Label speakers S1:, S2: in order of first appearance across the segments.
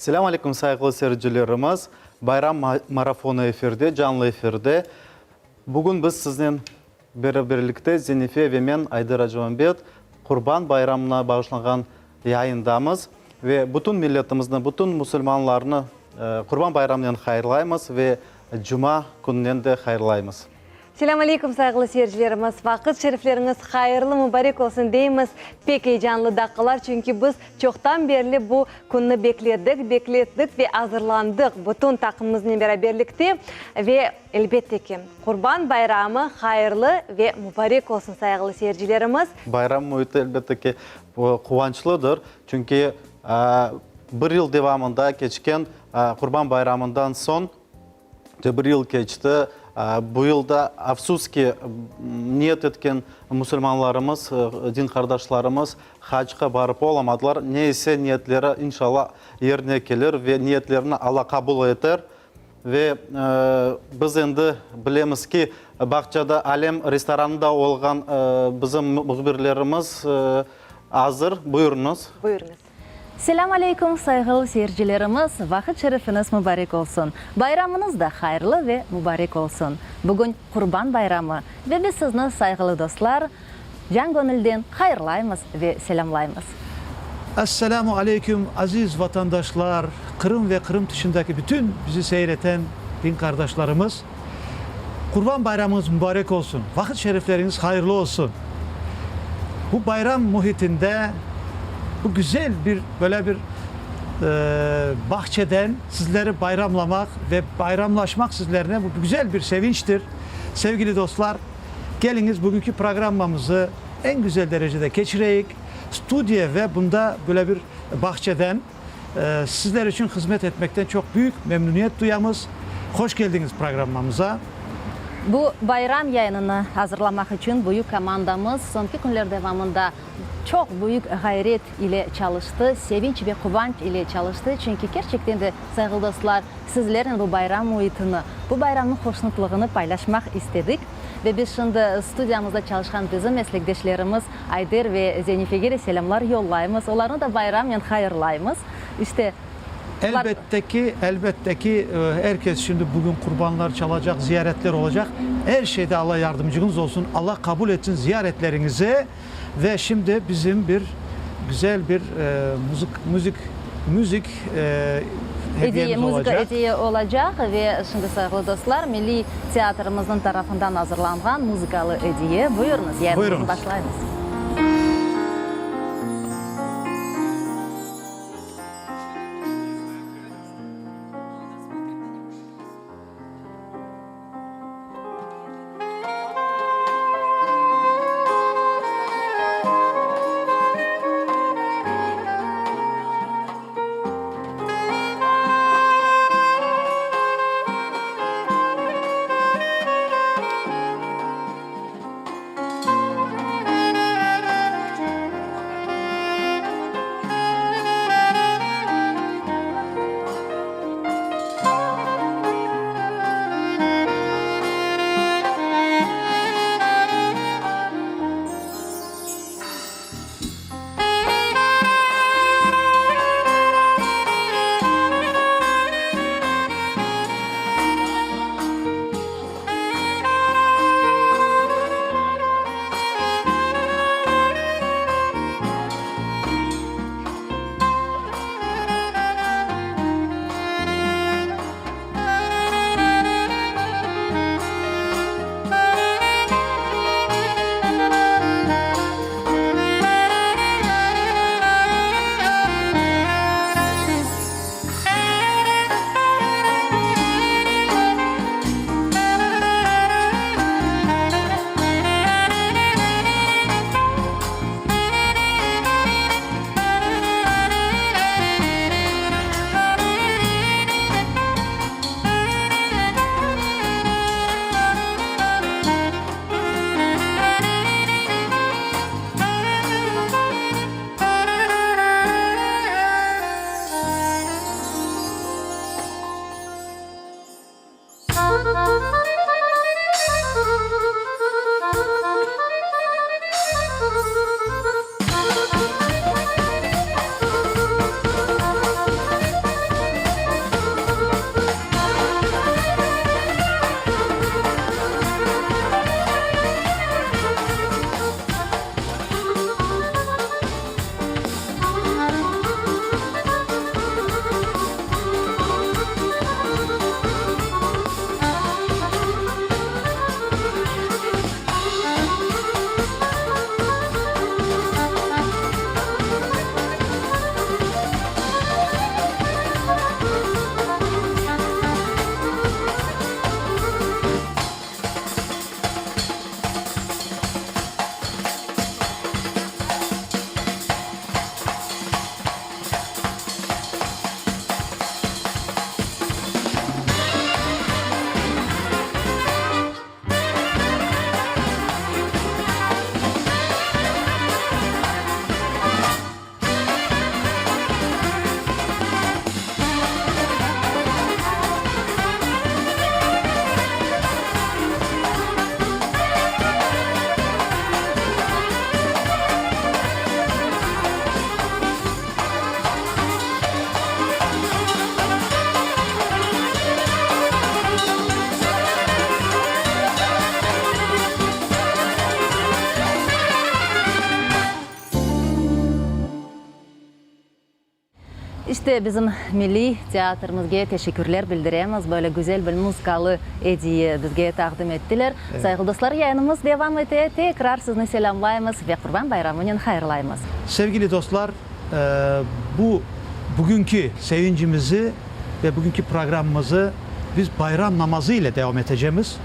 S1: Selâm aleyküm, sayğılı seyircilerimiz! Bayram marafonı efirde, canlı efirde. Bugün biz siznen beraberlikte Zenife ve men, Ayder Acımambet, Qurban bayramına bağışlanğan yayındamız ve bütün milletimizni, bütün musulmanlarnı Qurban bayramınen hayırlaymız ve Cuma kününen de hayırlaymız.
S2: Selâm aleyküm, sayğılı seyircilerimiz! Vaqıt şerifleriñiz hayırlı, mubarek olsun deymiz. Pek eyecanlı daqqalar, çünki biz çoqtan berli bu künni bekledik, beklettik ve azırlandıq bütün taqımımıznen beraberlikte. Ve, elbette ki, Qurban bayramı hayırlı ve mubarek olsun, sayğılı seyircilerimiz!
S1: Bayram müiti, elbette ki, quvançlıdır, çünki bir yıl devamında keçken Qurban bayramından soñ, Bir yıl keçti. Bu yıl da, afsus ki, niyet etken musulmanlarımız, din qardaşlarımız hacqa barıp olamadılar. Ne ise, niyetleri, inşallah, yerine kelir ve niyetlerini Alla qabul eter. Ve biz endi bilemiz ki, bağçada Alem restoranında olğan bizim mühbirlerimiz azır. Buyurıñız.
S2: Buyurıñız.
S3: Selâm aleyküm, sayğılı seyircilerimiz, vaqıt şerifiñiz mubarek olsun! Bayramıñız da hayırlı ve mubarek olsun! Bugün Qurban bayramı ve biz sizni, sayğılı dostlar, can-göñülden hayırlaymız ve selâmlaymız!
S4: Esselâmu aleyküm, aziz vatandaşlar, Qırım ve Qırım tışındaki bütün bizi seyir eten din qardaşlarımız! Qurban bayramıñız mubarek olsun, vaqıt şerifleriñiz hayırlı olsun! Bu bayram mühitinde, bu güzel bir, böyle bir bağçeden sizleri bayramlamaq ve bayramlaşmaq sizlernen bu güzel bir sevinçtir. Sevgili dostlar, keliñiz bugünki programmamızı eñ güzel derecede keçireyik. Studiya ve bunda böyle bir bağçeden Sizler içün hızmet etmekten çoq büyük memnüniyet duyamız. Hoş keldiñiz programmamıza.
S3: Bu bayram yayınını azırlamaq içün büyük komandamız soñki künler devamında çoq büyük ğayret ile çalıştı, sevinç ve quvanç ile çalıştı, çünki kerçekten de, sayğılı dostlar, sizlernen bu bayram müitini, bu bayramnıñ hoşnutlığını paylaşmaq istedik. Ve biz şimdi studiyamızda çalışqan bizim meslekdeşlerimiz Ayder ve Zenifege de selâmlar yollaymız, olarnı da bayramnen hayırlaymız. İşte,
S4: olar. Elbette ki, elbette ki, er kes şimdi bugün qurbanlar çalacaq, ziyaretler olacaq. Er şeyde Alla yardımcıñız olsun, Alla qabul etsin ziyaretleriñizi. Ve şimdi bizim bir güzel bir muzık, müzik, müzik
S3: Ediye,
S4: hediyemiz
S3: muzıka
S4: olacaq.
S3: ediye olacaq. Ve şimdi, sayğılı dostlar, Milliy teatrimizniñ tarafından azırlanğan muzıkalı ediye. Buyurıñız, yayınımıznı
S4: Buyurıñız.
S3: başlaymız. İşte, bizim milliy teatrimizge teşekkürler bildiremiz, böyle güzel bir muzıkalı ediye bizge taqdim ettiler. Sayğılı dostlar, yayınımız devam ete, tekrar sizni selâmlaymız ve Qurban bayramınen hayırlaymız.
S4: Sevgili dostlar, bu bugünki sevincimizi ve bugünki programmamızı biz bayram namazı ile devam etecemiz.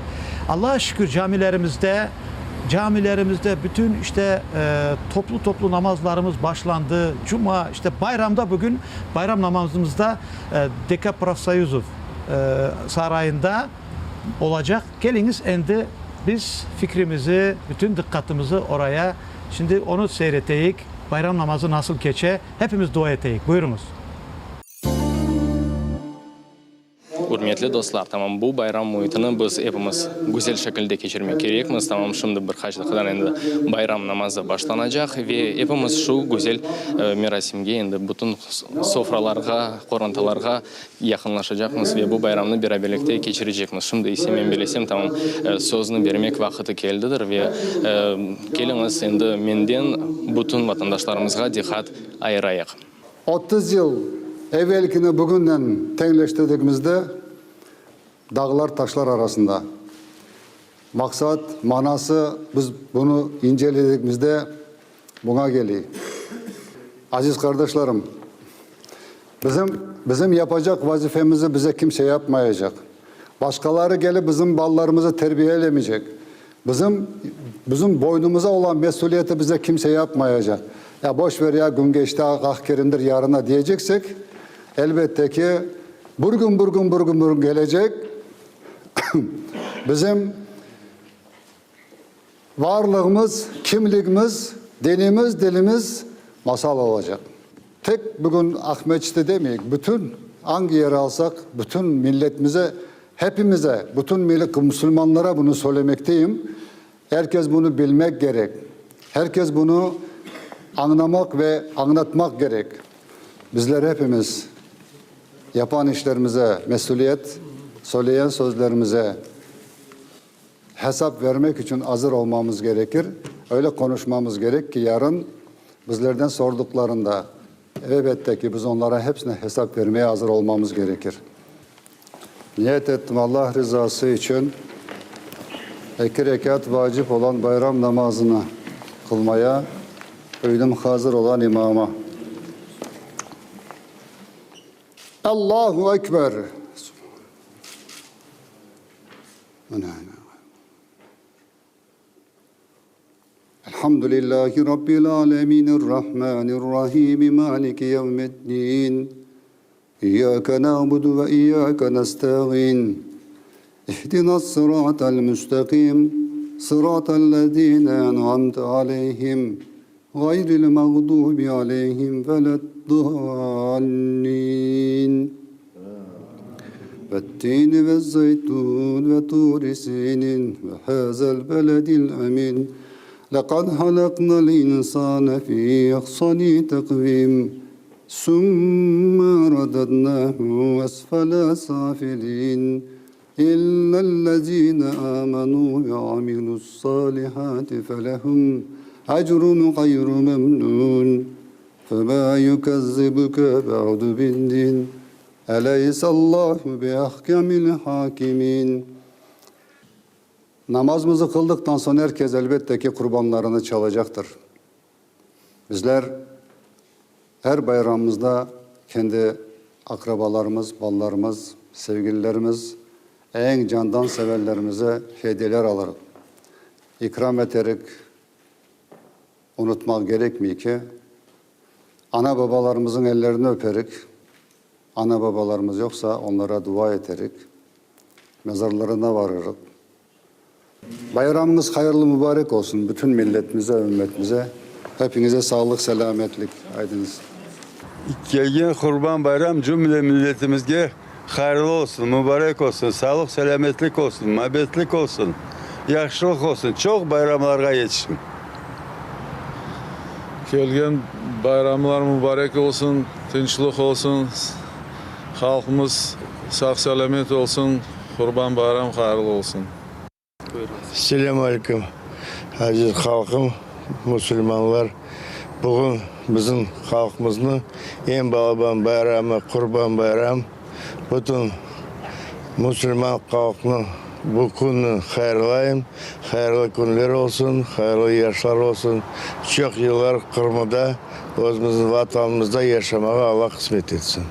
S4: Allaha şükür, camilerimizde, camilerimizde bütün işte toplu-toplu namazlarımız başlandı. Cuma, işte bayramda bugün bayram namazımızda DK Profsoyuzov sarayında olacaq. Keliñiz, endi biz fikrimizi, bütün diqqatımızı oraya, şimdi onı seyir eteyik, bayram namazı nasıl keçe, hepimiz dua eteyik. Buyurıñız.
S5: Ürmetli dostlar, tamam bu bayram müitini biz epimiz güzel şekilde keçirmek kerekmiz. Tamam şimdi bir qaç daqiqadan endi bayram namazı başlanacaq ve epimiz şu güzel merasimge endi bütün sofralarğa, qorantalarğa yaqınlaşacaqmız ve bu bayramnı beraberlikte keçirecekmiz. Şimdi ise men bilesem, tamam sözni bermek vaqıtı keldidir ve keliñiz endi menden bütün vatandaşlarımızğa diqqat ayırayıq.
S6: 30 yıl evelkini bugünden teñleştirdigimizde, dağlar taşlar arasında. Maqsat, manası biz bunı inceledigimizde buña keliy. Aziz qardaşlarım, bizim bizim yapacaq vazifemizi bize kimse yapmayacaq. Başqaları kelip bizim balalarımızı terbiyelemeycek. Bizim bizim boynumuza olan mesüliyeti bize kimse yapmayacaq. Ya boş ver ya, kün keçti, ah kerimdir, yarına diyeceksek, elbette ki, bir kün, bir kün, bir kün, bir kün kelecek, bizim varlığımız, kimligimiz, dinimiz, dilimiz masal olacaq. Tek bugün Aqmescitte demeyik, bütün angi yer alsaq, bütün milletimize, hepimize, bütün musulmanlara bunı söylemekteyim. Er kes bunı bilmek kerek. Her kes bunı añlamaq ve añlatmaq kerek. Bizler hepimiz yapan işlerimize mesüliyet, söyleyen sözlerimize hesap vermek içün azır olmamız gerekir. Öyle qonuşmamız kerek ki, yarın bizlerden sorduqlarında, elbette ki, biz onlara hepsine hesap vermeye azır olmamız gerekir. Niyet ettim Allah rizası içün eki rekat vacip olan bayram namazını qılmaya, uydum hazır olan imama. Allahu Ekber! Elhamdülillahi Rabbil alemin, Errahmanirrahim, Maliki yevmiddin. İyyâke na'budu ve iyyâke nesta'in. İhdinas-sıratal müstakîm, sıratallezîne en'amte aleyhim, gayril mağdûbi aleyhim veleddâllîn. Vettîni vezzeytûn ve tûri sînîn ve hâzel beledil emîn. Lekad halaknal insâne fî ehsanî tekvîm. Sümme radadnâhu esfele sâfilîn. İllellezîne âmenû ve amilu's-sâlihâti felehum ecrun gayru memnûn. Femâ yukezzibuke ba'du bid-din. Eleysallahu biahkemil hâkimîn. Namazımızı qıldıqtan soñ er kes elbette ki qurbanlarını çalacaqtır. Bizler er bayramımızda kendi aqrabalarımız, balalarımız, sevgililerimiz, eñ candan sevenlerimize hediyeler alırıq, ikram eterik. Unutmaq kerekmey ki, ana-babalarımızıñ ellerini öperik, ana-babalarımız yoqsa, onlara dua eterik, mezarlarına varırıq. Bayramıñız hayırlı mübarek olsun bütün milletimize, ümmetimize. Hepiñize sağlıq, selâmetlik. Aydıñız.
S7: Kelgen Qurban bayram cümle milletimizge hayırlı olsun, mübarek olsun, sağlıq, selâmetlik olsun, mabetlik olsun, yahşılıq olsun, çoq bayramlarğa yetişsin.
S8: Kelgen bayramlar mübarek olsun, tınçlıq olsun, halqımız sağ-selâmet olsun, Qurban bayram hayırlı olsun.
S7: Selâm aleyküm, aziz halqım, musulmanlar! Bugün bizim halqımıznıñ eñ balaban bayramı Qurban bayram. Bütün musulman halqnı bu künni hayırlayım. Hayırlı künler olsun, hayırlı yaşlar olsun. Çoq yıllar Qırımda, özümizniñ Vatanımızda yaşamağa Alla qısmet etsin.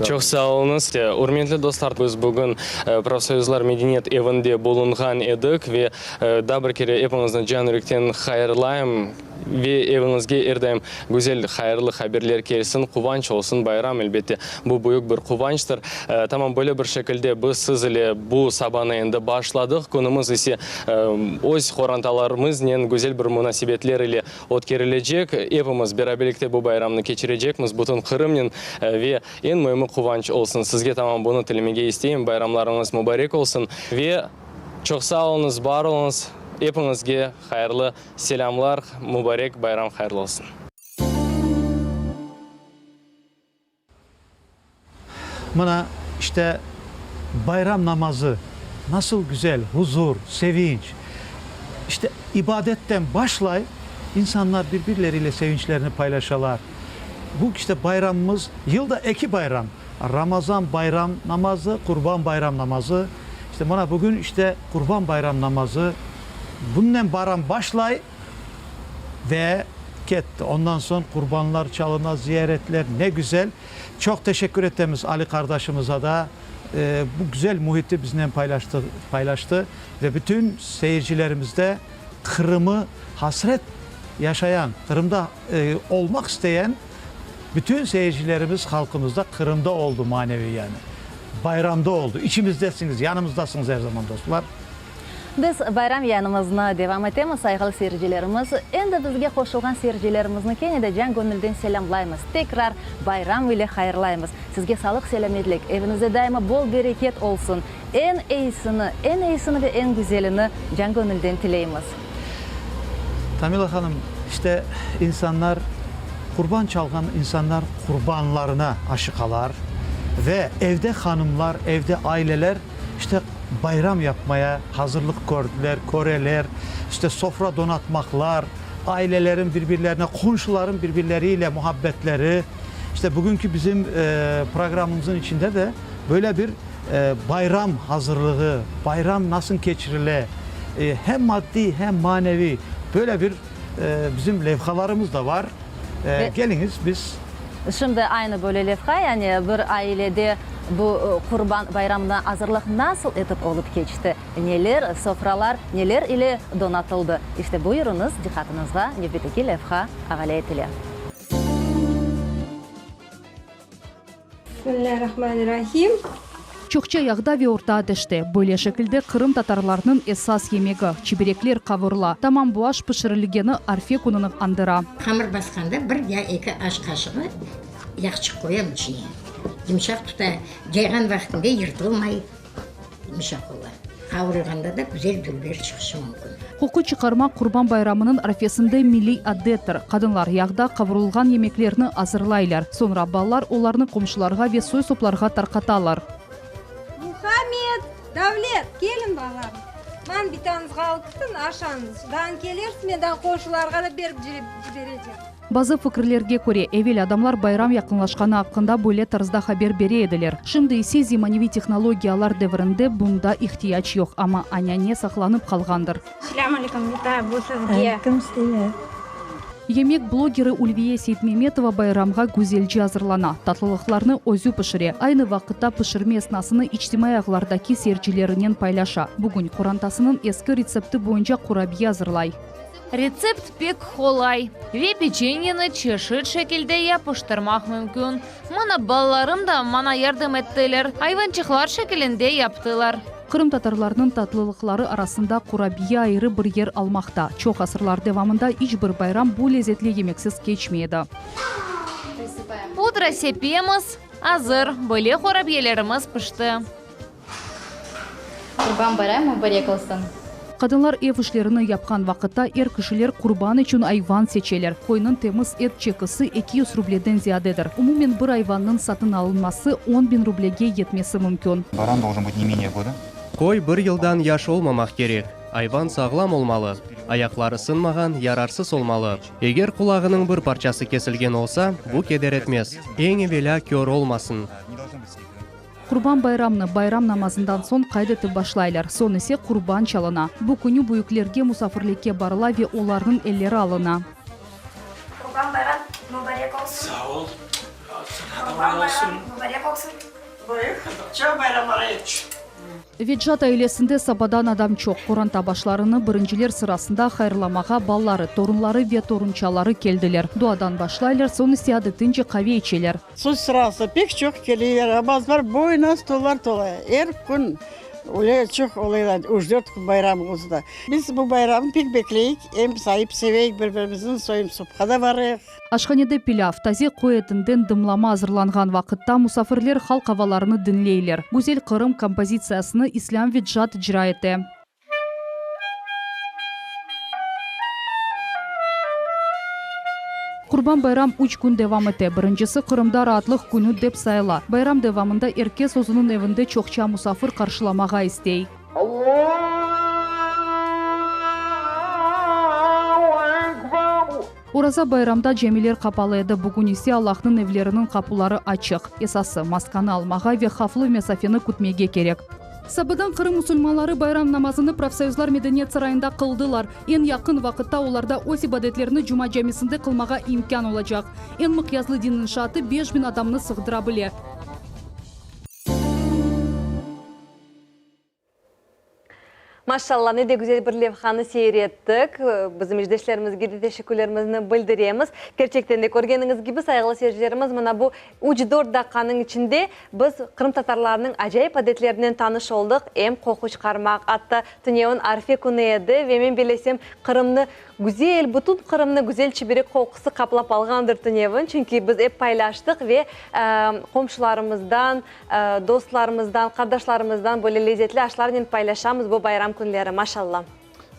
S5: Çoq sağ oluñız. Ürmetli dostlar, biz bugün Profsoyuzlar medeniyet evinde bulunğan edik ve daa bir kere epiñizni can-yürekten hayırlayım ve eviñizge er daim güzel, hayırlı haberler kelsin, quvanç olsun, bayram, elbette, bu büyük bir quvançtır. Tamam böyle bir şekilde biz siz ile bu sabanı endi başladıq, künümiz ise öz qorantalarımıznen güzel bir munasebetler ile ötkerilecek. Epimiz beraberlikte bu bayramnı keçirecekmiz, bütün Qırımnen ve eñ müimi quvanç olsun. Sizge tamam bunı tilemege isteyim, bayramlarıñız mubarek olsun ve çoq sağ oluñız, bar oluñız, epiñizge hayırlı selâmlar, mubarek bayram hayırlı olsun.
S4: Mına, işte, bayram namazı nasıl güzel, huzur, sevinç. İşte, ibadetten başlay, insanlar bir-birleriyle sevinçlerini paylaşalar. Bu, işte, bayramımız, yılda eki bayram, Ramazan bayram namazı, Qurban bayram namazı. İşte, mına, bugün, işte, Qurban bayram namazı. Bunnen bayram başlay. Ve ketti. Ondan soñ qurbanlar çalına, ziyaretler, ne güzel. Çoq teşekkür etemiz Ali qardaşımıza da, bu güzel mühiti biznen paylaştı, paylaştı. Ve bütün seyircilerimiz de Qırımı hasret yaşayan, Qırımda olmaq isteyen bütün seyircilerimiz, halqımız da Qırımda oldı maneviy yani. Bayramda oldı. İçimizdesiñiz, yanımızdasıñız er zaman, dostlar.
S3: Biz bayram yayınımıznı devam etemiz, sayğılı seyircilerimiz. Endi bizge qoşulğan seyircilerimizni kene de can-göñülden selâmlaymız. Tekrar bayram ile hayırlaymız. Sizge sağlıq-selâmetlik, eviñizde daima bol bereket olsun. Eñ eyisini, eñ eyisini ve eñ güzelini can-göñülden tileymiz.
S4: Tamila hanım, işte insanlar, qurban çalğan insanlar qurbanlarına aşıqalar ve evde hanımlar, evde aileler, İşte, bayram yapmaya hazırlıq kördiler, köreler, işte, sofra donatmaqlar, ailelerin bir-birlerine, qonşuların bir-birleriyle muhabbetleri. İşte, bugünki bizim programımızın içinde de böyle bir bayram hazırlığı, bayram nasıl keçirile, hem maddiy, hem maneviy böyle bir bizim levhalarımız da var. Keliñiz, biz.
S3: Şimdi aynı böyle levha, yani bir ailede bu Qurban bayramına azırlıq nasıl etip olıp keçti, neler, sofralar neler ile donatıldı, işte buyurıñız, diqqatıñızğa nevbetteki levha avale etile.
S9: Bismillâhirrahmanirrahim.
S10: Çoqça yağda ve orta ateşte. Böyle şekilde Qırım tatarlarınıñ esas yemegi, çiberekler qavurıla. Tamam bu aş pişirilgeni arfe kününi añdıra.
S11: Hamır basqanda bir ya eki aş qaşığı yağçıq qoyam içine. Yımşaq tuta. Cayğan vaqtında yırtılmay, yımşaq ola. Qavurılğanda da güzel dülber çıqışı mümkün.
S10: Qoqu çıqarmaq Qurban bayramınıñ arfesinde milliy adettir. Qadınlar yağda qavurılğan yemeklerni azırlaylar. Soñra balalar olarnı qomşularğa ve soy-soplarğa tarqatalar.
S9: Muhammed! Davlet! Keliñ, balam. Man bitañızğa alıp kitin, aşañız. Daan kelersiz, men daa qonşularğa da berip ciberecem.
S10: Bazı fikirlerge köre, evel adamlar bayram yaqınlaşqanı aqqında böyle tarzda haber bere ediler. Şimdi ise zemaneviy tehnologiyalar devrinde bunda ihtiyac yoq, amma anâne saqlanıp qalğandır.
S12: Selâm aleyküm, bita, bu sizge.
S13: Aleyküm selâm.
S10: Yemek blogeri Ülviye Seytmemetova bayramğa güzelce azırlana, tatlılıqlarnı özü pişire, aynı vaqıtta pişirme esnasını içtimaiy ağlardaki seyircilerinen paylaşa. Bugün qorantasınıñ eski retsepti boyunca qurabiye azırlay.
S14: Retsept pek qolay ve peçenyeni çeşit şekilde yapıştırmaq mümkün. Mına balalarım da maña yardım ettiler, ayvançıqlar şekilinde yaptılar.
S10: Qırımtatarlarnıñ tatlılıqları arasında qurabiye ayrı bir yer almaqta. Çoq asırlar devamında iç bir bayram bu lezetli yemeksiz keçmey edi.
S14: Pudra sepemiz, azır, böyle qurabiyelerimiz pişti.
S15: Qurban bayram mubarek olsun!
S10: Qadınlar ev işlerini yapqan vaqıtta er kişiler qurban içün ayvan seçeler. Qoynıñ temiz et çekisi 200 rubleden ziyadedir. Umumen bir ayvannıñ satın alınması 10.000 rublege yetmesi mümkün.
S16: Baran doljen bıt ne meneye goda.
S17: Qoy bir yıldan yaş olmamaq kerek. Ayvan sağlam olmalı.
S13: Ayaqları sınmağan, yararsız olmalı. Eger qulağınıñ bir parçası kesilgen olsa, bu keder etmez. Eñ evelâ kör olmasın.
S10: Qurban bayramnı bayram namazından soñ qayd etip başlaylar, soñ ise qurban çalına. Bu künü büyüklerge musafirlikke barıla ve olarnıñ elleri alına.
S12: Qurban bayram mubarek olsun. Sağ ol. Qurban bayram mubarek olsun. Büyük çoq bayramlara yetişsin.
S10: Vecat ailesinde sabadan adam çoq. Qoranta başlarını birinciler sırasında hayırlamağa balaları, torunları ve torunçaları keldiler. Duadan başlaylar, soñ ise adetince qave içeler.
S15: Söz sırası, pek çoq keleyler, bazılar boyuna stollar tola, er kün öyle çoq olaylar, üç-dört kün bayram olsa da. Biz bu bayramnı pek bekleyik, em sayıp seveyik bir-birimizni, soyum-sopqa da barayıq.
S10: Aşhanede pilâv, taze qoy etinden dımlama azırlanğan vaqıtta musafirler halq avalarını diñleyler. Güzel Qırım kompozitsiyasını İslâm Vecat icra ete. Qurban bayram üç kün devam ete. Birincisi Qırımda raatlıq künü dep sayıla. Bayram devamında er kes özüniñ evinde çoqça musafir qarşılamağa istey. Oraza bayramda camiler qapalı edi, bugün ise Allahnıñ evleriniñ qapuları açıq. Esası, maskanı almağa ve havflı mesafeni kütmege kerek. Sabadan Qırım musulmanları bayram namazını Profsoyuzlar medeniyet sarayında qıldılar. Eñ yaqın vaqıtta olarda öz ibadetlerini Cuma camisinde qılmağa imkân olacaq. Eñ mıqyaslı din inşaatı 5000 adamnı sığdıra bile.
S2: Maşalla, ne de güzel bir levhanı seyir ettik. Bizim işdeşlerimizge de teşekkürlerimizni bildiremiz. Kerçekten de, körgeniñiz kibi, sayğılı seyircilerimiz, mına bu üç-dört daqqanıñ içinde biz qırımtatarlarnıñ acayip adetlerinen tanış oldıq, em qoqu çıqarmaq, atta tünevin arfe künü edi ve men bilesem, Qırımnı güzel, bütün Qırımnı güzel çiberek qoqusı qaplap alğandır tünevin, çünki biz ep paylaştıq ve qomşularımızdan, Dostlarımızdan, qardaşlarımızdan böyle lezetli aşlarnen paylaşamız bu bayram künleri, maşalla.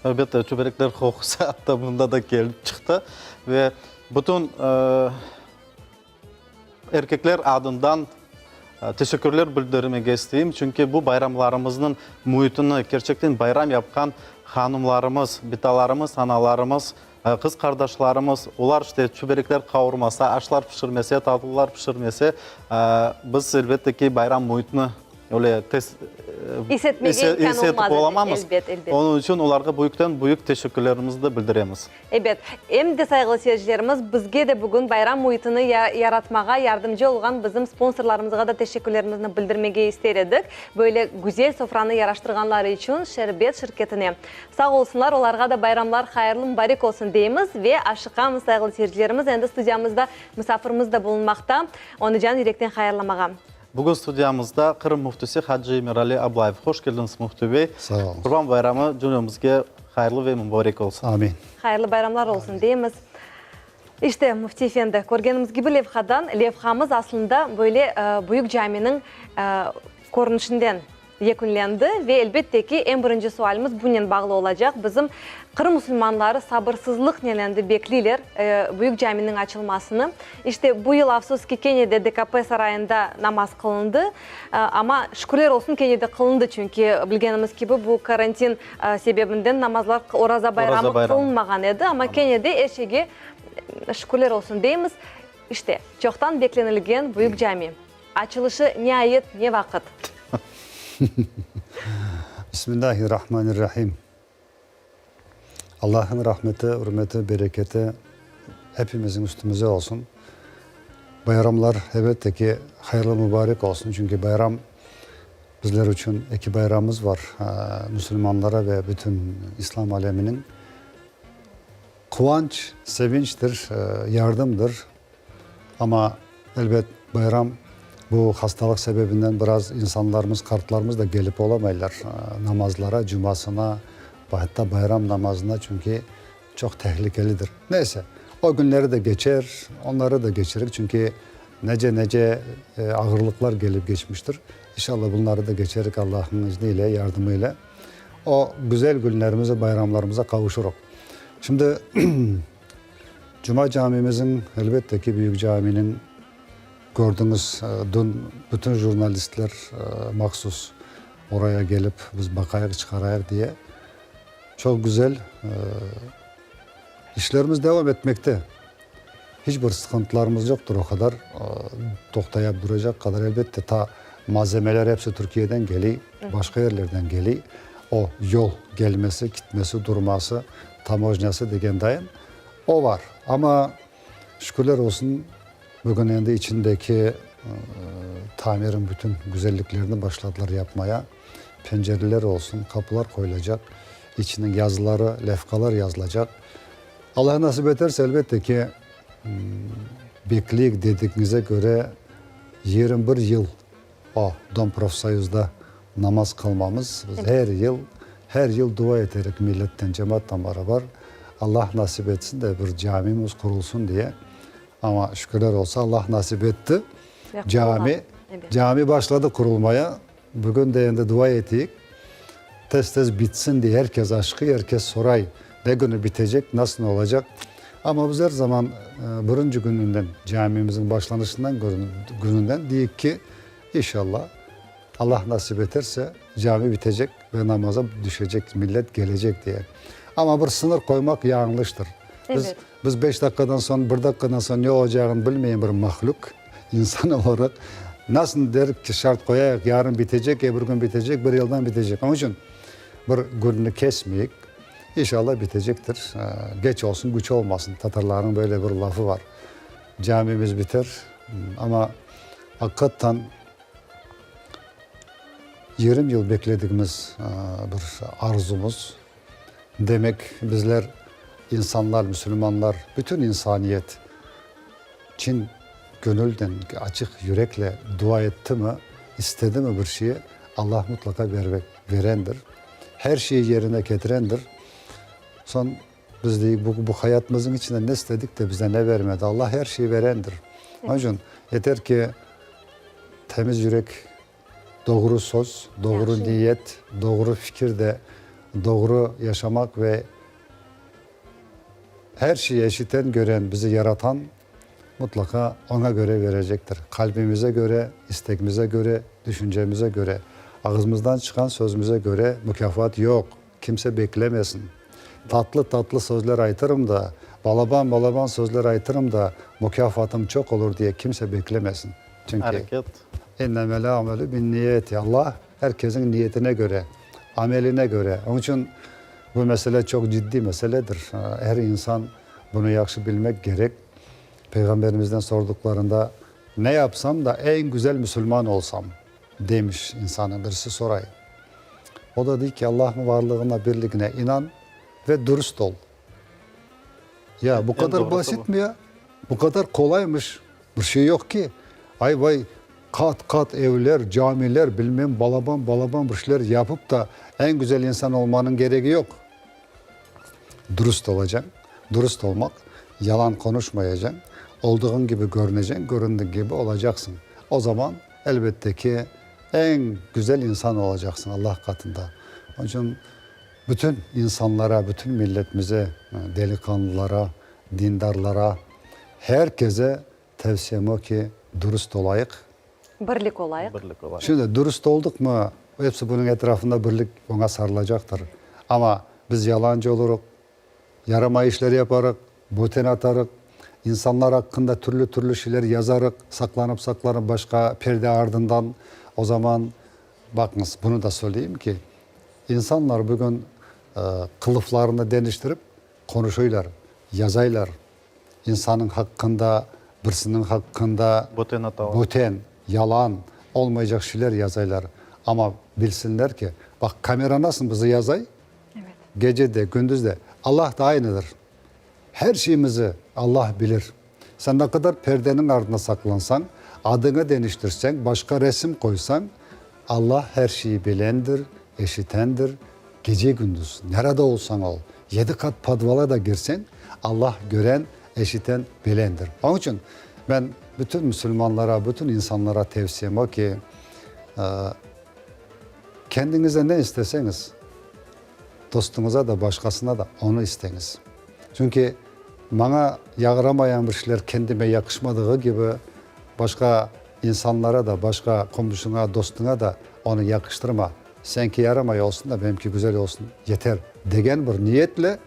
S1: Elbette, çöberekler qoqusı atta bunda da kelip çıqtı. Ve bütün erkekler adından teşekkürler bildirmege isteyim, çünki bu bayramlarımıznıñ müitini kerçekten bayram yapqan hanımlarımız, bitalarımız, analarımız, Qız qardaşlarımız, olar işte çüberekler qavurmasa, aşlar pişirmese, tatlılar pişirmese, biz, elbette ki, bayram müitini öyle tez
S2: İs etmege imkân
S1: is etip
S2: olmaz edi,
S1: olamamız.
S2: elbet, elbet.
S1: Onıñ içün olarğa büyükten-büyük teşekkürlerimizni de bildiremiz.
S2: Ebet. Em de, sayğılı seyircilerimiz, bizge de bugün bayram müitini yaratmağa yardımcı olğan bizim sponsorlarımızğa da teşekkürlerimizni bildirmege ister edik. Böyle güzel sofranı yaraştırğanları içün Şerbet şirketine. Sağ olsunlar, olarğa da bayramlar hayırlı mubarek olsun deymiz ve aşıqamız, sayğılı seyircilerimiz, endi studiyamızda musafirimiz de bulunmaqta, onı can yürekten hayırlamağa.
S1: Bugün studiyamızda Qırım Müftisi hacı Emirali Ablayev. Hoş keldiñiz, Müfti bey.
S6: Sağ oluñız.
S1: Qurban bayramı cümlemizge hayırlı ve mübarek olsun.
S6: Amin.
S2: Hayırlı bayramlar olsun deymiz. İşte, Müfti efendi, körgenimiz kibi levhadan, levhamız aslında böyle büyük caminiñ körünişinden yekünlendi ve, elbette ki, eñ birinci sualimiz bunen bağlı olacaq. Bizim Qırım musulmanları sabırsızlıqnen endi bekleyler büyük caminiñ açılmasını. İşte, bu yıl, afsus ki, kene de DKP sarayında namaz qılındı. Amma, şükürler olsun, kene de qılındı, çünki, bilgenimiz kibi, bu karantin sebebinden namazlar, Oraza bayramı qılınmağan edi. Amma kene de er şeyge şükürler olsun deymiz. İşte, çoqtan beklenilgen büyük cami. Açılışı niayet ne vaqıt?
S6: Bismillahirrahmanirrahim. Allah'ın rahmeti, ürmeti, bereketi hepimizin üstümüze olsun. Bayramlar elbette ki hayırlı mübarek olsun, çünki bayram bizler içün eki bayramımız var, musulmanlara ve bütün İslam aleminiñ. Quvanç, sevinçtir, yardımdır. Amma, elbet, bayram bu hastalıq sebebinden biraz insanlarımız, qartlarımız da kelip olamaylar namazlara, cumasına, hatta bayram namazına, çünki çoq tehlikelidir. Neyse, o günleri de keçer, onları da keçirik, çünki nece-nece ağırlıqlar kelip keçmiştir. İnşallah, bunları da keçerik Allahnıñ izni ile, yardımı ile. O güzel günlerimize, bayramlarımıza qavuşurıq. Şimdi. Cuma camimizin, elbette ki, büyük caminiñ, kördiñiz, dün bütün jurnalistler mahsus oraya kelip, biz baqayıq, çıqarayıq diye. Çoq güzel. İşlerimiz devam etmekte. Hiç bir sıqıntılarımız yoqtır o qadar, toqtayap duracaq qadar. Elbette, ta malzemeler episi Türkiyeden keliy, başqa yerlerden keliy. O yol kelmesi, kitmesi, durması, tamojnâsı degen dayın, o var. Amma şükürler olsun, bugün endi içindeki tamirin bütün güzelliklerini başladılar yapmaya. Pencereler olsun, qapılar qoyulacaq, içiniñ yazıları, levhalar yazılacaq. Allah nasip eterse, elbette ki, bekleyik dedigiñize köre, 21 yıl o Dom profsoyuzda namaz qılmamız. Biz her yıl, her yıl dua eterik milletten, cemaattan beraber, Allah nasip etsin de bir camimiz qurulsun diye. Amma şükürler olsa, Allah nasip etti. Cami, cami başladı qurulmaya. Bugün de endi dua eteyik, tez-tez bitsin diye er kes aşqıy, er kes soray, ne künü bitecek, nasıl olacaq. Amma biz er zaman birinci kününden, camimizniñ başlanışından kününden deyik ki, inşallah, Allah nasip eterse, cami bitecek ve namaza düşecek millet kelecek diye. Amma bir sıñır qoymaq yañlıştır. Biz, biz beş daqqadan soñ, bir daqqadan soñ ne olacağını bilmeyen bir mahlüq, insan olaraq, nasıl derik ki, şart qoyayıq, yarın bitecek, ebir kün bitecek, bir yıldan bitecek. Onıñ içün bir künni kesmeyik. İnşallah bitecektir. Geç olsun, güç olmasın. Tatarlarnıñ böyle bir lafı var. Camimiz biter, amma aqiqattan 20 yıl bekledigimiz bir arzumız. Demek, bizler, insanlar, müsülmanlar, bütün insaniyet çin gönülden, açıq yürekle dua ettimi, istedimi bir şeyi, Allah mutlaqa verendir. Her şeyi yerine ketirendir. Soñ biz deyik, bu, bu hayatımıznıñ içinde ne istedik de bize ne vermedi? Allah her şeyi verendir. Onıñ içün yeter ki, temiz yürek, Doğru söz, doğru niyet, doğru fikir de doğru yaşamaq ve her şeyi eşiten, gören, bizi yaratan mutlaqa oña köre verecektir. Qalbimize köre, istegimize köre, düşüncemize köre, ağızımızdan çıqqan sözümize köre mukâfat yoq, kimse beklemesin. Tatlı-tatlı sözler aytırım da, balaban-balaban sözler aytırım da, mukâfatım çoq olur diye kimse beklemesin. Çünki.
S1: Areket.
S6: İnnemel amelü binniyeti, Allah er kesniñ niyetine köre, ameline köre. Onıñ içün bu mesele çoq ciddiy meseledir. Er insan bunı yahşı bilmek kerek. Peyğamberimizden sorduqlarında, Ne yapsam da eñ güzel müsülman olsam? demiş insanıñ birisi soray. O da dey ki, Allahnıñ varlığına, birligine inan ve dürüst ol. Ya, bu qadar basitmi ya? Bu qadar qolaymış. Bir şey yoq ki. Ay-vay, qat-qat evler, camiler, bilmem, balaban-balaban bir şeyler yapıp da eñ güzel insan olmanıñ keregi yoq. Dürüst olacañ. Dürüst olmaq, yalan qonuşmayacañ, oldığıñ kibi körüneceñ, köründiñ kibi olacaqsıñ. O zaman, elbette ki, eñ güzel insan olacaqsıñ Allah qatında. Onıñ içün bütün insanlara, bütün milletimize, deliqanlılara, dindarlara, her keze tevsiyem o ki, dürüst olayıq.
S2: Birlik olayıq.
S1: Birlik olayıq.
S6: Şimdi dürüst olduqmı, hepsi bunıñ etrafında birlik oña sarılacaqtır. Amma biz yalancı olurıq, yaramay işler yaparıq, böten atarıq, insanlar aqqında türlü-türlü şeyler yazarıq, saqlanıp-saqlanıp başqa perde ardından, o zaman, baqıñız, bunı da söyleyim ki, insanlar bugün qılıflarını deñiştirip qonuşuylar, yazaylar. İnsanıñ haqqında, birisiniñ haqqında
S1: Böten atalar.
S6: Böten, yalan, olmaycaq şeyler yazaylar. Amma bilsinler ki, baq, kamera nasıl bizi yazay? Gece de, kündüz de. Allah da aynıdır. Her şeyimizi Allah bilir. Sen ne qadar perdeniñ ardına saqlansañ, adıñı deñiştirseñ, başqa resim qoysañ, Allah her şeyi bilendir, eşitendir. Gece-gündüz, nerede olsañ ol, yedi qat podvala da kirseñ, Allah gören, eşiten, bilendir. Onıñ içün ben bütün müsülmanlara, bütün insanlara tevsiyem o ki, kendiñize ne isteseñiz, dostuñıza da, başqasına da onı isteñiz. Çünki maña yağramayan bir şeyler kendime yaqışmadığı kibi, başqa insanlara da, başqa qomşuña, dostuña da onı yaqıştırma. Señki yaramay olsun da, benimki güzel olsun, yeter. degen bir niyetle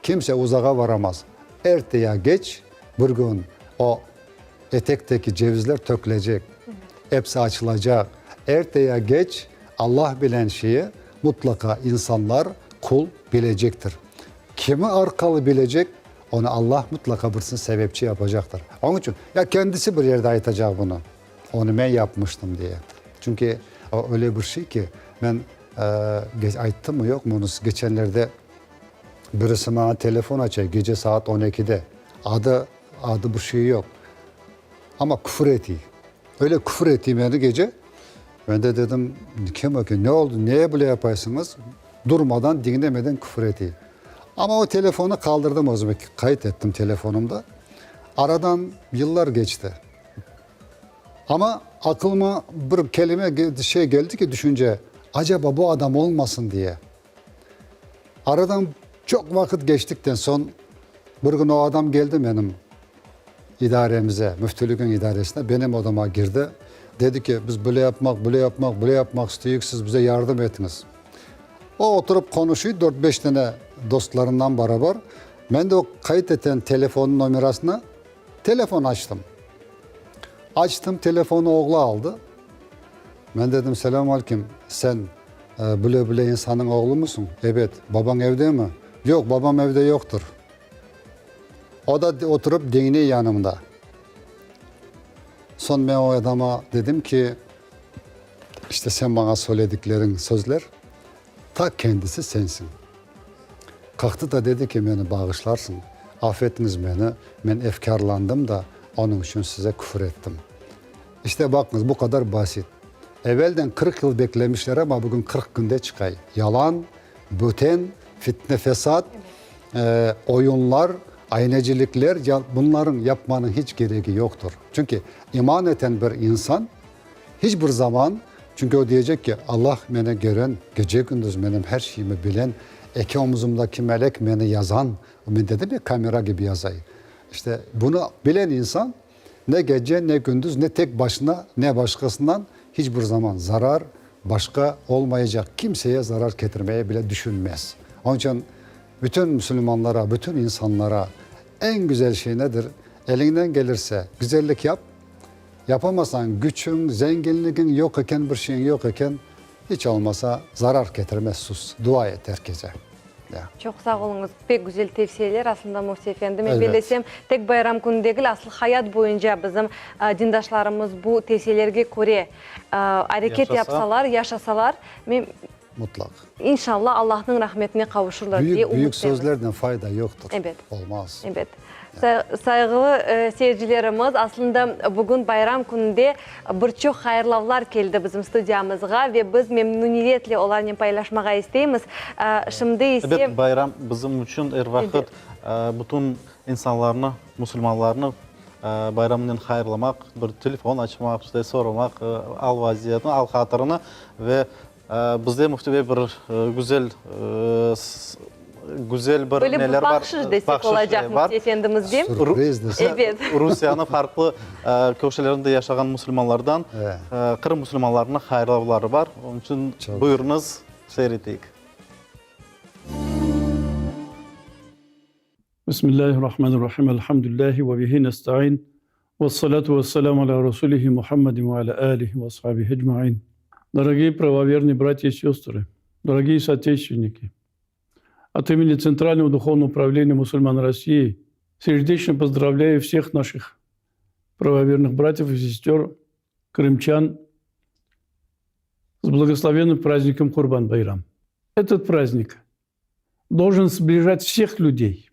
S6: kimse uzağa varamaz. Erte ya geç bir gün o etekteki cevizler tökülecek, episi açılacaq. Erte ya geç Allah bilen şeyi mutlaqa insanlar, qul bilecektir. Kimi arqalı bilecek, onı Allah mutlaqa birisini sebepçi yapacaqtır. Onıñ içün, ya kendisi bir yerde aytacaq bunı, onı men yapmıştım diye. Çünki o öyle bir şey ki, men ayttımmı, yoqmı, onı keçenlerde birisi maña telefon aça, gece saat on ekide, adı, adı bir şey yoq, amma küfür etiy. Öyle küfür etiy meni gece, men de dedim, kim eken, ne oldı, neye böyle yapaysıñız? Durmadan, diñlemeden küfür etiy. Amma o telefonı qaldırdım özüme, qayd ettim telefonımda. Aradan yıllar keçti. Amma aqılıma bir kelime, şey keldi ki, düşünce, acaba bu adam olmasın diye. Aradan çoq vaqıt keçtikten soñ, bir kün o adam keldi menim idaremize, müftülügiñ idaresine, benim odama kirdi. Dedi ki, biz böyle yapmaq, böyle yapmaq, böyle yapmaq isteyik, siz bize yardım etiñiz. O oturıp qonuşıy dört-beş tane dostlarından barabar. Men de o qayd eten telefonnıñ nomerasına telefon açtım. Açtım, telefonı oğlu aldı. Men dedim, Selâm aleyküm, sen böyle-böyle insannıñ oğlumısıñ? Ebet. Babañ evdemi? Yoq, babam evde yoqtır. O da oturıp diñley yanımda. Soñ men o adama dedim ki, işte sen maña söyledikleriñ sözler ta kendisi sensiñ. Qalqtı da dedi ki, meni bağışlarsıñ, af etiñiz meni, men efkârlandım da, onıñ içün size küfür ettim. İşte baqıñız, bu qadar basit. Evelden 40 yıl beklemişler, amma bugün 40 künde çıqay. Yalan, böten, fitne-fesat, oyunlar, aynecilikler, bunlarıñ yapmanıñ hiç keregi yoqtır. Çünki iman eten bir insan hiç bir zaman, çünki o diyecek ki, Allah meni gören, gece-kündüz menim her şeyimi bilen, eki omuzımdaki melek meni yazan, men dedim ya, kamera kibi yazay. İşte bunı bilen insan Ne gece, ne kündüz, ne tek başına, ne başqasından hiç bir zaman zarar, başqa olmayacaq kimseye zarar ketirmeye bile düşünmez. Onıñ içün bütün müsülmanlara, bütün insanlara eñ güzel şey nedir? Eliñden kelirse, güzellik yap, yapamasañ, güçüñ, zenginligiñ yoq eken, bir şeyiñ yoq eken, hiç olmasa zarar ketirme, sus, dua et er kese. Ya.
S2: Çoq sağ oluñız. Pek güzel tevsiyeler aslında, Müfti efendi. Men bellesem, tek bayram künü degil, asıl hayat boyunca bizim dindaşlarımız bu tevsiyelerge köre areket yapsalar, yaşasalar, men,
S6: Mutlaq.
S2: İnşallah, Allahnıñ rahmetine qavuşırlar diye
S6: Büyük, büyük
S2: ümüttemiz.
S6: sözlerden fayda yoqtır.
S2: Ebet.
S6: Olmaz.
S2: Ebet. Sayğılı seyircilerimiz, aslında bugün bayram kününde bir çoq hayırlavlar keldi bizim studiyamızğa ve biz memnüniyetle olarnen paylaşmağa isteymiz. Şimdi ise.
S1: Ebet, bayram bizim içün er vaqıt bütün insanlarnı, musulmanlarnı bayramınen hayırlamaq, bir telefon açmaq, işte soramaq al-vaziyetini, al-hatırını ve Bizde Müfti bey bir güzel güzel bir
S2: Böyle bir
S1: neler bar,
S2: bahşış desek
S1: bahşış
S2: olacaq
S1: bar.
S2: Müfti efendimizge.
S6: Sürpriz desek.
S2: Ebet.
S1: Rusiyanıñ farqlı köşelerinde yaşağan musulmanlardan Qırım musulmanlarına hayırlavları bar. Onıñ içün buyurıñız, seyir eteyik.
S16: Bismillahirrahmanirrahim. Elhamdülillahi ve bihi nesta'in. Ve salatu ve selamu ala Rasulihi Muhammedin ve ala alihi ve ashabihi ecmain. Дорогие правоверные братья и сестры, дорогие соотечественники, от имени Центрального духовного управления мусульман России сердечно поздравляю всех наших правоверных братьев и сестер, крымчан, с благословенным праздником Курбан-Байрам. Этот праздник должен сближать всех людей,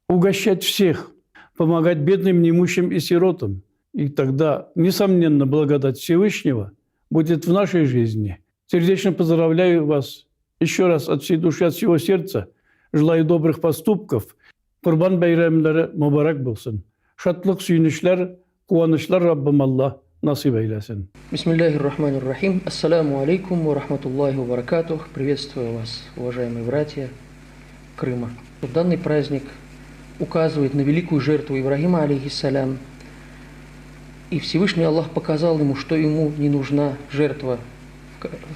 S16: угощать всех, помогать бедным, неимущим и сиротам. И тогда, несомненно, благодать Всевышнего будет в нашей жизни. Сердечно поздравляю вас еще раз от всей души, от всего сердца. Желаю добрых поступков. Qurban bayramları mubarek bolsun. Şatlıq, süyünişler, quvanışlar Rabbim Alla nasip eylesin.
S17: Bismillahir-Rahmanir-Rahim. Esselamu aleykum ve rahmetullahi ve barakatuh. Приветствую вас, уважаемые братья Крыма. Данный праздник указывает на великую жертву Ибрагима, алейхиссалям. И Всевышний Аллах показал ему, что ему не нужна жертва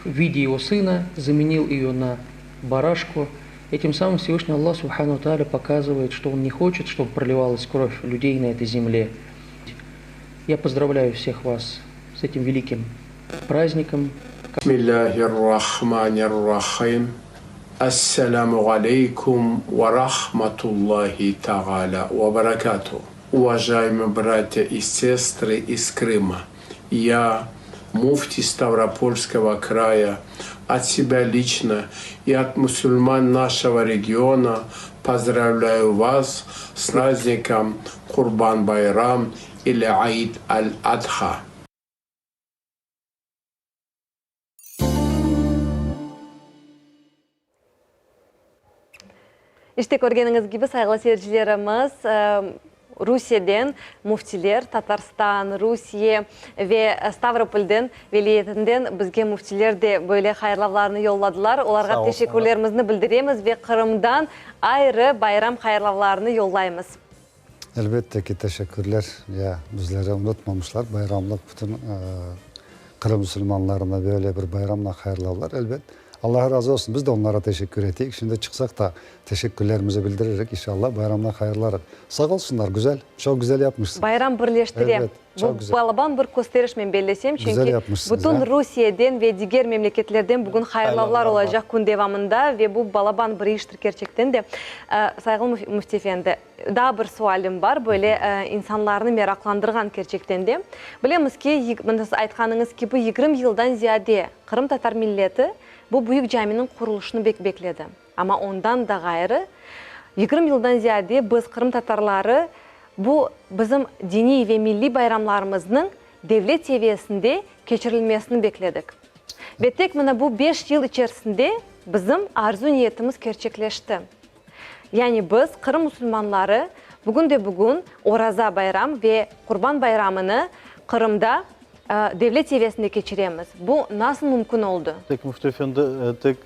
S17: в виде его сына, заменил ее на. барашку. И тем самым Всевышний Аллах Субхану Тааля показывает, что Он не хочет, чтобы проливалась кровь людей на этой земле. Я поздравляю всех вас с этим великим праздником.
S18: Bismillâhir-Rahmanir-Rahim. Esselamu aleykum ve rahmetullahi taalâ ve berekâtuh. Уважаемые братья и сестры из Крыма, я, муфтий Ставропольского края, от себя лично и от мусульман нашего региона поздравляю вас с праздником Курбан-байрам или Аид аль-Адха.
S2: İşte, körgeniñiz kibi, sayğılı seyircilerimiz, Rusiyeden müftiler, Tatarstan, Rusiye ve Stavropolden vilâyetinden bizge müftiler de böyle hayırlavlarını yolladılar. Olarğa teşekkürlerimizni bildiremiz ve Qırımdan ayrı bayram hayırlavlarını yollaymız.
S6: Elbette ki, teşekkürler. Ya, bizleri unutmamışlar. Bayramlıq bütün Qırım musulmanlarına böyle bir bayramla hayırlavlar. Elbet, Allah razı olsun. Biz de onlara teşekkür eteyik. Şimdi çıqsaq da, teşekkürlerimizi bildirerek, inşallah, bayramla hayırlarıq. Sağ olsunlar, güzel, çoq güzel yapmışsıñ.
S2: Bayram birleştire.
S6: Elbet, çoq
S2: Bu
S6: güzel.
S2: balaban bir kösteriş, men bellesem,
S6: Güzel
S2: çünki
S6: yapmışsıñız,
S2: bütün
S6: ya.
S2: Rusiyeden ve diger memleketlerden bugün hayırlavlar
S1: Hayırlavlar bar.
S2: olacaq kün devamında ve bu balaban bir iştir kerçekten de. Sayğılı Müfti efendi, Daa bir sualim bar, böyle insanlarnı meraqlandırğan kerçekten de. Bilemiz ki, mında siz aytqanıñız kibi, 20 yıldan ziyade qırımtatar milleti bu büyük caminiñ qurulışını bekledi. Amma ondan da ğayrı, 20 yıldan ziyade biz, qırımtatarları, bu bizim diniy ve milliy bayramlarımıznıñ devlet seviyesinde keçirilmesini bekledik. Ve tek mına bu beş yıl içerisinde bizim arzu-niyetimiz kerçekleşti. Yani biz, Qırım musulmanları, bugün de bugün Oraza bayram ve Qurban bayramını Qırımda devlet seviyesinde keçiremiz. Bu nasıl mümkün oldı?
S1: Tek Müfti efendi, tek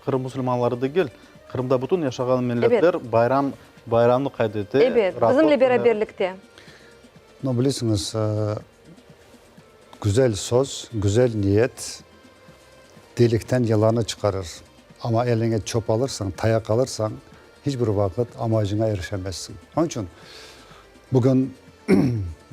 S1: Qırım musulmanları degil, Qırımda bütün yaşağan milletler bayram bayramnı qayd ete.
S2: Ebet, bizimle beraberlikte.
S6: No, bilesiñiz, güzel söz, güzel niyet delikten yılanı çıqarır. Amma eliñe çöp alırsañ, tayaq alırsañ, hiç bir vaqıt amacıña erişemezsiñ. Onıñ içün bugün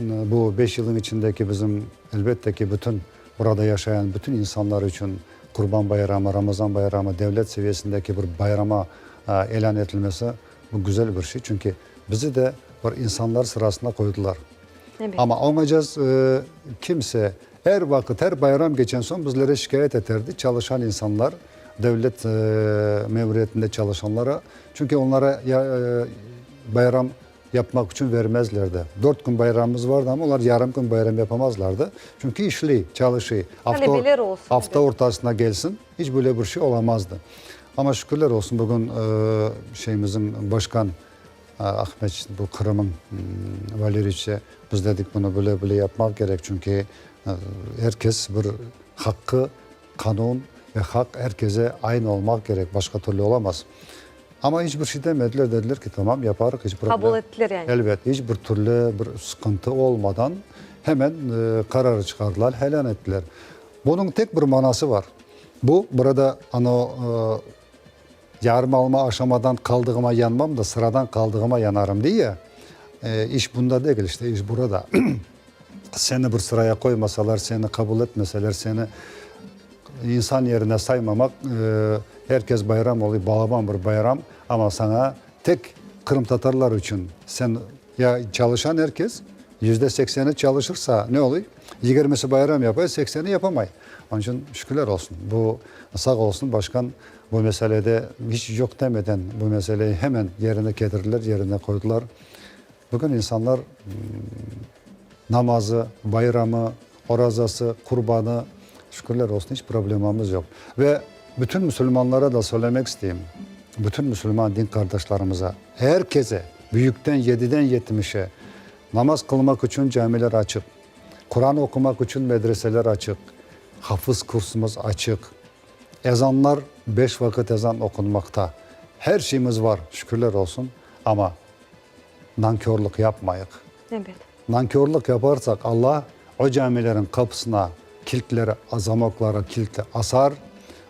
S6: bu beş yılnıñ içindeki bizim, elbette ki, bütün burada yaşayan bütün insanlar içün Qurban bayramı, Ramazan bayramı devlet seviyesindeki bir bayrama ilân etilmesi, bu güzel bir şey. Çünki bizi de bir insanlar sırasına qoydılar. Amma oñacaz kimse Er vaqıt, er bayram keçen soñ bizlere şikâyet eterdi çalışan insanlar, devlet memuriyetinde çalışanlara, çünki onlara bayram yapmaq içün vermezlerdi. Dört kün bayramımız vardı, amma olar yarım kün bayram yapamazlardı, çünki işley, çalışıy.
S2: Talebeler olsun.
S6: Afta ortasına kelsin, iç böyle bir şey olamazdı. Amma şükürler olsun, bugün şeyimizin başqan Ahmet, bu Qırımıñ Valeriçe, biz dedik, bunı böyle böyle yapmaq kerek, çünki er kes bir haqqı, qanun ve haq er keze aynı olmaq kerek, başqa türlü olamaz. Amma iç bir şey demediler, dediler ki, tamam, yaparıq, iç problem.
S2: Qabul ettiler yani.
S6: Elbet, iç bir türlü bir sıqıntı olmadan hemen qararı çıqardılar, helân ettiler. Bunıñ tek bir manası var, bu, burada ano, Yarım alma aşamadan qaldığıma yanmam da, sıradan qaldığıma yanarım, dey ya. İş bunda degil, işte, iş burada. Seni bir sıraya qoymasalar, seni qabul etmeseler, seni insan yerine saymamaq, er kes bayram oluy, balaban bir bayram, amma saña tek qırımtatarlar içün sen, ya çalışan er kes, %80-i çalışırsa, ne oluy? Yigirmisi bayram yapay, sekseni yapamay. Onıñ içün şükürler olsun, bu sağ olsun başqan Bu meselede hiç yoq demeden bu meseleyi hemen yerine ketirdiler, yerine qoydular. Bugün insanlar namazı, bayramı, orazası, qurbanı, şükürler olsun, hiç problemamız yoq. Ve bütün musulmanlara da söylemek isteyim, bütün musulman din qardaşlarımıza, er kese, büyükten yediden yetmişe, namaz qılmaq içün camiler açıq, Quran oqumaq içün medreseler açıq, hafız kursumız açıq. Ezanlar, beş vaqıt ezan oqunmaqta. Her şeyimiz var, şükürler olsun, amma nankörlük yapmayıq.
S2: Ebet.
S6: Nankörlük yaparsaq, Alla o camilerin qapısına kiltleri, zamokları, kilti asar,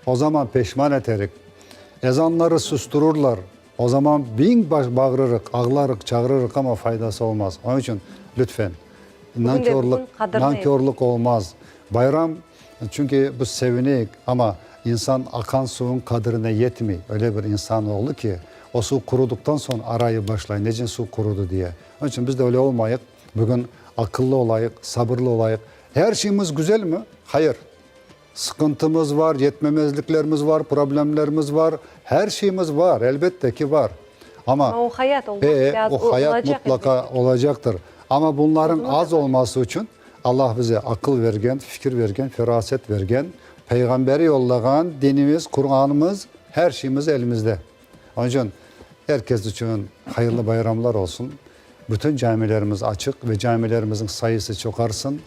S6: o zaman peşman eterik. Ezanları sustururlar. O zaman biñ baş bağırırıq, ağlarıq, çağırırıq, amma faydası olmaz. Onıñ içün, lütfen, nankörlıq, nankörlıq olmaz. Bayram, çünki biz sevineyik, amma insan aqan suvıñ qadirine yetmey. Öyle bir insan oğlu ki, o suv qurudıqtan soñ arayıp başlay, necün suv qurudı diye. Onıñ içün biz de öyle olmayıq. Bugün aqıllı olayıq, sabırlı olayıq. Her şeyimiz güzelmi? Hayır. Sıqıntımız var, yetmemezliklerimiz var, problemlerimiz var, her şeyimiz var, elbette ki, var. Amma,
S2: Amma o hayat olmaq
S6: e,
S2: lâzım,
S6: o hayat
S2: olacaq
S6: mutlaqa
S2: elbette.
S6: olacaqtır. Amma bunların
S2: Uzunu da
S6: az
S2: var.
S6: olması içün Allah bize aqıl vergen, fikir vergen, feraset vergen, Peyğamberi yollağan, dinimiz, Quranımız, her şeyimiz elimizde. Onıñ içün er kes içün hayırlı bayramlar olsun. Bütün camilerimiz açıq ve camilerimizniñ sayısı çoqarsın.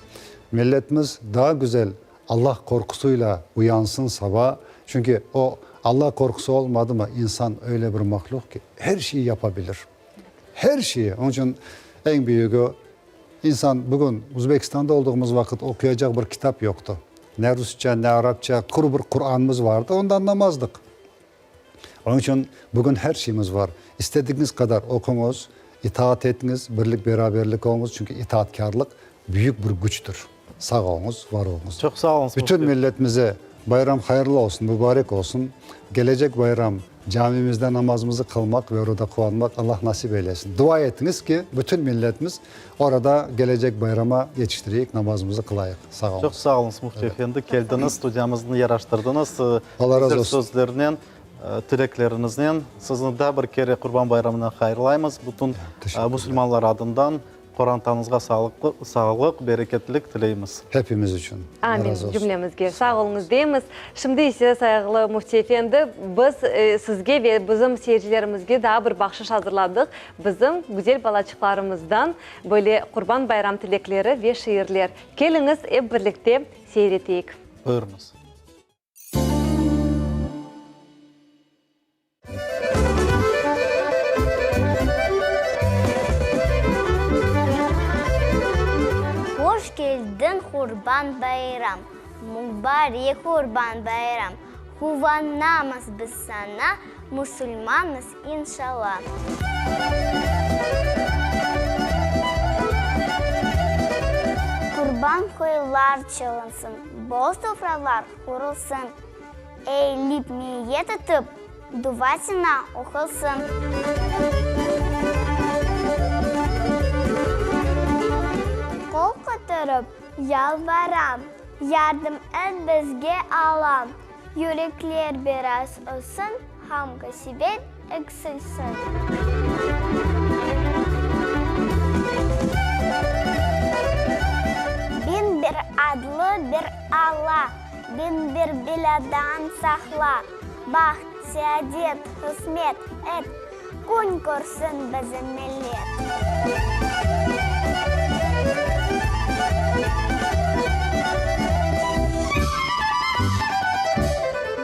S6: Milletimiz daa güzel Allah qorqusıyla uyansın saba. Çünki o Allah qorqusı olmadımı, insan öyle bir mahlüq ki, her şeyi yapabilir. Her şeyi. Onıñ içün eñ büyügi, insan bugün Uzbekistanda olduğumuz vaqıt oquyacaq bir kitap yoqtı. Ne rusça, ne arapça, quru bir Quranımız vardı, onı da añlamazdıq. Onıñ içün bugün her şeyimiz var. İstedigiñiz qadar oquñız, itaat etiñiz, birlik-beraberlik oluñız, çünki itaatkârlıq büyük bir küçtür. Sağ oluñız, var oluñız.
S1: Çoq sağ oluñız,
S6: Bütün
S1: Müfti.
S6: milletimize bayram hayırlı olsun, mübarek olsun. Gelecek bayram camimizde namazımızı qılmaq ve orada quvanmaq Allah nasip eylesin. Dua etiñiz ki, bütün milletimiz orada gelecek bayrama yetiştireyik, namazımızı qılayıq. Sağ oluñız.
S1: Çoq sağ oluñız, Müfti efendi, keldiñiz, studiyamıznı yaraştırdıñız.
S6: Allah razı
S1: Güzel
S6: olsun.
S1: sözlernen, tilekleriñiznen. Sizni daa bir kere Qurban bayramınen hayırlaymız. Bütün musulmanlar adından qorantañızğa sağlıq, bereketlik tileymiz.
S6: Hepimiz içün. Allah
S2: Amin,
S6: razı olsun.
S2: cümlemizge. Sağ oluñız deymiz. Şimdi ise, sayğılı Müfti efendi, biz sizge ve bizim seyircilerimizge daa bir bahşış azırladıq. Bizim güzel balaçıqlarımızdan böyle Qurban bayram tilekleri ve şiirler. Keliñiz, ep birlikte seyir eteyik.
S1: Buyurıñız.
S19: Hoş keldiñ, Qurban bayram, Mubarek Qurban bayram, Quvanamız biz saña, Musulmanmız, inşalla. Qurban qoylar çalınsın, Bol sofralar qurulsın. Eylip niyet etip, duva sina oqulsın. Qol köterip yalvaram, yardım et bizge Allam. Yürekler biraz ısın, ğam-qasebet eksilsin. 1001 adlı bir Alla. 1001 belâdan saqla, Baht, seadet qısmet et, Kün körsin bizim millet.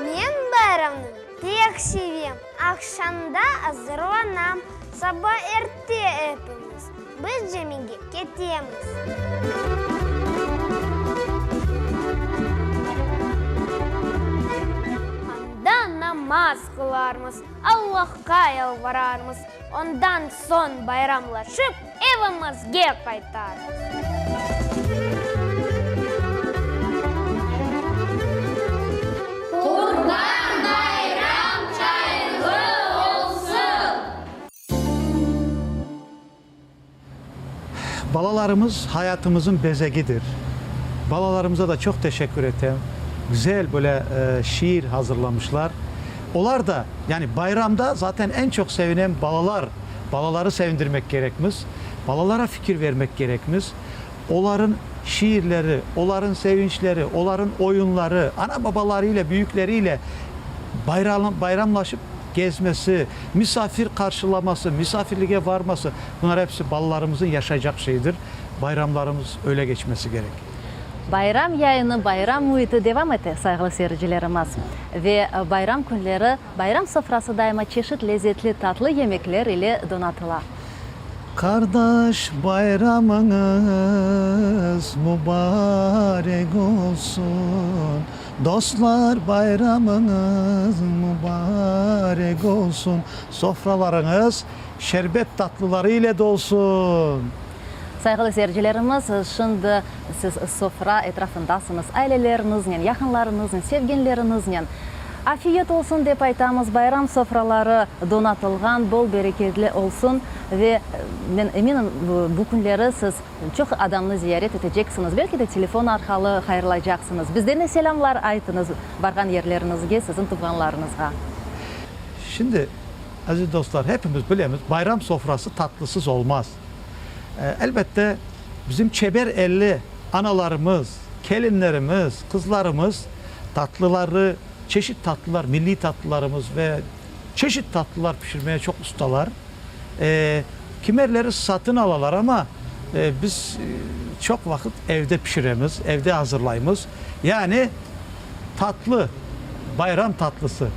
S19: Men bayramnı pek sevem, Aqşamda azırlanam, Saba erte epimiz, Biz camige ketemiz. Anda namaz qılarmız, Allahqa yalvararmız, ondan soñ bayramlaşıp evimizge qaytarmız.
S20: Qurban bayram hayırlı olsun!
S4: Balalarımız hayatımızın bezegidir. Balalarımıza da çoq teşekkür etem. Güzel böyle şiir hazırlamışlar. Olar da, yani bayramda zaten eñ çoq sevinen balalar. Balaları sevindirmek kerekmiz. Balalara fikir vermek kerekmiz. Oların şiirleri, oların sevinçleri, oların oyunları, ana-babalarıyla, büyükleriyle bayramlaşıp gezmesi, misafir qarşılaması, misafirlige varması, bunlar episi balalarımızın yaşaycaq şeyidir. Bayramlarımız öyle keçmesi kerek.
S3: Bayram yayını, bayram müiti devam ete, sayğılı seyircilerimiz. Ve bayram künleri bayram sofrası daima çeşit lezetli tatlı yemekler ile donatıla.
S4: Qardaş bayramıñız mubarek olsun! Dostlar, bayramıñız mubarek olsun, sofralarıñız şerbet tatlıları ile dolsun!
S3: Sayğılı seyircilerimiz, şimdi siz sofra etrafındasıñız, aileleriñiznen, yaqınlarıñıznen, sevgenleriñiznen. Afiyet olsun dep aytamız, bayram sofraları donatılğan, bol bereketli olsun ve men eminim, bu künleri siz çoq adamnı ziyaret eteceksiñiz, belki de telefon arqalı hayırlaycaqsıñız. Bizden de selâmlar aytıñız barğan yerleriñizge, siziñ tuvğanlarıñızğa.
S4: Şimdi, aziz dostlar, hepimiz bilemiz, bayram sofrası tatlısız olmaz. Elbette, bizim çeber elli analarımız, kelinlerimiz, qızlarımız tatlıları, çeşit tatlılar, milliy tatlılarımız ve çeşit tatlılar pişirmeye çoq ustalar. Kimerleri satın alalar, amma biz çoq vaqıt evde pişiremiz, evde azırlaymız. Yani tatlı, bayram tatlısı.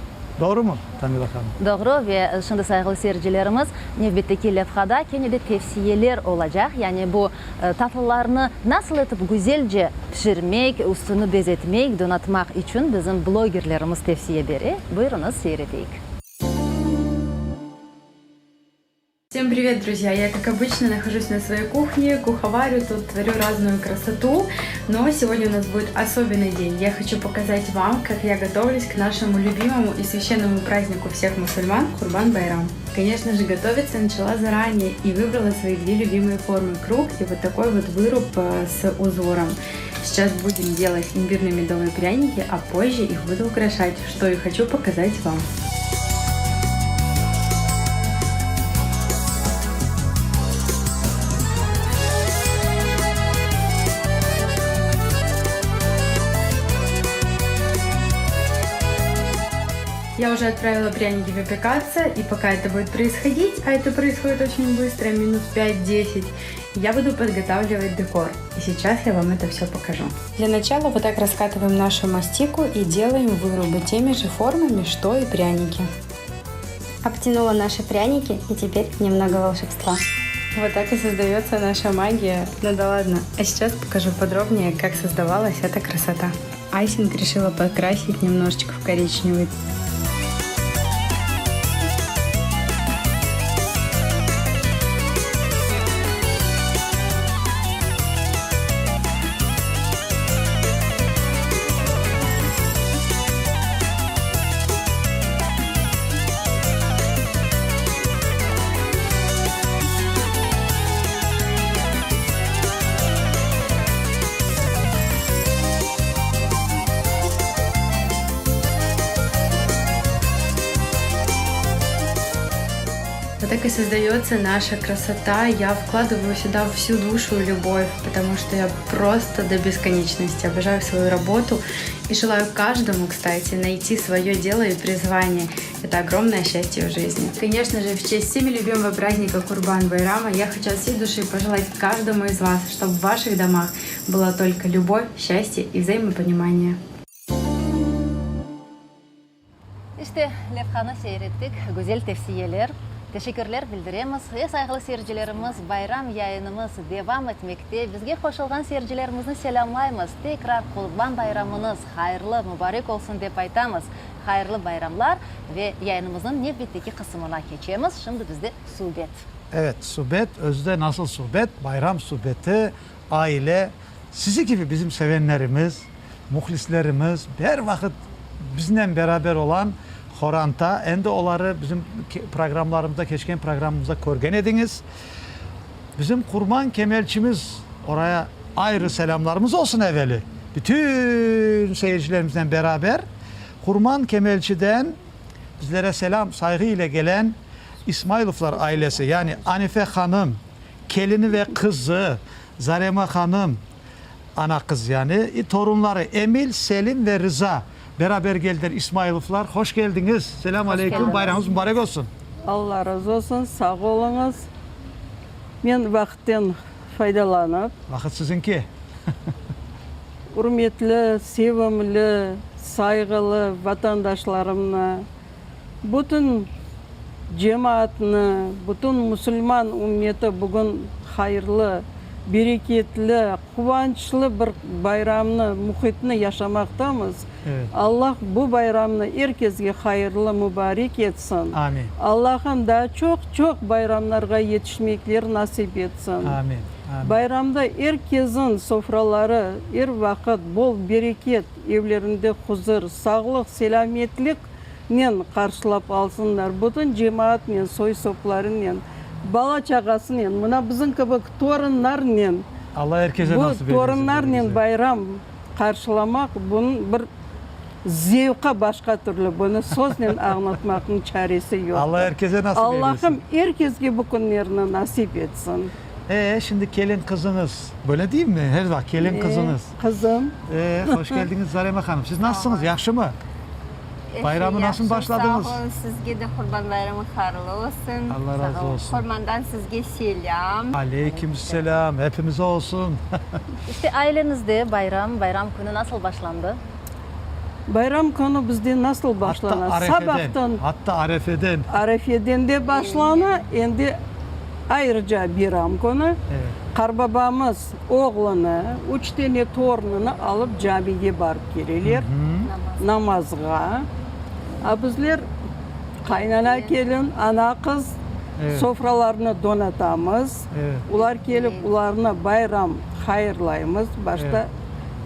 S4: Doğrumı, Tamila hanım?
S3: Doğru, ve şimdi, sayğılı seyircilerimiz, nevbetteki levhada kene de tevsiyeler olacaq, yani bu tatlılarnı nasıl etip güzelce pişirmek, üstüni bezetmek, donatmaq içün bizim blogerlerimiz tevsiye bere. Buyurıñız, seyir eteyik.
S21: Всем привет, друзья! Я, как обычно, нахожусь на своей кухне, куховарю, тут творю разную красоту. Но сегодня у нас будет особенный день. Я хочу показать вам, как я готовлюсь к нашему любимому и священному празднику всех мусульман Курбан-Байрам. Конечно же, готовиться начала заранее и выбрала свои две любимые формы – круг и вот такой вот выруб э, с узором. Сейчас будем делать имбирно-медовые пряники, а позже их буду украшать, что и хочу показать вам. Я уже отправила пряники выпекаться, и пока это будет происходить, а это происходит очень быстро, минут 5-10, я буду подготавливать декор. И сейчас я вам это все покажу. Для начала вот так раскатываем нашу мастику и делаем вырубы теми же формами, что и пряники. Обтянула наши пряники и теперь немного волшебства. Вот так и создается наша магия. Ну да ладно. А сейчас покажу подробнее, как создавалась эта красота. Айсинг решила подкрасить немножечко в коричневый. Вот так и создается наша красота. Я вкладываю сюда всю душу и любовь, потому что я просто до бесконечности обожаю свою работу и желаю каждому, кстати, найти свое дело и призвание. Это огромное счастье в жизни. Конечно же, в честь всеми любимого праздника Курбан Байрама я хочу от всей души пожелать каждому из вас, чтобы в ваших домах была только любовь, счастье и взаимопонимание.
S3: İşte, levhanı seyir ettik, güzel tevsiyeler. Teşekkürler bildiremiz. E, sayğılı seyircilerimiz, bayram yayınımız devam etmekte. Bizge qoşulğan seyircilerimizni selâmlaymız. Tekrar Qurban bayramıñız hayırlı, mubarek olsun dep aytamız. Hayırlı bayramlar ve yayınımıznıñ nevbetteki qısımına keçemiz. Şimdi bizde subet.
S4: Evet, subet, özü de nasıl subet, bayram subeti, aile, sizi kibi bizim sevenlerimiz, mühlislerimiz, er vaqıt biznen beraber olan qoranta, endi oları bizim programlarımızda, keçken programımızda körgen ediñiz. Bizim Qurman Kemelçimiz, oraya ayrı selâmlarımız olsun eveli, bütün seyircilerimiznen beraber Qurman Kemelçiden bizlere selâm, sayğı ile gelen İsmailovlar ailesi, yani Anife hanım, kelini ve qızı Zarema hanım, ana-qız yani, i torunları Emil, Selim ve Rıza beraber geldiler İsmailovlar. Hoş keldiñiz! Selâm aleyküm, bayramıñız mubarek olsun!
S22: Alla razı olsun, sağ oluñız. Men vaqıtten faydalanıp.
S4: Vaqıt siziñki.
S22: Ürmetli, sevimli, sayğılı vatandaşlarımnı, bütün cemaatnı, bütün musulman ümmeti bugün hayırlı. Bereketli, quvançlı bir bayramnı, mühitni yaşamaqtamız. Allah bu bayramnı er kesge hayırlı, mübarek etsin.
S4: Amin.
S22: Allahım daa çoq-çoq bayramlarğa yetişmekler nasip etsin.
S4: Amin. Amin.
S22: Bayramda er kesin sofraları er vaqıt bol bereket, evlerinde huzur, sağlıq, selâmetliknen qarşılap alsınlar. Bütün cemaatnen, soy-soplarınen, bala-çağasınen, mına bizim kibi torunlarnen,
S4: Allah er kese
S22: bu
S4: nasip eylesin.
S22: torunlarnen bayram qarşılamaq, bunıñ bir zevqı başqa türlü, bunı söznen añlatmaqnıñ çaresi yoqtır.
S4: Allah er kese nasip eylesin.
S22: Allahım er kesge bu künlerni nasip etsin.
S4: E, şimdi kelin qızıñız, böyle deyimmi, her vaqıt kelin qızıñız.
S22: E, qızım.
S4: E, hoş keldiñiz, Zarema hanım. Siz nasılsıñız, yahşımı? Bayramı nasıl başladıñız?
S7: Sağ olun, sizge de Qurban bayramı hayırlı olsun.
S4: Allah razı olsun.
S7: Qurbandan sizge selâm.
S4: Aleyküm selâm, hepimize olsun.
S3: İşte ailenizde bayram, bayram künü nasıl başlandı?
S22: Bayram künü bizde nasıl başlana?
S4: Hatta arefeden,
S22: Sabahtan.
S4: hatta arefeden.
S22: Arefeden de başlana, endi ayrıca biram künü qarbabamız oğlunı, üç tane torunını alıp camige barıp keleler namazğa. A bizler qaynana kelin, ana qız sofralarnı donatamız. Olar kelip, olarnı bayram hayırlaymız. Başta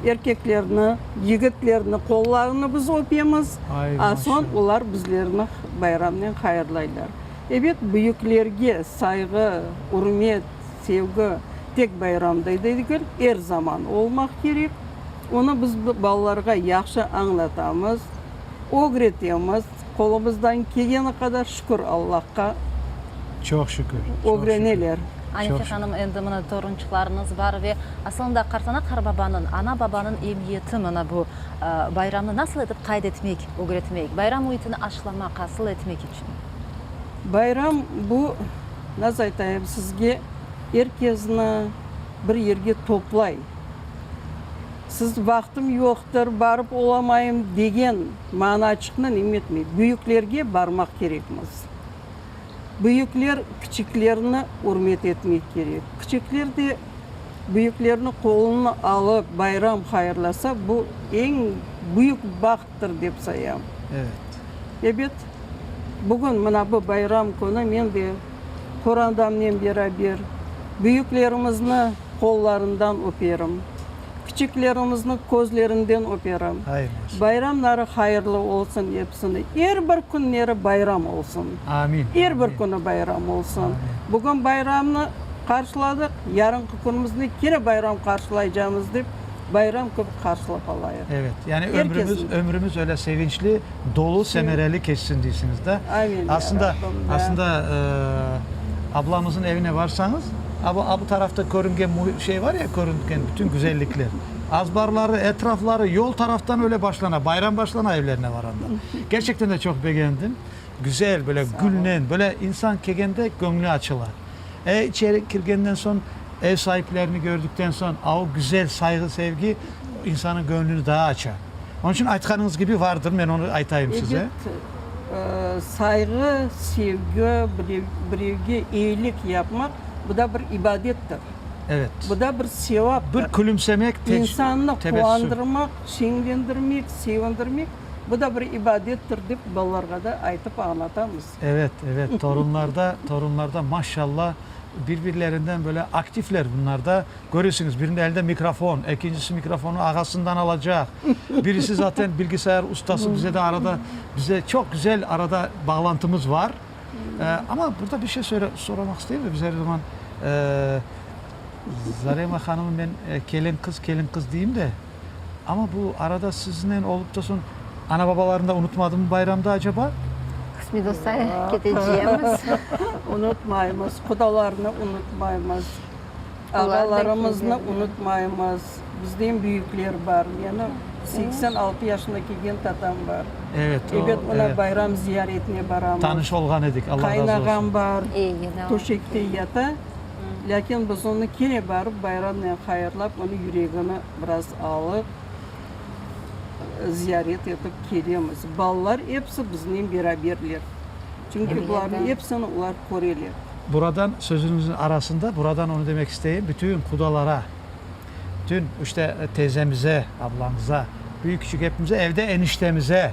S22: erkeklerni, yigitlerni qollarını biz öpemiz, a soñ olar bizlerni bayramnen hayırlaylar. Ebet, büyüklerge sayğı, ürmet, sevgi tek bayramda degil, er zaman olmaq kerek. Onı biz balalarğa yahşı añlatamız, ögretemiz. Qolumızdan kelgeni qadar, şükür Allahqa,
S4: Çoq şükür.
S22: ögreneler.
S3: Anife hanım, endi mına torunçıqlarıñız bar ve asılında qartana-qarbabanıñ, ana-babanıñ emiyeti mına bu bayramnı nasıl etip qayd etmek, ögretmek, bayram müitini aşlamaq, asıl etmek içün?
S22: Bayram bu, nasıl aytayım sizge, er kezni bir yerge toplay. Siz vaqtım yoqtır, barıp olamayım degen manaçıqnı neme etmey. Büyüklerge barmaq kerekmiz. Büyükler kiçiklerni ürmet etmek kerek. Kiçikler de büyüklerniñ qolunı alıp bayram hayırlasa, bu eñ büyük bahttır dep sayam.
S4: Evet.
S22: Ebet, bugün mına bu bayram künü men de qorandamnen beraber büyüklerimizni qollarından öperim, kiçiklerimizni közlerinden öperim. Bayramları hayırlı olsun episini, er bir künleri bayram olsun.
S4: Amin.
S22: Er bir künü bayram olsun. Bugün bayramnı qarşıladıq, yarınki künümüzni kene bayram qarşılaycamız dep, bayram kibi qarşılap alayıq.
S4: Evet, yani ömrümiz, ömrümiz öyle sevinçli, dolu, semereli keçsin deysiñiz da.
S22: Amin, ya
S4: Aslında,
S22: Rabbim, da.
S4: aslında, ablamızın evine varsañız, a bu, a bu tarafta körüngen şey var ya, körüngen bütün güzellikler, azbarları, etrafları, yol taraftan öyle başlana, bayram başlana evlerine varanda. Gerçekten de çoq begendim. Güzel, böyle gülnen, böyle insan kelgende göñlü açıla. E, içeri kirgenden soñ, ev saiplerini gördükten soñ, a o güzel sayğı-sevgi insanıñ göñlüni daa aça. Onıñ içün aytqanıñız kibi vardır, men onı aytayım size.
S22: Ebet, sayğı, sevgi, birevge eyilik yapmaq, bu da bir ibadettir.
S4: Evet.
S22: Bu da bir sevaptır.
S4: Bir külümsemek, tebessüm.
S22: İnsannı quvandırmaq, şeñlendirmek, sevindirmek, bu da bir ibadettir, dep balalarğa da aytıp añlatamız.
S4: Evet, evet, torunlarda, torunlarda maşallah, bir-birlerinden böyle aktifler bunlar da. Köresiñiz, biriniñ elinde mikrofon, ekincisi mikrofonnı ağasından alacaq, birisi zaten bilgisayar ustası, bize de arada, bize çoq güzel arada bağlantımız var. Amma burada bir şey soramaq isteyim de, biz er zaman Zarema hanımı men kelin qız, kelin qız deyim de, amma bu arada siznen olıp da soñ ana-babalarını da unutmadımı bayramda acaba?
S7: Qısmet olsa ketecemiz.
S22: Unutmaymız, qudalarnı unutmaymız. Ağalarımıznı unutmaymız. Bizden büyükler bar. Menim 86 yaşına kelgen tatam bar.
S4: Evet, o,
S22: Ebet, oña bayram ziyaretine baramız.
S4: Tanış olğan edik, Allah razı olsun.
S22: Qaynağam bar, töşekte yata. Lâkin biz onı kene barıp bayramnen hayırlap, onıñ yüregini biraz alıp, ziyaret etip kelemiz. Balalar episi biznen beraberler. Çünki bularnıñ episini olar köreler.
S4: Buradan, sözüñizniñ arasında, buradan onı demek isteyim, bütün qudalara, bütün, işte, teyzemize, ablamıza, büyük-küçük epimize, evde eniştemize,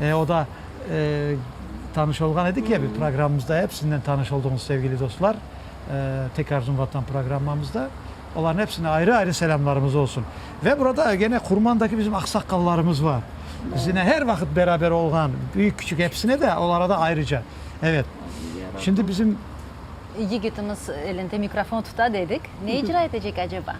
S4: e, o da, e, tanış olğan edik ya bir programmamızda, episinden tanış olduñız, sevgili dostlar, e, Tek arzum Vatan programmamızda. Olarnıñ epsine ayrı-ayrı selâmlarımız olsun. Ve burada gene Qurmandaki bizim aqsaqallarımız bar. Bizimle her vaqıt beraber olğan, büyük-küçük epsine de, olara da ayrıca. Evet. Şimdi bizim.
S3: Yigitimiz elinde mikrofon tuta dedik. Ne icra etecek aceba?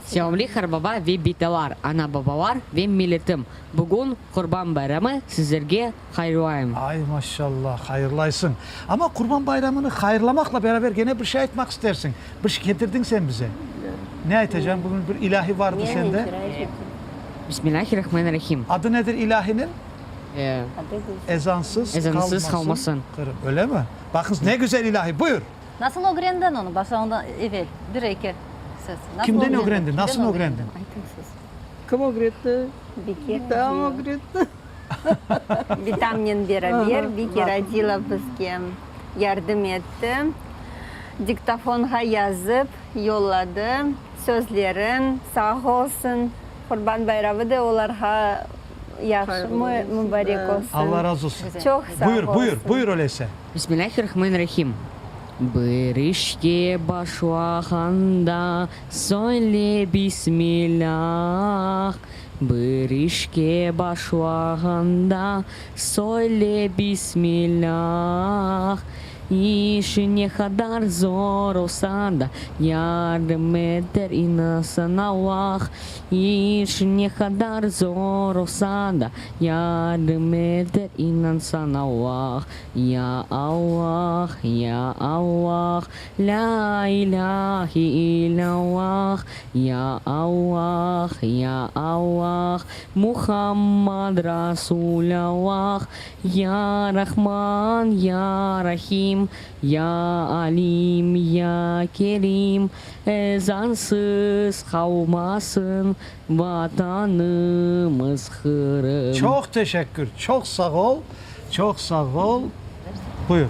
S5: Sevimli qarbaba ve bitalar, ana-babalar ve milletim! Bugün Qurban bayramı sizlerge hayırlayım.
S4: Ay, maşallah, hayırlaysıñ. Amma Qurban bayramını hayırlamaqla beraber gene bir şey aytmaq istersiñ. Bir şey ketirdiñ sen bize. Ne aytacañ? Bugün bir ilâhi vardı sende.
S5: Bismillahirrahmanirrahim.
S4: Adı nedir ilâhiniñ? Ezansız
S5: Ezansız qalmasın.
S4: Qırım. Öyle mi? Baqıñız, ne güzel ilâhi. Buyur!
S3: Nasıl ögrendiñ onı? Başta ondan evel bir-eki söz. Nasıl
S4: Kimden ögrendiñ? Nasıl ögrendiñ?
S7: Aytıñ siz.
S22: Kim ögretti? Bitam ögretti.
S7: Bitamnen beraber Bike Radilov bizge yardım etti. Diktofonğa yazıp yolladı sözlerin. Sağ olsun. Qurban bayramı da olarğa yahşı, mübarek olsun.
S4: Alla razı olsun.
S7: Çoq sağ
S4: Buyur, buyur,
S7: olsun.
S4: buyur öyleyse.
S5: Bismillahirrahmanirrahim. Bir işke başlağanda söyle Bismillah, Bir işke başlağanda söyle Bismillah. İşiñ ne qadar zor olsa da, yardım eter inansın Allah. İşiñ ne qadar zor olsa da, yardım eter inansan Allah. Ya Allah, ya Allah, lâ ilâhe illâllah, ya Allah, ya Allah, Muhammad Rasulâllah, ya Rahman, ya Rahim, ya Alim, ya Kerim, ezansız qalmasın Vatanımız Qırım.
S4: Çoq teşekkür, çoq sağ ol. Çoq sağ ol. Buyur.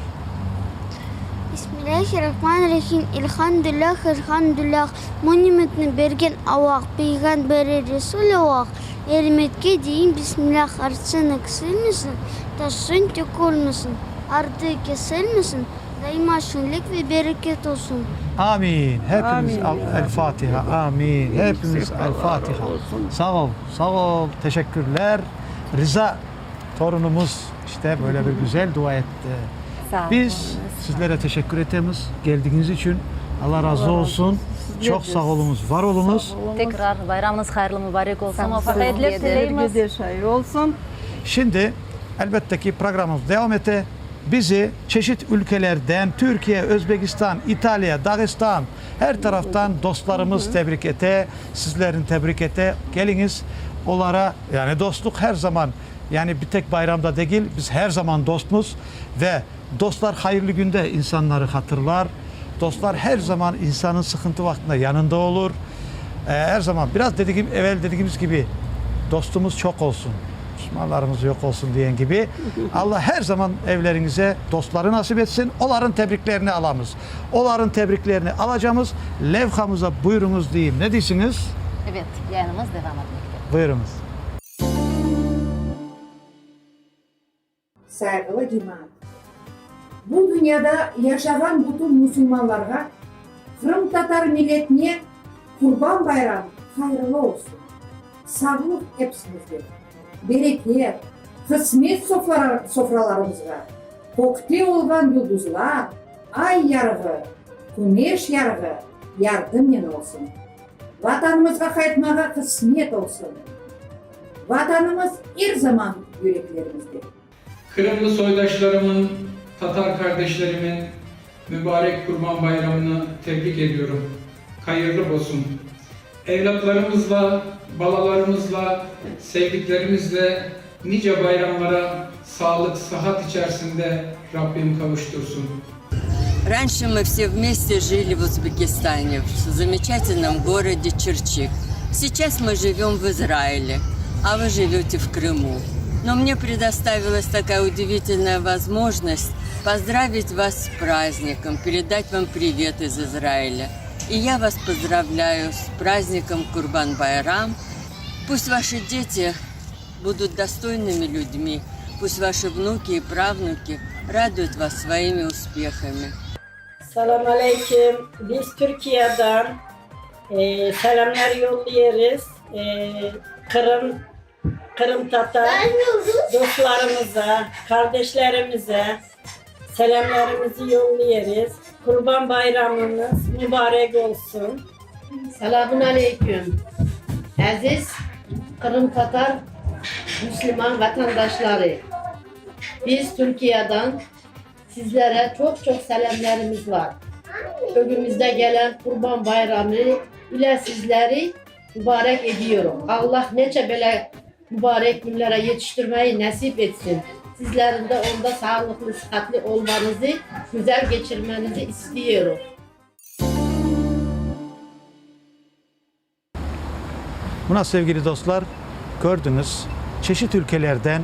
S19: Bismillahirrahmanirrahim. Elhamdülillah, elhamdülillah. Bu nimetni bergen Allah, Peyğamberi Resulullah. Elmetke deyim Bismillah, artsın eksilmesin, taşsın tökülmesin, ardı kesilmesin, daima şeñlik ve bereket olsun.
S4: Amin. Hepimiz El Fatiha. Amin. Hepimiz El Fatiha. Sağ ol, sağ ol. Teşekkürler. Riza. Torunımız işte böyle bir güzel dua etti. Biz sizlere teşekkür etemiz geldigiñiz içün. Alla razı olsun. Çoq sağ oluñız, var oluñız.
S3: Tekrar bayramıñız hayırlı mübarek olsun. Muvafaqiyetler tileymiz.
S22: Sizlerge de şay olsun.
S4: Şimdi, elbette ki, programımız devam ete. Bizi çeşit ülkelerden, Türkiye, Özbekistan, İtaliya, Dağıstan, her taraftan dostlarımız tebrik ete, sizlerni tebrik ete. Keliñiz, olara, yani dostluq her zaman, yani bir tek bayramda degil, biz her zaman dostmuz ve dostlar hayırlı günde insanları hatırlar, dostlar her zaman insanın sıqıntı vaqtında yanında olur. Her zaman, biraz dedigim, evel dedigimiz kibi, dostumuz çoq olsun. Duşmanlarımız yoq olsun diyen kibi, Alla her zaman evleriñize dostları nasip etsin, olarıñ tebriklerini alamız. Olarıñ tebriklerini alacamız. Levhamıza buyurıñız deyim. Ne deysiñiz?
S3: Evet, yayınımız devam etmekte.
S4: Buyurıñız.
S8: Sayğılı cemaat! Bu dünyada yaşağan bütün musulmanlarğa, qırımtatar milletine Qurban bayram hayırlı olsun! Sağlıq epsimizge, bereket, qısmet sofralarımızğa, kökte olğan yulduzlar, ay yarığı, küneş yarığı yardımnen olsun! Vatanımızğa qaytmağa qısmet olsun! Vatanımız er zaman yüreklerimizde.
S23: Qırımlı soydaşlarımın, tatar kardeşlerimin mübarek Qurban bayramını tebrik ediyorum. Hayırlı bolsun. Evlatlarımızla, balalarımızla, sevdiklerimizle nice bayramlara sağlık, sıhhat içerisinde Rabbim kavuştursun.
S24: Раньше мы все вместе жили в Узбекистане, в замечательном городе Чирчик. Сейчас мы живем в Израиле, а вы живете в Крыму. Но мне предоставилась такая удивительная возможность поздравить вас с праздником, передать вам привет из Израиля. И я вас поздравляю с праздником Курбан-Байрам. Пусть ваши дети будут достойными людьми, пусть ваши внуки и правнуки радуют вас своими успехами.
S9: Selam aleyküm. Biz Türkiye'den selamlar yolluyoruz. Qırım, Qırımtatar dostlarımıza, kardeşlerimize selamlarımızı yolluyoruz. Kurban bayramınız mübarek olsun.
S11: Selamun aleyküm, aziz qırımtatar müsliman vatandaşları! Biz Türkiyedan sizlere çoq-çoq selâmlarımız var. Ögümizde gelen Qurban bayramı ile sizleri mübarek ediyorum. Allah neçe böyle mübarek künlere yetiştirmeyi nasip etsin. Sizlerin de onda sağlıqlı, sıhhatli olmanızı, güzel geçirmenizi istiyorum.
S4: Mına, sevgili dostlar, kördiñiz, çeşit ülkelerden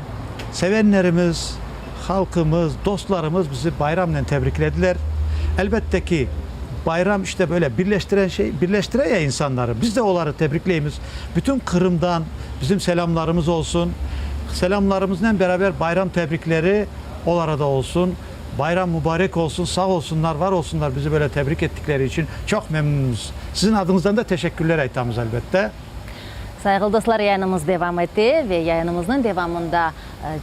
S4: sevenlerimiz, halqımız, dostlarımız bizi bayramnen tebriklediler. Elbette ki, bayram işte böyle birleştiren şey, birleştire ya insanları. Biz de oları tebrikleymiz. Bütün Qırımdan bizim selâmlarımız olsun. Selâmlarımıznen beraber bayram tebrikleri olara da olsun. Bayram mübarek olsun, sağ olsunlar, var olsunlar bizi böyle tebrik ettikleri içün çoq memnünmiz. Siziñ adıñızdan da teşekkürler aytamız, elbette.
S3: Sayğılı dostlar, yayınımız devam ete ve yayınımıznıñ devamında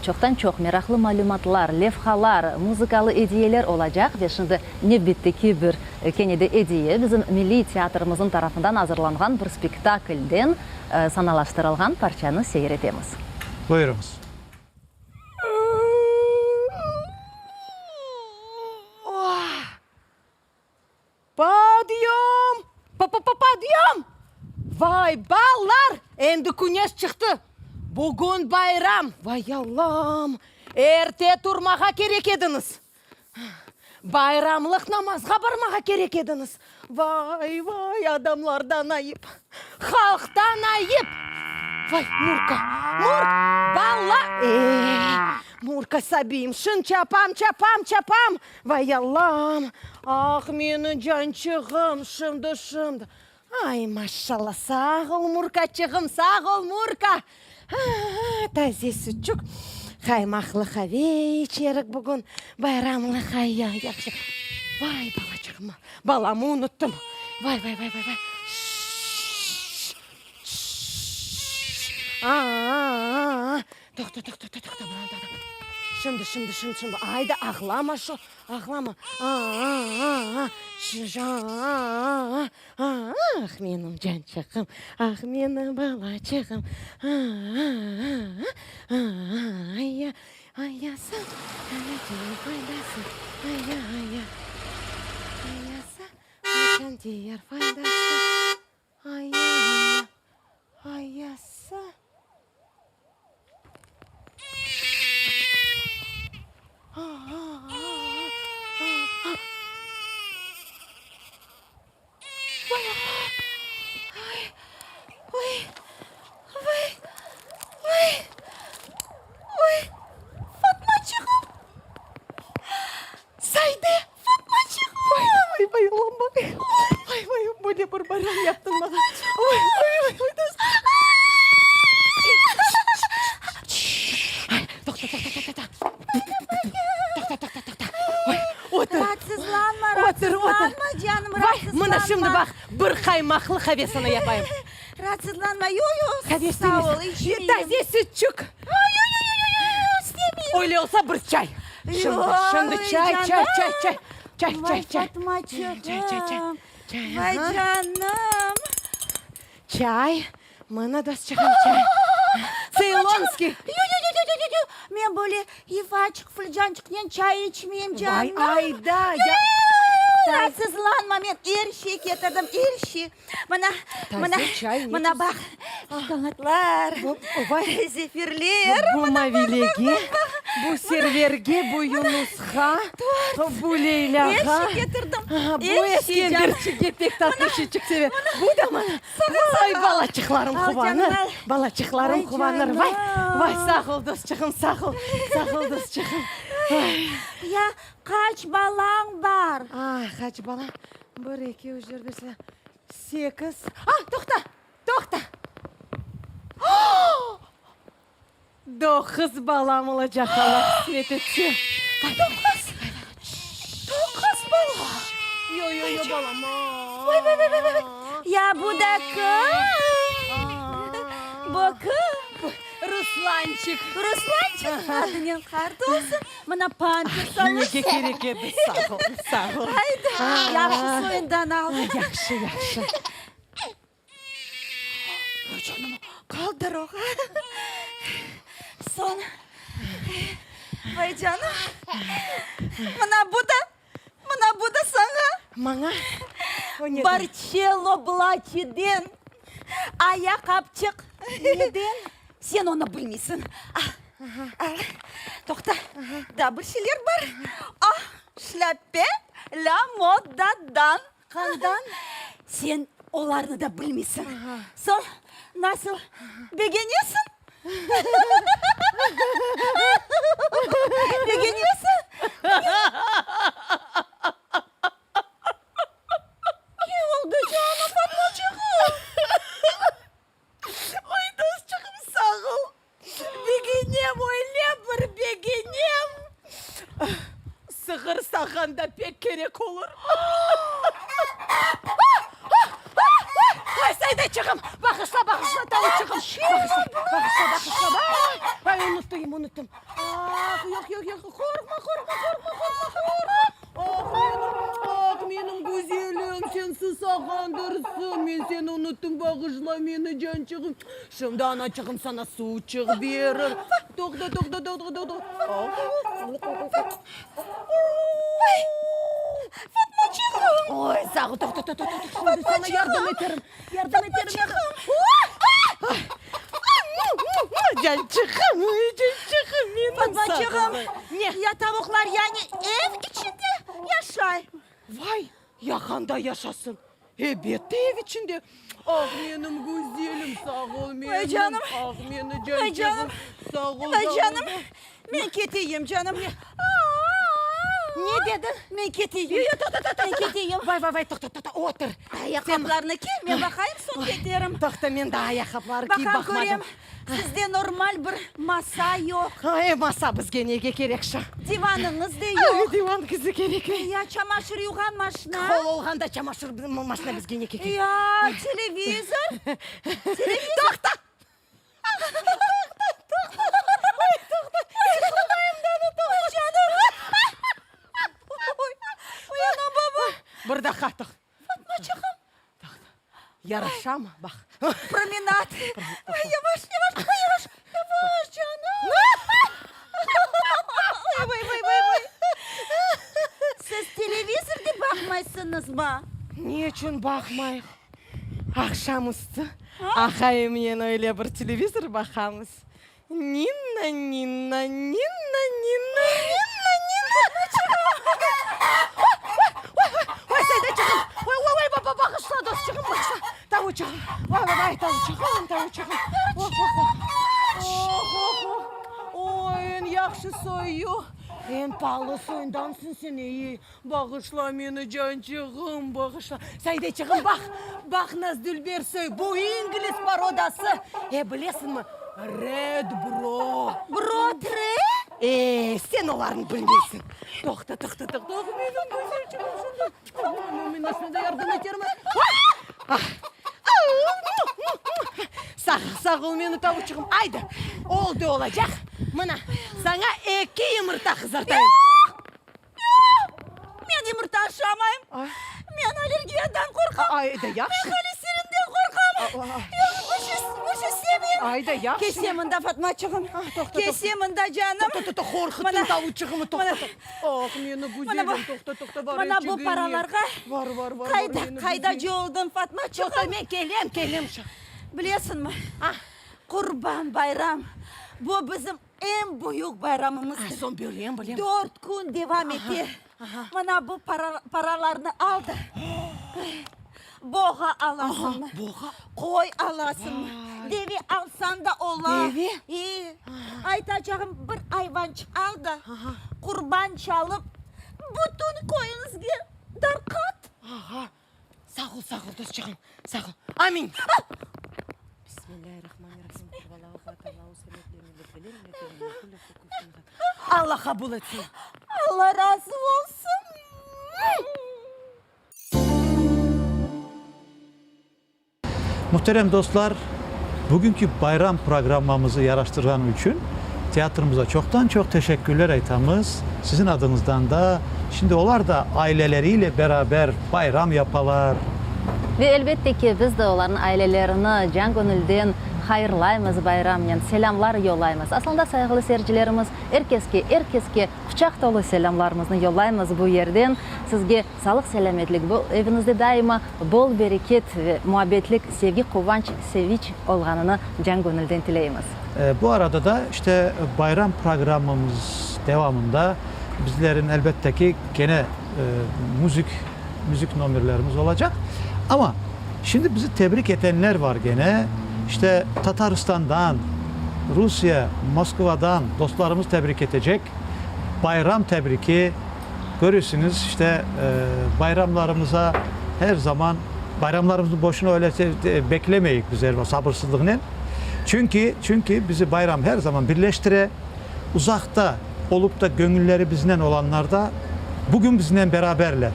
S3: çoqtan-çoq meraqlı malümatlar, levhalar, muzıkalı ediyeler olacaq ve şimdi nevbetteki bir kene de ediye, bizim milliy teatrimizniñ tarafından azırlanğan bir spektaklden sanalaştırılğan parçanı seyir etemiz.
S4: Buyurıñız.
S13: Padyom! Pa-pa-pa-padyom! Vay, ballar, endi küneş çıqtı. Bugün bayram. Vay, Allam, erte turmağa kerek ediñiz. Bayramlıq namazğa barmağa kerek ediñiz. Vay, vay, adamlardan ayıp, halqtan ayıp! Vay, Murka, Murk, bala, ey, Murka sabiyim, şın çapam, çapam, çapam! Vay, Allam, ah, menim cançığım, şimdi, şimdi. Ay, maşallah, sağ ol, Murkaçığım, sağ ol, Murka! Taze sütçük, qaymaqlı qave içerik bugün, bayramlıq, ay, yahşı. Vay, balaçığım, balamı unuttım. Vay, vay, vay, vay, vay. Şşş, şşş, a-a-a-a. Toqta, toqta, toqta, Şimdi, şimdi, şimdi, şimdi. Ayda, ağlama şu, ağlama. A-a-a-a, şş, a-a-a-a. Ah, menim cançığım, ah, menim balaçığım, a-a-a-a, a-a-a-a, ayasa, ayacığım faydası, aya-aya, ayasa, qaçan tiyer faydası, aya-aya, ayasa.
S12: Raatsızlanma, raatsızlanma, canım, raatsızlanma.
S13: Mına şimdi baq, bir qaymaqlı qave sana yapayım.
S12: Raatsızlanma, yoq, yoq, sağ ol, içmeyim.
S13: Taze sütçük.
S12: Yoq, istemeyim.
S13: Öyle olsa bir çay. Şimdi, şimdi çay, çay, çay, çay. Çay, çay, çay.
S12: Vay, Fatmaçığım.
S13: Çay, çay, çay.
S12: Vay, canım.
S13: Çay. Mına, dostçığım, çay. Tseylonskiy.
S12: Yoq-yoq-yoq-yoq-yoq, men böyle ifaçıq, filcançıqnen çay içmeyim, canım.
S13: Vay, ayda, ya.
S12: Raatsızlanma, men er şey ketirdim, er şey. Mına, mına, mına baq, şokoladlar, zefirler.
S13: Bu mavilege. Bu Serverge, bu Yunusqa, bu Leylâğa.
S12: Er şey ketirdim.
S13: Bu Eskenderçige pek tatlı şeyçik seve. Bu da mana. Vay, balaçıqlarım quvanır. Balaçıqlarım quvanır. Vay, vay, sağ ol, dostçığım, sağ ol. Sağ ol, dostçığım.
S12: Ya qaç balañ bar?
S13: Ah, qaç balam? Bir, eki, üç, dört, beş, sekiz. Ah, toqta, toqta. Doquz balam olacaq, Alla qısmet etse.
S12: Doquz? Doquz bala?
S13: Yo, yo, yo, balam.
S12: Vay, vay, vay, vay, vay. Ya bu da kim? Bu kim?
S13: Ruslançik.
S12: Ruslançik? Adınen qart olsun. Mına pampers alırsıñ.
S13: Nege kerek edi? Sağ ol, sağ ol.
S12: Ayda, yahşı soyundan al.
S13: Yahşı, yahşı.
S12: Canım, qaldır oğa. Soñ, vay canım, mına bu da, mına bu da saña.
S13: Maña? O neden?
S12: Barçello Blaçiden ayaqqapçıq.
S13: Neden?
S12: Sen onı bilmeysiñ. Al, toqta, daa bir şeyler bar. Ah, şlâpe La Modadan.
S13: Qandan?
S12: Sen olarnı da bilmeysiñ. Soñ, nasıl, begenesiñ? Begenesiñ? Ne oldı, canım, Fatmaçığım?
S13: Oy, dostçığım, sağ ol. Begenem, öyle bir begenem. Sığır sağğanda pek kerek olur. Ay, Saydaçığım, bağışla, bağışla, tavuçığım. Bağışla, bağışla, bağışla. Ay, unuttım, unuttım. Ah, yoq, yoq, yoq, qorqma, qorqma, qorqma, qorqma, qorqma. Ah, menim, ah, menim güzelim, sen susağandırsıñ, men seni unuttım, bağışla meni, cançığım. Şimdi anaçığım sana suvçıq berir. Toqta, toqta, toqta, toqta.
S12: Ay, Fatmaçığım.
S13: Oy, sağ ol, toqta, toqta, toqta, şimdi sana yardım eterim, yardım eterim. Cançığım, cançığım menim.
S12: Fatmaçığım,
S13: Ne?
S12: ya tavuqlar yani ev içinde yaşay?
S13: Vay, ya qanda yaşasın? Elbette ev içinde. Ah, menim güzelim, sağ ol menim.
S12: Vay canım.
S13: Ah, meni
S12: Vay canım.
S13: cançığım, sağ ol,
S12: Vay
S13: sağ ol.
S12: canım. Men keteyim, canım.
S13: Ne dediñ?
S12: Men keteyim.
S13: Yoq, yoq, toqta, toqta,
S12: Men keteyim.
S13: Vay, vay, vay, toqta, toqta, otur.
S12: Ayaqqaplarnı kiy, men baqayım, soñ keterim.
S13: Toqta, men daa ayaqqapları kiyip
S12: Baqam,
S13: baqmadım.
S12: körem, sizde normal bir masa yoq.
S13: Ay, masa bizge nege kerek şu?
S12: Divanıñız da yoq.
S13: Ay, divan bizge kerek mi?
S12: Ya çamaşır yuğan maşina?
S13: Qol olğanda çamaşır maşina bizge nege kerek?
S12: Ya televizor? Televizor?
S13: Toqta! Toqta, toqta! Ay, toqta! Yıqılmayım da, toqta!
S12: Canım! Oy, oy, anam, babam!
S13: Bir daqqa, toqta.
S12: Fatmaçığım!
S13: Toqta. Yaraşamı? Baq.
S12: Promenad. Ay, yavaş, yavaş, ay, yavaş, yavaş, canım. Vay, vay, vay, vay, vay. Siz televizor da baqmaysıñızmı?
S13: Ne içün baqmayıq? Aqşam üstü aqayımnen öyle bir televizor baqamız. Ninna, ninna, ninna, ninna, ninna, ninna. Oy, Saydaçığım, oy, oy, oy, baba, bağışla, dostçığım, bağışla. Tavuçığım, vay, vay, vay, tavuçığım, tavuçığım. Oh, oh, oh. Oh, oh, oh. Oy, eñ yahşı soyu, eñ paalı soyundansıñ sen, ey. Bağışla meni, cançığım, bağışla. Saydeçığım, baq, baq nas dülber soy, bu ingliz porodası. E, bilesiñmi, red bro.
S12: Bro tre?
S13: E, sen olarnı bilmeysiñ. Toqta, toqta, toqta, ah, menim güzelçigim şunda. Men aslında yardım eterim. Ah, Sağ, sağ ol meni tavuçığım. Aydı, oldı olacaq. Mına, saña eki yımırta qızartayım.
S12: Yoq! Men yımırta aşamayım. Men allergiyadan qorqam.
S13: Ayda, yahşı.
S12: Men holesterinden qorqam. Yoq, bu şey, bu şey sevmeyim.
S13: Ayda, yahşı.
S12: Kese mında, Fatmaçığım.
S13: Toqta,
S12: Kese mında, canım.
S13: Toqta, toqta, qorquttın tavuçığımı, toqta. Ah, meni güzelim, toqta, toqta, var
S12: Mına bu paralarğa
S13: Var, var, var,
S12: qayda, qayda coyuldıñ, Fatmaçığım?
S13: Toqta, men kelem, kelem.
S12: Bilesiñmi, Qurban bayram, bu bizim.
S10: Eñ büyük bayramımızdır.
S13: Soñ bilem, bilem.
S10: Dört kün devam ete. Mına bu paralarnı al da, boğa alasıñmı, qoy alasıñmı, deve alsañ da ola.
S13: Deve?
S10: E, aytacağım, bir ayvançıq al da, qurban çalıp, bütün köyüñizge darqat.
S13: Sağ ol, sağ ol, dostçığım, sağ ol. Amin. Alla qabul etsin.
S10: Alla razı olsun.
S4: Muhterem dostlar, bugünki bayram programmamızı yaraştırğanı içün teatrımıza çoqtan-çoq teşekkürler aytamız. Siziñ adıñızdan da. Şimdi olar da aileleriyle beraber bayram yapalar.
S3: Ve elbette ki, biz de olarnıñ ailelerini can-göñülden hayırlaymız bayramnen, selâmlar yollaymız. Aslında, sayğılı seyircilerimiz, er keske, er keske quçaq tolu selâmlarımıznı yollaymız bu yerden. Sizge Sağlıq-selâmetlik, bu eviñizde daima bol bereket ve muabbetlik, sevgi, quvanç, sevinç olğanını can-göñülden tileymiz.
S4: Bu arada da, işte, bayram programmamız devamında bizlerin, elbette ki, kene müzik, müzik nomerlerimiz olacaq. Amma şimdi bizi tebrik etenler var gene. İşte, Tataristandan, Rusiye, Moskvadan dostlarımız tebrik etecek. Bayram tebriki. Körüsiñiz, işte, bayramlarımıza her zaman, bayramlarımıznı boşuna öyle beklemeyik biz er sabırsızlıqnen. Çünki, çünki bizi bayram her zaman birleştire. Uzaqta olup da göñülleri biznen olanlar da bugün biznen beraberler.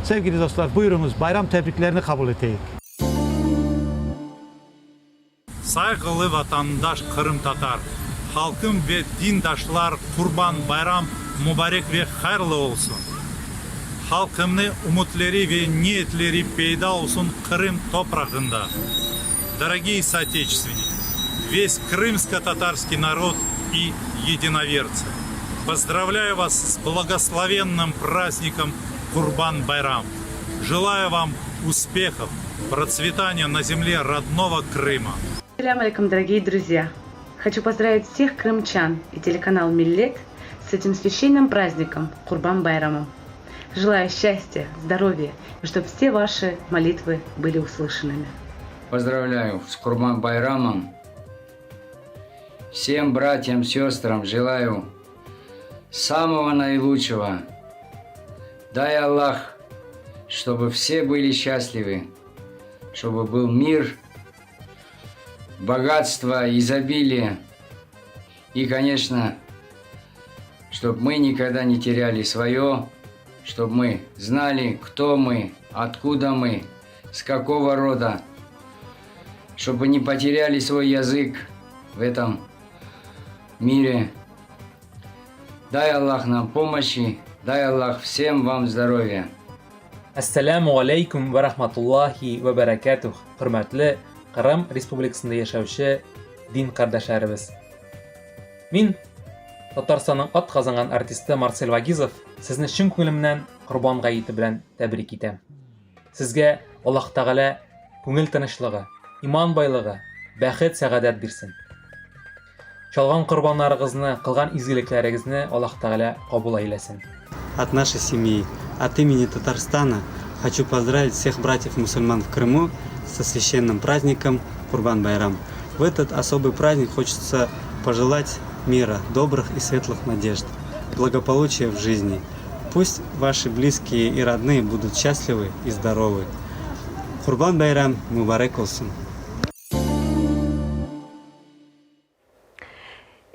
S4: Sevgili dostlar, buyurıñız, bayram tebriklerini qabul eteyik.
S14: Sayğılı vatandaş qırımtatar halqım ve dindaşlar Qurban bayram mubarek ve hayırlı olsun! Halqımnı ümütleri ve niyetleri peyda olsun Qırım toprağında! Dorogiye sootечественники, весь крымско-татарский народ и единоверцы! Поздравляю вас с благословенным праздником Qurban bayram! Желаю вам успехов, процветания на земле родного Крыма!
S15: Selâm aleyküm, дорогие друзья! Хочу поздравить всех крымчан и телеканал Millet с этим священным праздником Qurban bayramом. Желаю счастья, здоровья и чтобы все ваши молитвы были услышанными.
S16: Поздравляю с Qurban bayramом. Всем братьям, сестрам желаю самого наилучшего. Дай Аллах, чтобы все были счастливы, чтобы был мир, богатство, изобилие и, конечно, чтобы мы никогда не теряли свое, чтобы мы знали, кто мы, откуда мы, с какого рода, чтобы не потеряли свой язык в этом мире. Дай Аллах нам помощи, дай Аллах всем вам здоровья.
S25: Әссәләмү галәйкүм вә рахматуллаһи вә бәрәкәтүһ, хөрмәтле Кырым Республикасында яшәүче дин кардәшләребез. Мин, Татарстанның ат казанган артисты Марсель Вагизов, сезне чын күңелемнән Корбан гаете белән тәбрик итәм. Сезгә Аллаһ Тәгалә күңел тынычлыгы, иман байлыгы, бәхет, сәгадәт бирсен. Чалган корбаннарыгызны, кылган изгелекләрегезне Аллаһ Тәгалә кабул әйләсен.
S26: От нашей семьи, от имени Татарстана хочу поздравить всех братьев-мусульман в Крыму со священным праздником Курбан-Байрам. В этот особый праздник хочется пожелать мира, добрых и светлых надежд, благополучия в жизни. Пусть ваши близкие и родные будут счастливы и здоровы. Qurban bayram mübarek olsun!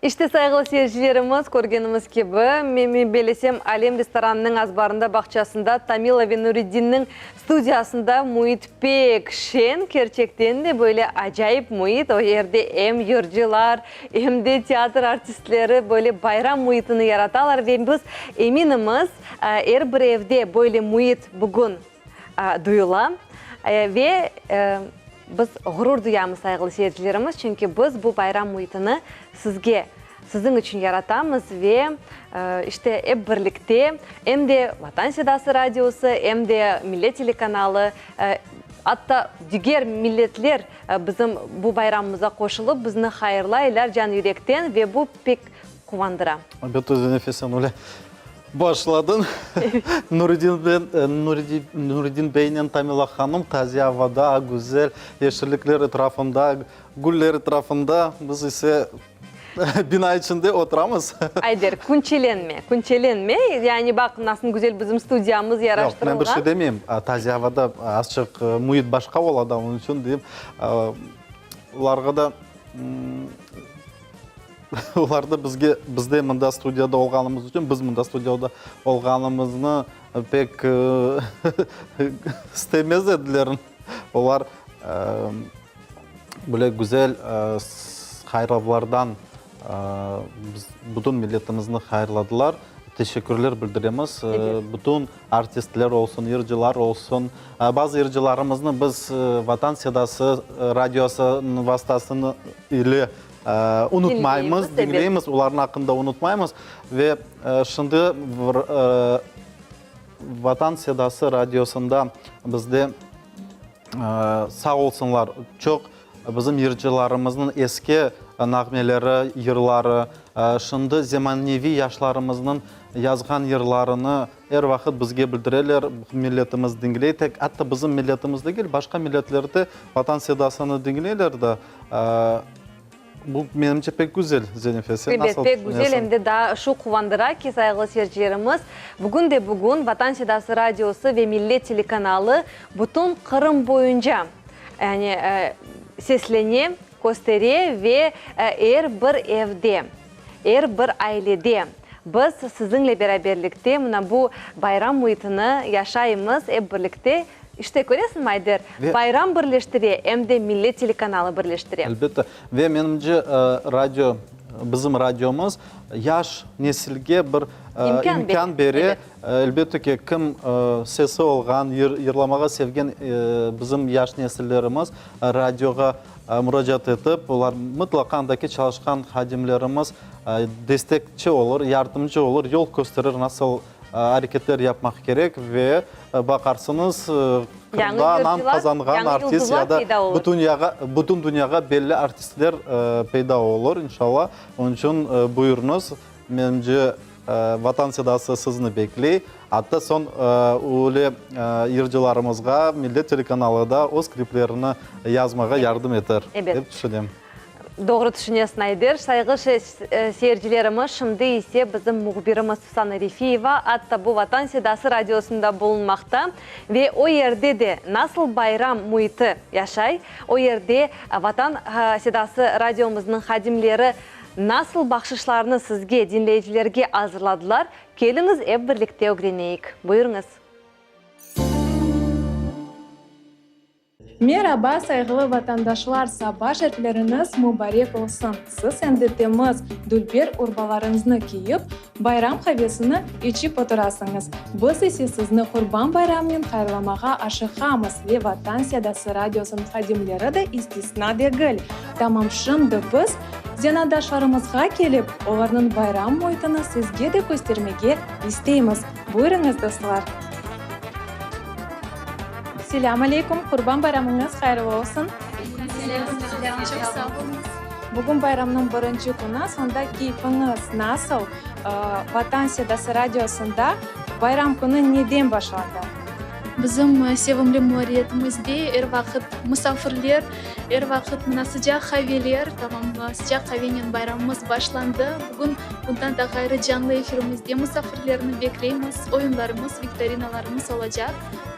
S2: İşte, sayğılı seyircilerimiz, körgenimiz kibi, men bellesem, Alem restoranınıñ azbarında, bağçasında, Tamila ve Nureddinniñ studiyasında müit pek şeñ, kerçekten de böyle acayip müit, o yerde em yırcılar, em de teatr artistleri böyle bayram müitini yaratalar ve biz eminimiz, er bir evde böyle müit bugün duyula ve biz ğurur duyamız, sayğılı seyircilerimiz, çünki biz bu bayram müitini sizge, siziñ içün yaratamız ve, işte, ep birlikte em de Vatan sedası radiosı, em de Millet telekanalı. Atta diger milletler bizim bu bayramımıza qoşulıp, bizni hayırlaylar can yürekten ve bu pek quvandıra.
S1: Elbette, Zenefe, sen öyle başladıñ. Nuridin beynen Tamila hanım taze avada, güzel yeşillikler etrafında, güller etrafında, biz ise Bina içinde oturamız.
S2: Ayder, künçelenme, künçelenme. Yani baq, nasıl güzel bizim studiyamız yaraştırılğan.
S1: Yoq, men bir şey demeyim. Taze avada azçıq müit başqa ola da, onıñ içün deyim. Olarğa da, olar da bizge, bizde mında studiyada olğanımız içün, biz mında studiyada olğanımıznı pek istemez ediler. Olar Böyle güzel hayırlavlardan biz bütün milletimizni hayırladılar. Teşekkürler bildiremiz. Bütün artistler olsun, yırcılar olsun. Bazı yırcılarımıznı biz Vatan sedası radiosınıñ vastasını ile unutmaymız, diñleymiz, olarnıñ aqqında unutmaymız. Ve şimdi Vatan sedası radiosında bizde Sağ olsunlar, çoq bizim yırcılarımıznıñ eski nağmeleri, yırları, şimdi zemaneviy yaşlarımıznıñ yazğan yırlarını er vaqıt bizge bildireler, milletimiz diñley. Tek atta bizim milletimiz degil, başqa milletler de Vatan sedasını diñleyler de. Bu, menimce, pek güzel, Zenife, sen nasıl
S2: Ebet, pek güzel, em de daa şu quvandıra ki, sayğılı seyircilerimiz, bugün de bugün Vatan sedası radiosı ve Millet telekanalı bütün Qırım boyunca, yani, seslene, köstere ve er bir evde, er bir ailede biz siziñle beraberlikte mına bu bayram müitini yaşaymız ep birlikte. İşte, köresiñmi, Ayder, bayram birleştire, em de Millet telekanalı birleştire.
S1: Elbette. Ve menimce, radio, bizim radiomız yaş nesilge bir imkân bere. Elbette ki, kim sesi olğan, yırlamağa sevgen bizim yaş nesillerimiz radioğa muracaat etip, olar mıtlaqa andaki çalışqan hadimlerimiz destekçi olur, yardımcı olur, yol kösterir, nasıl areketler yapmaq kerek ve baqarsıñız, Qırımda nam qazanğan artist ya da bütün dünyağa belli artistler peyda olur, inşallah. Onıñ içün buyurıñız, menimce, Vatan sedası sizni bekley. Atta soñ öyle yırcılarımızğa Millet telekanalı da öz kliplerini yazmağa yardım eter, dep tüşünem.
S2: Doğru tüşünesiñ, Ayder. Sayğı seyircilerimiz, şimdi ise bizim mühbirimiz Susana Refiyeva atta bu Vatan sedası radiosında bulunmaqta ve o yerde de nasıl bayram müiti yaşay, o yerde Vatan sedası radiomıznıñ hadimleri nasıl bahşışlarnı sizge, diñleyicilerge azırladılar, keliñiz ep birlikte ögreneyik. Buyurıñız.
S6: Meraba, sayğılı vatandaşlar, saba şerfleriñiz mubarek olsun! Siz endi temiz, dülber urbalarıñıznı kiyip, bayram qavesini içip oturasıñız. Biz ise sizni Qurban bayramınen hayırlamağa aşıqamız ve Vatan sedası radiosınıñ hadimleri de istisna degil. Tamam şimdi biz zenaatdaşlarımızğa kelip, olarnıñ bayram müitini sizge de köstermege isteymiz. Buyurıñız, dostlar! Selâm aleyküm, Qurban bayramıñız hayırlı olsun!
S17: Selâm, çoq sağ oluñız.
S6: Bugün bayramnıñ birinci künü, sonda keyfiñiz nasıl? Vatan sedası radiosında bayram künü neden başlandı?
S17: Bizim sevimli muarriyetimizde er vaqıt musafirler, er vaqıt mına sıcaq qaveler, tamam, sıcaq qavenen bayramımız başlandı. Bugün bundan da ğayrı canlı efirimizde musafirlerni bekleymiz, oyunlarımız, viktorinalarımız olacaq.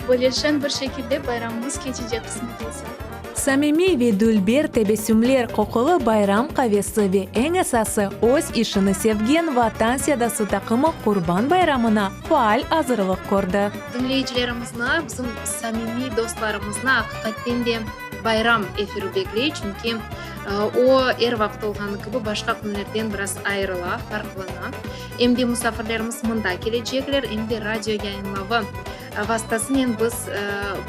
S17: Böyle şeñ bir şekilde bayramımız keçecek, qısmet olsa.
S18: Samimiy ve dülber tebessümler, qoqulı bayram qavesi ve eñ esası öz işini sevgen Vatan sedası taqımı Qurban bayramına faal azırlıq kördi.
S17: Diñleyicilerimizni, bizim samimiy dostlarımıznı aqiqaten de bayram efiri bekley, çünki.
S5: O, er vaqıt olğanı kibi, başqa künlerden biraz ayırıla, farqlana. Em de musafirlerimiz mında kelecekler, em de radio yayınlavı vastasınen biz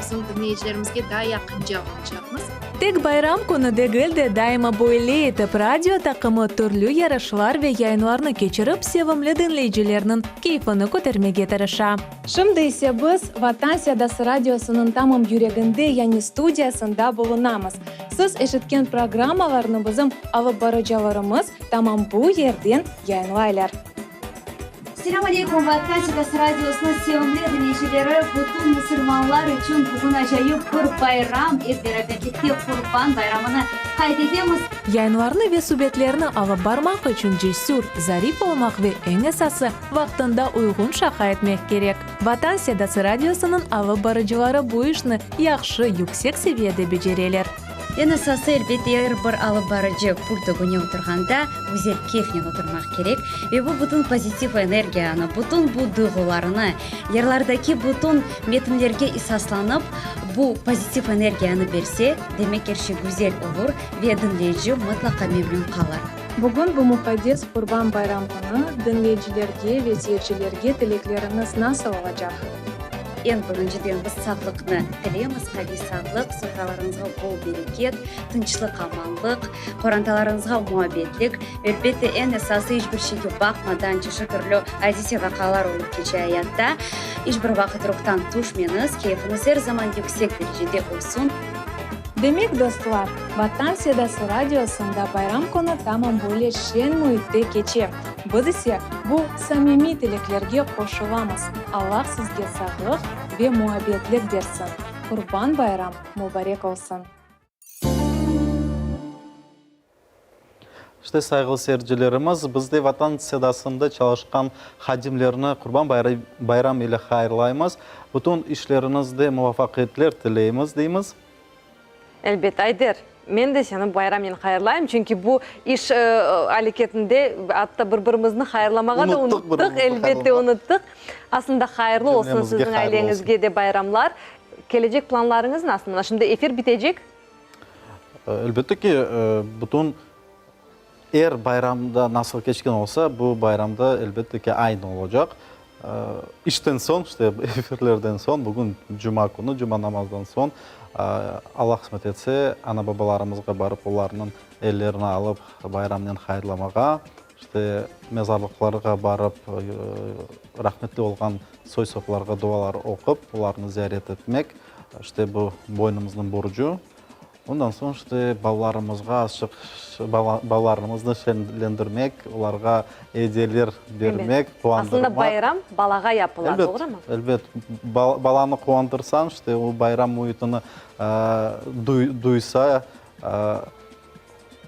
S5: bizim diñleyicilerimizge daa yaqınca olacaqmız.
S18: Tek bayram künü degil de, daima böyle etip radio taqımı türlü yarışlar ve yayınlarnı keçirip, sevimli diñleyicilerniñ keyfini kötermege tırışa.
S6: Şimdi ise biz Vatan Sedası radiosınıñ tamam yüreginde, yani studiyasında bulunamız. Siz eşitken programmalarnı bizim alıp barıcalarımız tamam bu yerden yayınlaylar.
S7: Selâm aleykum, Vatan Sedası radiosınıñ sevimli diñleyicileri! Bütün musulmanlar içün bugün acayip bir bayram, ep beraberlikte Qurban bayramını qayd etemiz.
S18: Yayınlarnı ve subetlerni alıp barmaq içün cesür, zarif olmaq ve eñ esası, vaqtında uyğun şaqa etmek kerek. Vatan Sedası radiosınıñ alıp barıcıları bu işni yahşı, yüksek seviyede becereler.
S7: Eñ esası, elbette, er bir alıp barıcı pult ögüne oturğanda güzel keyfnen oturmaq kerek ve bu bütün pozitiv energiyanı, bütün bu duyğularını, yırlardaki bütün metinlerge esaslanıp, bu pozitiv energiyanı berse, demek er şey güzel olur ve diñleyici mıtlaqa memnün qalır.
S6: Bugün bu muqaddes Qurban bayram künü diñleyicilerge ve seyircilerge tilekleriñiz nasıl olacaq?
S7: Eñ birinciden biz sağlıqnı tileymiz, qaviy sağlıq, sofralarıñızğa bol bereket, tınçlıq-amanlıq, qorantalarıñızğa muabbetlik, elbette, eñ esası iç bir şeyge baqmadan çeşit türlü adise vaqialar olıp keçe ayatta, iç bir vaqıt ruhtan tüşmeñiz, keyfiñiz er zaman yüksek derecede olsun.
S6: Demek, dostlar, Vatan sedası radiosında bayram künü tamam böyle şeñ müitte keçe. Biz ise bu samimiy tileklerge qoşulamız, Allah sizge sağlıq ve muabbetlik bersin! Qurban bayram mubarek olsun!
S1: İşte, sayğılı seyircilerimiz, biz de Vatan sedasında çalışqan hadimlerni Qurban bayram ile hayırlaymız. Bütün işleriñizde muvafaqiyetler tileymiz, deymiz.
S2: Elbet, Ayder, men de seni bayramnen hayırlayım, çünki bu iş aleketinde atta bir-birimizni hayırlamağa da unuttıq, elbette unuttıq. Aslında hayırlı olsun siziñ aileñizge de bayramlar. Kelecek planlarıñız nasıl? Mına şimdi efir bitecek.
S1: Elbette ki, bütün er bayramda nasıl keçken olsa, bu bayramda elbette ki aynı olacaq. İşten soñ, işte efirlerden soñ, bugün cuma künü, cuma namazdan soñ, Allah qısmet etse, ana-babalarımızğa barıp, olarnıñ ellerini alıp, bayramnen hayırlamağa, işte mezarlıqlarğa barıp, rahmetli olğan soy-soplarğa dualar oqup, olarnı ziyaret etmek, işte bu boynumıznıñ borcu. Ondan soñ işte balalarımızğa azçıq balalarımıznı şenlendirmek, olarğa ediyeler bermek, quvandırmaq.
S2: Aslında bayram balağa yapıla, doğrumı?
S1: Elbet, elbet. Balanı quvandırsañ, işte o bayram müitini duysa,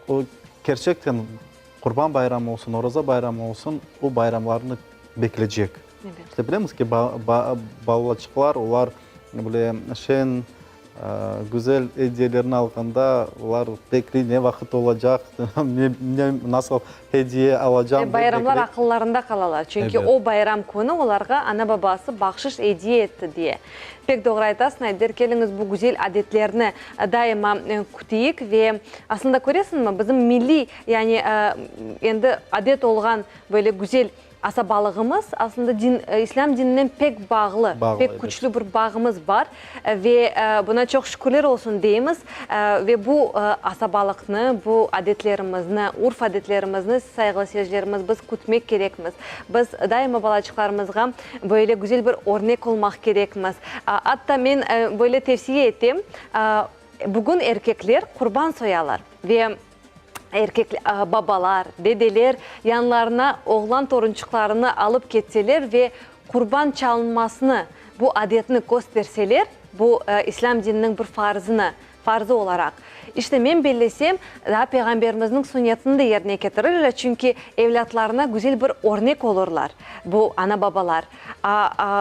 S1: o kerçekten Qurban bayramı olsun, Oraza bayramı olsun, o bayramlarnı beklecek. İşte bilemiz ki, balaçıqlar, olar böyle şeñ, güzel ediyelerni alğanda, olar bekley, ne vaqıt olacaq, ne, nasıl ediye alacam dep bekley.
S2: Bayramlar aqıllarında qalalar, çünki o bayram künü olarğa ana-babası bahşış ediye etti diye. Pek doğru aytasıñ, Ayder, keliñiz bu güzel adetlerni daima küteyik ve aslında köresiñmi, bizim milliy, yani endi adet olğan böyle güzel Asabalığımız aslında din, İslâm dininen pek bağlı, pek küçlü bir bağımız bar ve buna çoq şükürler olsun deymiz. Ve bu asabalıqnı, bu adetlerimizni, urf-adetlerimizni, sayğılı seyircilerimiz, biz kütmek kerekmiz. Biz daima balaçıqlarımızğa böyle güzel bir örnek olmaq kerekmiz. Atta men böyle tevsiye etem, bugün erkekler qurban soyalar ve Erkek babalar, dedeler yanlarına oğlan torunçıqlarını alıp ketseler ve qurban çalınmasını, bu adetni kösterseler, bu İslâm dininiñ bir farzını, farzı olaraq, işte men bellesem, daa Peyğamberimizniñ sunnetini de yerine ketirirler, çünki evlâtlarına güzel bir örnek olurlar bu ana-babalar.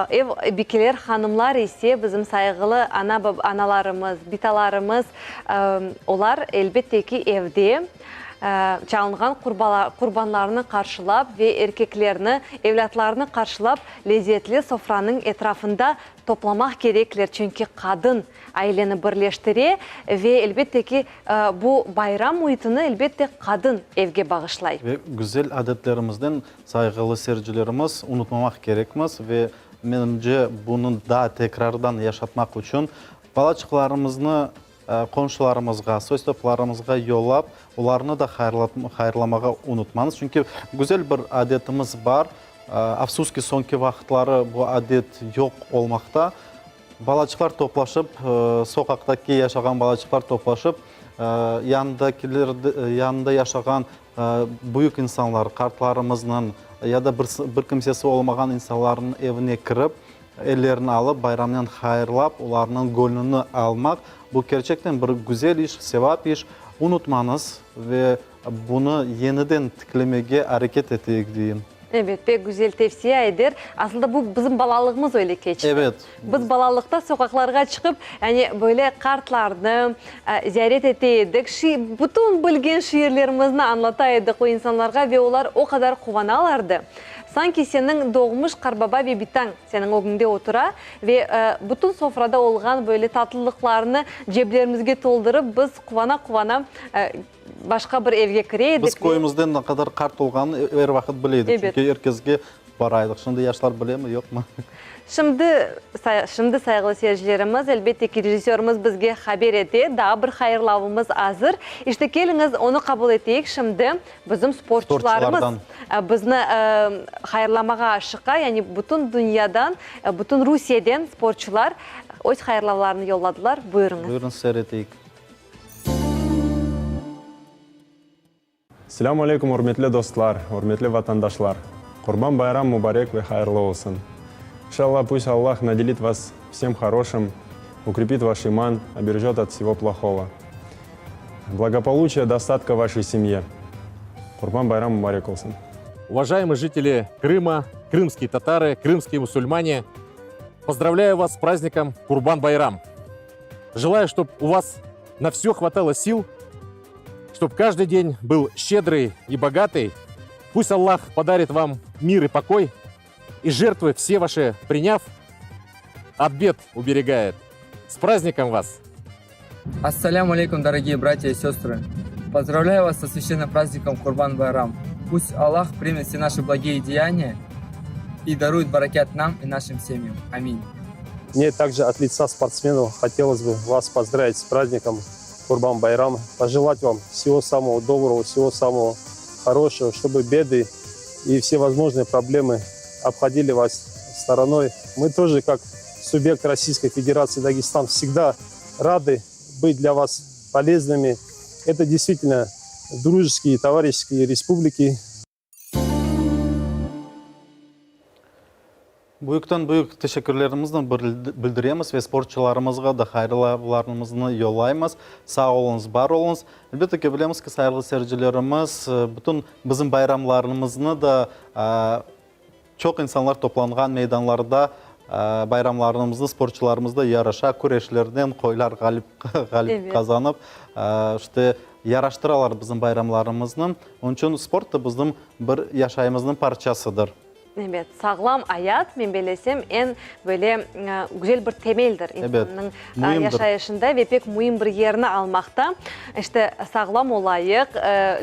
S2: Ev bikeler, hanımlar ise, bizim sayğılı ana-analarımız, bitalarımız, olar, elbette ki, evde. Çalınğan qurbanlarnı qarşılap ve erkeklerni, evlâtlarını qarşılap, lezetli sofranıñ etrafında toplamaq kerekler, çünki qadın aileni birleştire ve, elbette ki, bu bayram müitini, elbette, qadın evge bağışlay.
S1: Ve güzel adetlerimizden, sayğılı seyircilerimiz, unutmamaq kerekmiz ve, menimce, bunı daa tekrardan yaşatmaq içün balaçıqlarımıznı Qonşularımızğa, soy-soplarımızğa yollap, olarnı da hayırlamağa unutmañız. Çünki güzel bir adetimiz bar. Afsus ki, soñki vaqıtları bu adet yoq olmaqta. Balaçıqlar toplaşıp, soqaqtaki yaşağan balaçıqlar toplaşıp, yanındakiler, yanında yaşağan büyük insanlar, qartlarımıznıñ ya da bir kimsesi olmağan insanlarnıñ evine kirip, Ellerini alıp, bayramnen hayırlap, olarnıñ gönlüni almaq, bu kerçekten bir güzel iş, sevap iş. Unutmañız ve bunı yeniden tiklemege areket eteyik, deyim.
S2: Ebet, pek güzel tevsiye, Ayder. Aslında bu bizim balalığımız öyle keçti.
S1: Ebet.
S2: Biz balalıqta soqaqlarğa çıqıp, yani böyle qartlarnı ziyaret ete edik, bütün bilgen şiirlerimizni añlata edik o insanlarğa ve olar o qadar quvanalardı. Sanki seniñ doğmuş qarbaba ve bitañ seniñ ögüñde otura ve bütün sofrada olğan böyle tatlılıqlarnı ceblerimizge toldurıp, biz quvana-quvana başqa bir evge kire edik.
S1: Biz köyümizde ne qadar qart olğanını er vaqıt bile edik, çünki er kesge bara edik. Şimdi yaşlar bilemi, yoqmı?
S2: Şimdi, şimdi, sayğılı seyircilerimiz, elbette ki, rejissörımız bizge haber ete, daa bir hayırlavımız azır. İşte, keliñiz, onı qabul eteyik şimdi. Bizim sportçularımız bizni hayırlamağa aşıqa, yani bütün dünyadan, bütün Rusiyeden sportçular öz hayırlavlarını yolladılar. Buyurıñız.
S1: Buyurıñ, seyir eteyik.
S8: Selâmu aleykum, ürmetli dostlar, ürmetli vatandaşlar! Qurban bayram mubarek ve hayırlı olsun! İnşallah, pust Allah nadelit vas vsem horoşim, ukrepit vaş iman, oberejot ot vsego plohого. Blagopoluçiya, dostatka vaşey semye! Qurban bayram mubarek olsun!
S19: Уважаемые жители Крыма, крымские татары, крымские мусульмане, поздравляю вас с праздником Курбан-Байрам. Желаю, чтобы у вас на все хватало сил, чтобы каждый день был щедрый и богатый. Пусть Аллах подарит вам мир и покой, и жертвы все ваши приняв, от бед уберегает. С праздником вас!
S20: Ассаляму алейкум, дорогие братья и сестры! Поздравляю вас со священным праздником Курбан-Байрам. Пусть Аллах примет все наши благие деяния и дарует баракят нам и нашим семьям. Аминь.
S21: Мне также от лица спортсменов хотелось бы вас поздравить с праздником Курбан-Байрам, пожелать вам всего самого доброго, всего самого хорошего, чтобы беды и все возможные проблемы обходили вас стороной. Мы тоже, как субъект Российской Федерации Дагестан, всегда рады быть для вас полезными. Это действительно дружеские, товарищеские республики.
S1: Büyükten büyük teşekkürlerimizni bildiremiz ve sportçularımızğa da hayırlavlarımıznı yollaymız. Sağ oluñız, bar oluñız. Elbette ki, bilemiz ki, sayğılı seyircilerimiz, bütün bizim bayramlarımıznı da çoq insanlar toplanğan meydanlarda bayramlarımıznı sportçularımız da yarışa, küreşlerden qoylar ğalip ğalip qazanıp, işte, yaraştıralar bizim bayramlarımıznı. Onıñ içün sport da bizim bir yaşayımıznıñ parçasıdır.
S2: Ebet, sağlam ayat, men bellesem, eñ böyle güzel bir temeldir insannıñ yaşayışında ve pek müim bir yerni almaqta. İşte, sağlam olayıq,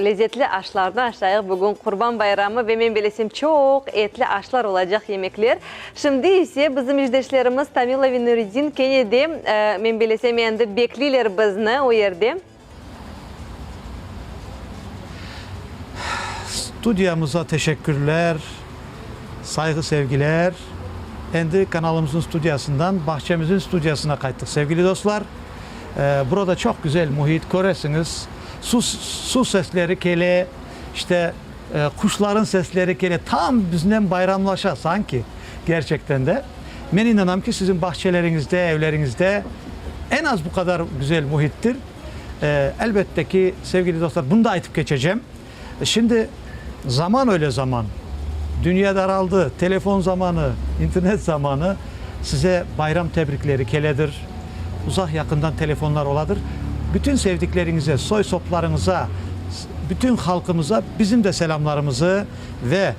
S2: lezetli aşlarnı aşayıq. Bugün Qurban bayramı ve men bellesem, çoq etli aşlar olacaq, yemekler. Şimdi ise bizim işdeşlerimiz Tamila ve Nuriddin kene de, men bellesem, endi bekleyler bizni o yerde.
S4: Studiyamıza teşekkürler, sayğı-sevgiler. Endi kanalımıznıñ studiyasından bağçamıznıñ studiyasına qayttıq, sevgili dostlar. Burada çoq güzel mühit, köresiñiz, su, su sesleri kele, işte, quşların sesleri kele, tam biznen bayramlaşa sanki, gerçekten de. Men inanam ki, siziñ bağçeleriñizde, evleriñizde eñ az bu qadar güzel mühittir. Elbette ki, sevgili dostlar, bunı da aytıp keçecem. Şimdi zaman öyle zaman, dünya daraldı, telefon zamanı, internet zamanı, size bayram tebrikleri keledir, uzaq-yaqından telefonlar oladır. Bütün sevdikleriñize, soy-soplarıñıza,. Bütün halqımıza bizim de selâmlarımızı ve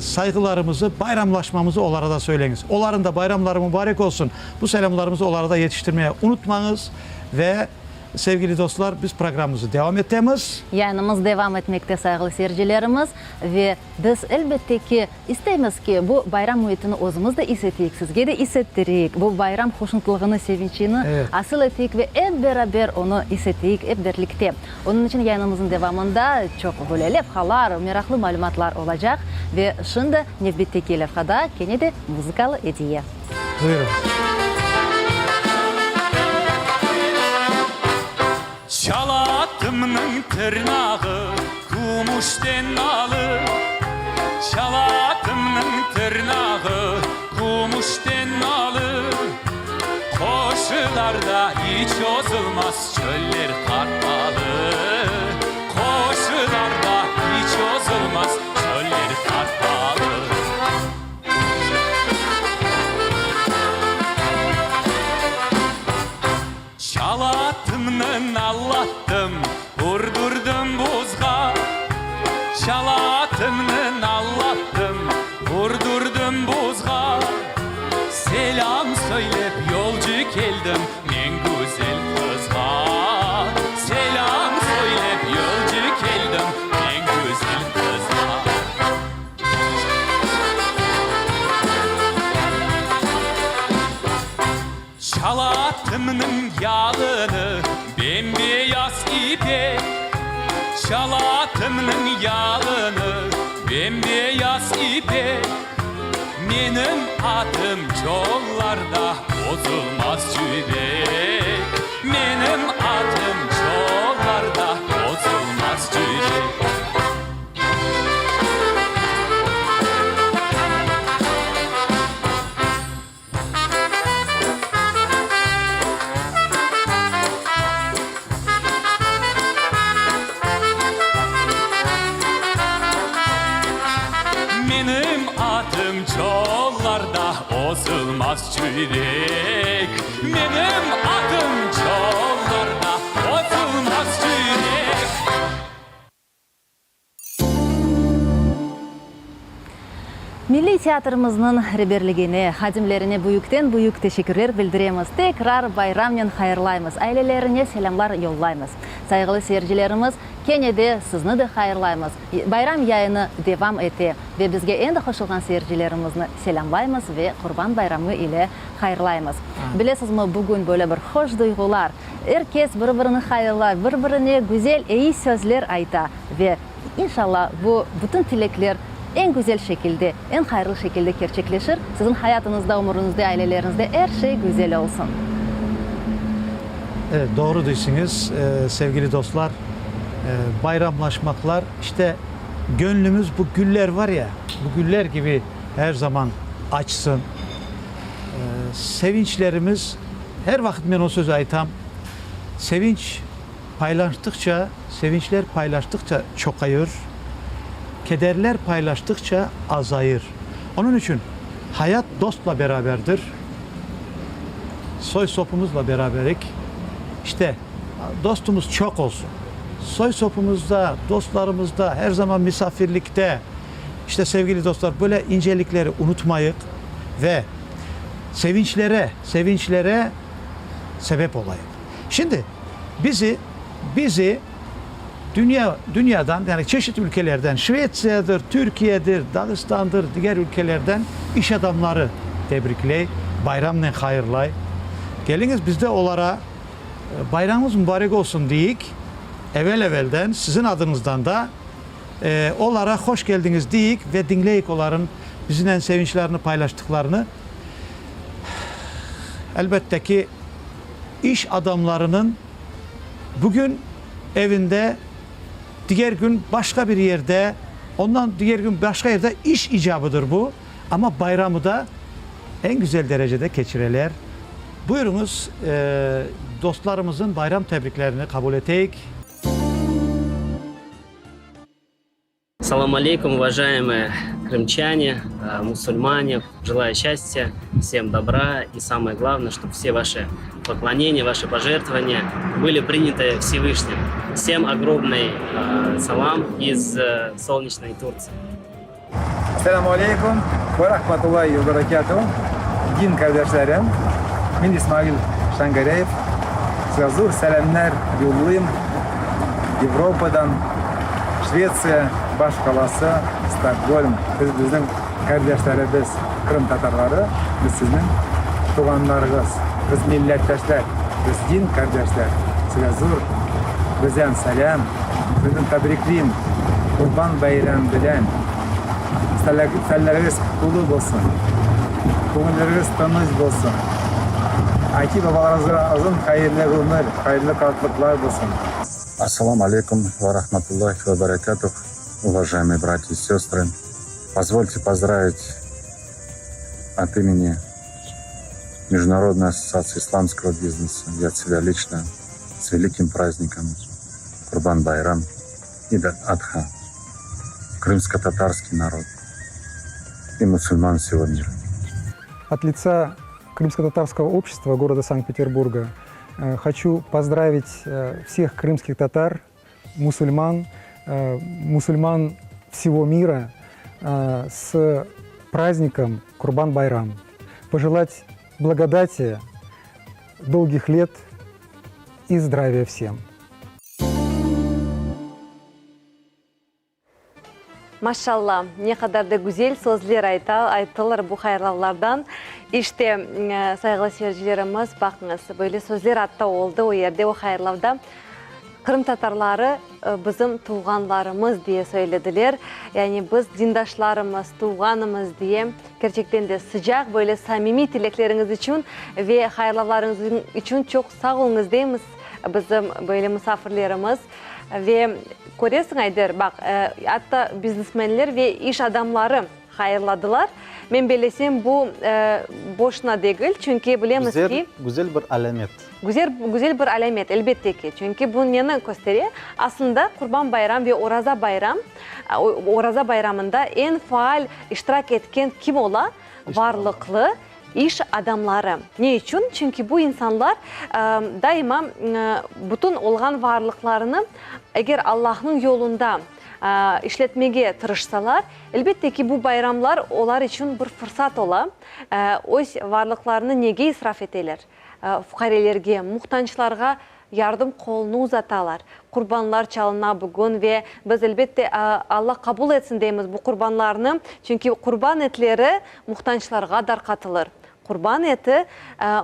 S4: sayğılarımızı, bayramlaşmamızı olara da söyleñiz. Olarıñ da bayramları mubarek olsun. Bu selâmlarımızı olara da yetiştirmeye unutmañız. Ve, sevgili dostlar, biz programmamızı devam etemiz.
S3: Yayınımız devam etmekte, sayğılı seyircilerimiz. Ve biz, elbette ki, isteymiz ki, bu bayram müitini özümiz de is eteyik, sizge de is ettireyik, bu bayram hoşnutlığını, sevinçini asıl eteyik ve ep beraber onı is eteyik, ep birlikte. Onıñ içün yayınımıznıñ devamında çoq böyle levhalar, meraqlı malümatlar olacaq. Ve şimdi nevbetteki levhada kene de muzıkalı ediye.
S4: Buyurıñ.
S9: Çalatımnıñ tırnağı kümüşten nalı, Çalatımnıñ tırnağı kümüşten nalı, Qoşularda iç ozulmaz çöller qartalı, Qoşularda iç ozulmaz çöller qartalı. Çalatımnı nallattım, urdurdım buzğa, Çalatımnı nallattım, urdurdım buzğa, Selâm söylep yolcu keldim men güzel qızğa, Selâm söylep yolcu keldim men güzel qızğa. Çalatımnıñ yalını bem-beyaz ipek, Çalatımnıñ yalını bem-beyaz ipek, Menim atım çollarda bozulmaz cüyrek, Menim atım çollarda bozulmaz cüyrek. Menim atım çollarda ozulmaz cüyrek, Menim atım çollarda ozulmaz cüyrek.
S3: Milliy teatrimizniñ reberligine, hadimlerine büyükten-büyük teşekkürler bildiremiz, tekrar bayramnen hayırlaymız, ailelerine selâmlar yollaymız. Sayğılı seyircilerimiz, kene de sizni de hayırlaymız. Bayram yayını devam ete ve bizge endi qoşulğan seyircilerimizni selâmlaymız ve Qurban bayramı ile hayırlaymız. Bilesizmi, bugün böyle bir hoş duyğular, er kes bir-birini hayırlay, bir-birine güzel, eyi sözler ayta ve, İnşalla, bu bütün tilekler eñ güzel şekilde, eñ hayırlı şekilde kerçekleşir. Siziñ hayatıñızda, ömüriñizde, aileleriñizde er şey güzel olsun.
S4: Evet, doğru deysiñiz, sevgili dostlar. Bayramlaşmaqlar, işte, gönlümiz bu güller var ya, bu güller kibi her zaman açsın. Sevinçlerimiz, her vaqıt men o sözü aytam, sevinç Paylaştıqça, sevinçler paylaştıqça çoqayır, kederler paylaştıqça azayır. Onıñ içün hayat dostla beraberdir, soy-sopumızla beraberik. İşte, dostumız çoq olsun. Soy-sopumızda, dostlarımızda, her zaman misafirlikte. İşte, sevgili dostlar, böyle incelikleri unutmayıq ve sevinçlere, sevinçlere sebep olayıq. Şimdi bizi, bizi dünya, dünyadan, yani çeşit ülkelerden, Şvetsiyadır, Türkiyedir, Dağıstandır, diger ülkelerden iş adamları tebrikley, bayramnen hayırlay. Keliñiz, biz de olara bayramıñız mubarek olsun deyik, evel-evelden siziñ adıñızdan da olara hoş keldiñiz deyik ve diñleyik olarıñ biznen sevinçlerini paylaştıqlarını. Elbette ki, iş adamlarınıñ bugün evinde, diger kün başqa bir yerde, ondan diger kün başqa yerde iş icabıdır bu, amma bayramı da eñ güzel derecede keçireler. Buyurıñız, dostlarımızın bayram tebriklerini qabul eteyik.
S11: Салам алейкум, уважаемые крымчане, мусульмане. Желаю счастья, всем добра и самое главное, чтобы все ваши поклонения, ваши пожертвования были приняты Всевышним. Всем огромный салам из солнечной Турции.
S12: Esselamu aleykum ve rahmetullahi ve berekatuh, din kardeşlerim, men İsmail Şangareyev, sizge zur selâmlar yollayım Avropadan, Şvetsiya baş qalası Stokgolm, siz bizim kardeşlerimiz, Qırım tatarları, biz sizniñ tuvğanlarıñız, biz milletdeşler, biz din kardeşler, sizge zur bizden selâm. Sizni tebrikleyim Qurban bayram bilen. Salleriñiz qutlu bolsun, köñülleriñiz tınıç bolsun, ati-babalarıñızğa uzun hayırlı ömür, hayırlı qartlıqlar bolsun.
S13: Assalamu aleykum ve rahmetullahi ve berekatuh, уважаемые братья и сестры. Позвольте поздравить от имени Международной ассоциации исламского бизнеса и от себя лично с великим праздником Курбан-Байрам и Адха, крымско-татарский народ и мусульман всего мира.
S22: От лица крымско-татарского общества города Санкт-Петербурга э, хочу поздравить э, всех крымских татар, мусульман, э, мусульман всего мира с праздником Курбан-Байрам. Пожелать благодати, долгих лет и здравия всем.
S2: Maşalla, ne qadar da güzel sözler ayta, ayttılar bu hayırlavlardan. İşte, sayğılı seyircilerimiz, baqıñız, böyle sözler atta oldı o yerde, o hayırlavda. Qırımtatarları bizim tuvğanlarımız diye söylediler. Yani biz dindaşlarımız, tuvğanımız diye. Kerçekten de sıcaq, böyle samimiy tilekleriñiz içün ve hayırlavlarıñız içün çoq sağ oluñız deymiz bizim böyle musafirlerimiz. Ve köresiñ, Ayder, baq, atta biznesmenler ve iş adamları hayırladılar. Men bellesem, bu boşuna degil, çünki bilemiz ki.
S1: Güzel bir alâmet.
S2: Güzel, güzel bir alâmet, elbette ki. Çünki bu neni köstere? Aslında Qurban bayram ve Oraza bayram, Oraza bayramında eñ faal iştirak etken kim ola? Varlıqlı iş adamları. Ne içün? Çünki bu insanlar daima bütün olğan varlıqlarını eger Allahnıñ yolunda işletmege tırışsalar, elbette ki, bu bayramlar olar içün bir fırsat ola. Öz varlıqlarını nege israf eteler? Fuqarelerge, muhtaçlarğa yardım qolunı uzatalar. Qurbanlar çalına bugün ve biz, elbette, Alla qabul etsin deymiz bu qurbanlarnı, çünki qurban etleri muhtaçlarğa darqatılır. Qurban eti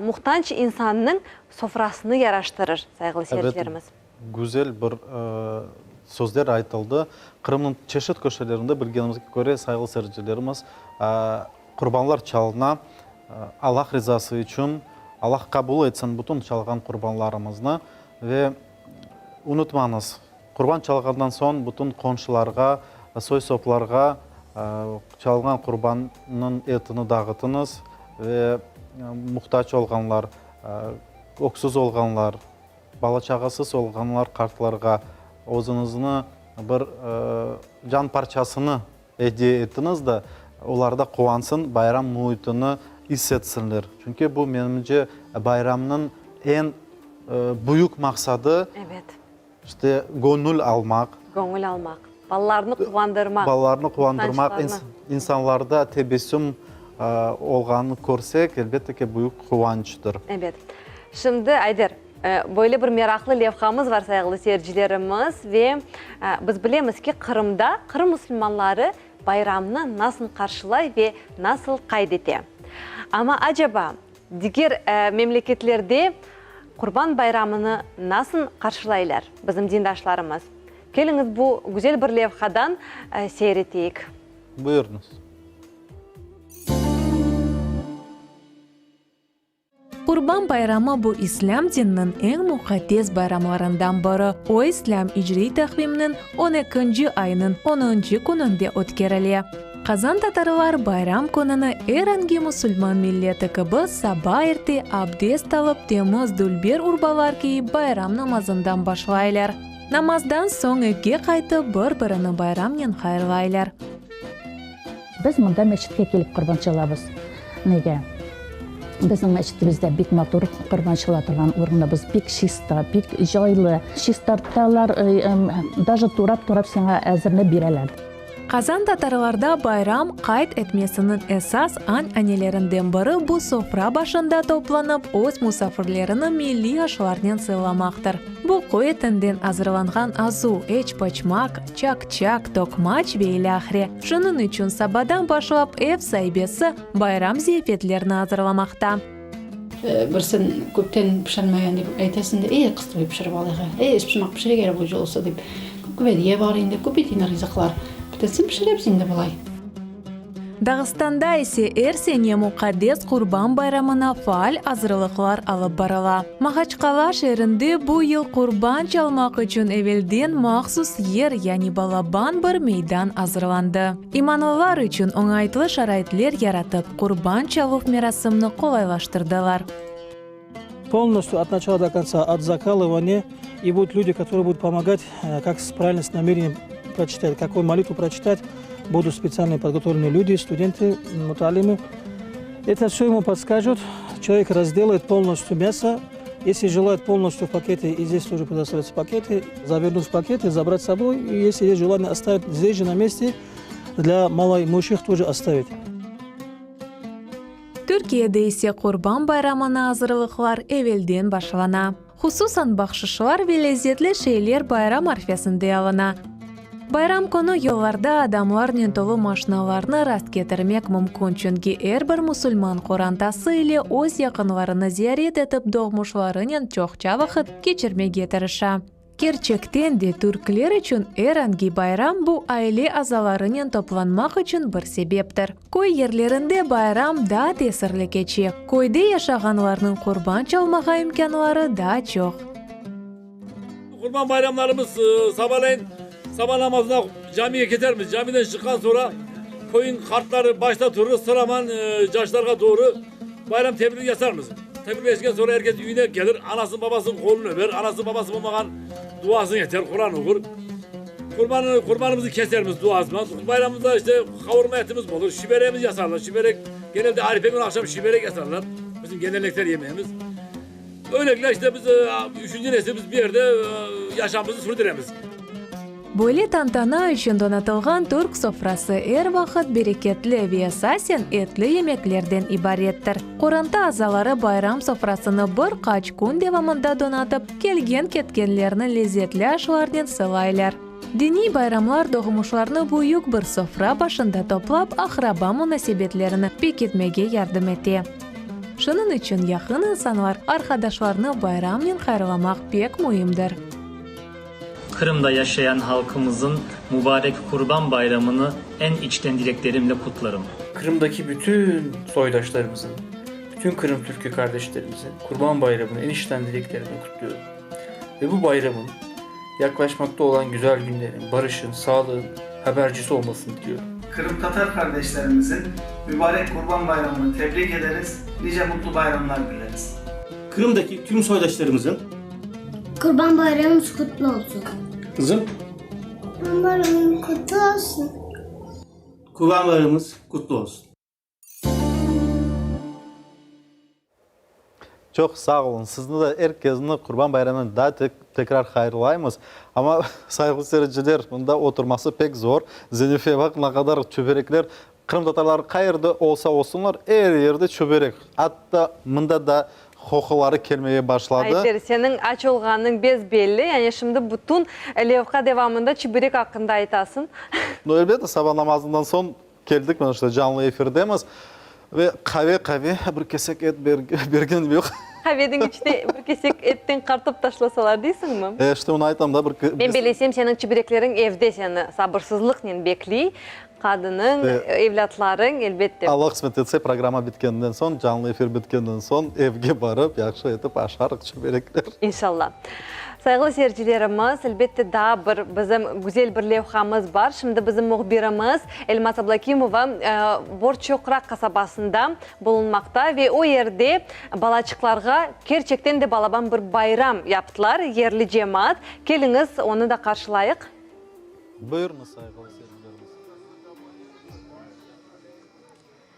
S2: muhtaç insannıñ sofrasını yaraştırır, sayğılı seyircilerimiz.
S1: Evet, güzel bir sözler aytıldı. Qırımnıñ çeşit köşelerinde, bilgenimizge köre, sayğılı seyircilerimiz, qurbanlar çalına. Allah rizası içün, Allah qabul etsin bütün çalğan qurbanlarımıznı ve unutmañız, qurban çalğandan soñ bütün qonşularğa, soy-soplarğa çalğan qurbannıñ etini dağıtıñız ve muhtac olğanlar, öksüz olğanlar, Bala-çağasız olğanlar qartlarğa özüñizni bir can parçasını ediye etiñiz de, olar da quvansın, bayram müitini is etsinler. Çünki bu, menimce, bayramnıñ eñ büyük maqsadı, işte, göñül almaq.
S2: Göñül almaq. Balalarnı quvandırmaq.
S1: Balalarnı quvandırmaq, insanlarda tebessüm olğanını körsek, elbette ki, büyük quvançtır.
S2: Ebet. Şimdi, Ayder, böyle bir meraqlı levhamız var, sayğılı seyircilerimiz, ve biz bilemiz ki, Qırımda Qırım musulmanları bayramnı nasıl qarşılay ve nasıl qayd ete. Amma, acaba, Diger memleketlerde Qurban bayramını nasıl qarşılaylar bizim dindaşlarımız? Keliñiz bu güzel bir levhadan seyir eteyik.
S1: Buyurıñız.
S18: Qurban bayramı bu İslâm dininiñ eñ muqaddes bayramlarından biri. O İslâm icriy taqvimniñ on ekinci ayınıñ onuncı kününde ötkerile. Qazan tatarlar bayram kününi er angi musulman milleti kibi saba erte abdest alıp temiz dülber urbalar kiyip bayram namazından başlaylar. Namazdan soñ evge qaytıp, bir-birini bayramnen hayırlaylar.
S10: Biz mında meçitke kelip qurban çalamız. Nege? Bizim meçitimizde bek matur qurban çala turğan ornımız bek çista, bek caylı. Çistartalar, daje turap-turap saña azırlap bereler.
S18: Qazan tatarlarda bayram qayd etmesiniñ esas an-anelerinden biri bu sofra başında toplanıp, öz musafirlerini milliy aşlarnen sıylamaqtır. Bu qoy etinden azırlanğan azu, eçpoçmaq, çak-çak, toqmaç ve ilâhre. Şunıñ içün sabadan başlap ev saibesi bayram ziyafetlerini azırlamaqta.
S14: Bir sen köpten pişirmegen dep aytasıñ da, ey, qıstıbay pişirip alayıq, ey, espişmaq pişirek ere bu jolsa dep. Köp kübediye bar endi, köp eteyni rızıqlar. Bitirsin pişiremiz endi bulay.
S18: Dağıstanda ise er sene muqaddes Qurban bayramına faal azırlıqlar alıp barıla. Mahaçkala şeerinde bu yıl qurban çalmaq içün evelden mahsus yer, yani balaban bir meydan azırlandı. İmanlılar içün oñaytlı şaraitler yaratıp, qurban çaluv merasimni qolaylaştırdılar.
S15: Polностью от начала до конца, от закалывания, и будут люди, которые будут помогать, как правильно с намерением прочитать, какую молитву прочитать, будут специально подготовленные люди, студенты, муталимы. Это все ему подскажут, человек разделает полностью мясо, если желает полностью в пакеты, и здесь тоже предоставляются пакеты, завернуть в пакеты, забрать с собой, и если есть желание оставить здесь же на месте, для малоимущих тоже оставить.
S18: Türkiyede ise Qurban bayramına azırlıqlar evelden başlana. Hususan bahşışlar ve lezzetli şeyler bayram arfesinde alına. Bayram künü yollarda adamlarnen tolu maşinalarnı rastketirmek mümkün, çünki er bir musulman qorantası ile öz yaqınlarını ziyaret etip doğmuşlarınen çoqça vaqıt keçirmege tırışa. Kerçekten de türkler içün er angi bayram bu aile azalarınen toplanmaq içün bir sebeptir. Köy yerlerinde bayram daa tesirli keçe, köyde yaşağanlarnıñ qurban çalmağa imkânları daa çoq.
S16: Qurban bayramlarımız sabaleyin saba namazına camiye ketermiz. Camiden çıqqan soñra köyün qartları başta turır, sıraman yaşlarğa doğru bayram tebrigi yasarmız. Tebrikleşken soñra er kes üyüne kelir, anasınıñ babasınıñ qolunı öper, anası babası bolmağan duasını eter, Quran oqur. Qurbanı, qurbanımıznı kesermiz duasıman. Bayramımızda işte qavurma etimiz bolur, şiberemiz yasarlar. Şiberek genelde arife künü aqşam şiberek yasarlar. Bizim geleneksel yemeğimiz. Öylelikle işte biz üçünci nesil biz bu yerde yaşamımızı sürdüremiz.
S18: Böyle tantana içün donatılğan türk sofrası er vaqıt bereketli ve esasen etli yemeklerden ibarettir. Qoranta azaları bayram sofrasını bir qaç kün devamında donatıp, kelgen-ketkenlerni lezetli aşlarnen sılaylar. Diniy bayramlar doğmuşlarnı büyük bir sofra başında toplap, aqraba munasebetlerini pekitmege yardım ete. Şunıñ içün yaqın insanlar, arqadaşlarnı bayramnen hayırlamaq pek müimdir.
S23: Qırımda yaşayan halqımızın mübarek Qurban bayramını eñ içten dileklerimle kutlarım.
S24: Qırımdaki bütün soydaşlarımızın, bütün Qırım türkü kardeşlerimizin Qurban bayramını eñ içten dileklerimle kutluyorum. Ve bu bayramın yaklaşmakta olan güzel günlerin, barışın, sağlığın habercisi olmasını diliyorum.
S27: Qırımtatar kardeşlerimizin mübarek Qurban bayramını tebrik ederiz, nice mutlu bayramlar dileriz.
S28: Qırımdaki tüm soydaşlarımızın
S29: Qurban bayramımız qutlu olsun!
S28: Qızım?
S29: Qurban bayramıñ qutlu olsun!
S28: Qurban bayramımız qutlu olsun!
S1: Çoq sağ oluñ. Sizni de, er kesni Qurban bayramınen daa tekrar hayırlaymız. Amma, sayğılı seyirciler, mında oturması pek zor. Zenife, baq, ne qadar çöberekler. Qırımtatarlar qayerde olsa olsunlar, er yerde çöberek. Atta mında da qoquları kelmege başladı.
S2: Ayder, seniñ aç olğanıñ bes-belli. Yani şimdi bütün levha devamında çiberek aqqında aytasıñ.
S1: No, elbette, saba namazından soñ keldik, mana işte canlı efirdemiz. Ve qave, qave, bir kesek et bergen yoq.
S2: Qaveniñ içine bir kesek etten qartop taşlasalar deysiñmi?
S1: E, işte onı aytam da, bir.
S2: Men bellesem, seniñ çiberekleriñ evde seni sabırsızlıqnen bekliy. Qadınıñ, evlâtlarıñ, elbette.
S1: Alla qısmet etse, programma bitkeninden soñ, canlı efir bitkeninden soñ evge barıp, yahşı etip aşarıq çiberekler.
S2: İnşalla. Sayğılı seyircilerimiz, elbette daa bir bizim güzel bir levhamız bar. Şimdi bizim mühbirimiz Elmaz Ablakimova Borçoqraq qasabasında bulunmaqta ve o yerde balaçıqlarğa kerçekten de balaban bir bayram yaptılar yerli cemaat. Keliñiz, onı da qarşılayıq.
S1: Buyurıñız, sayğılı seyircilerimiz.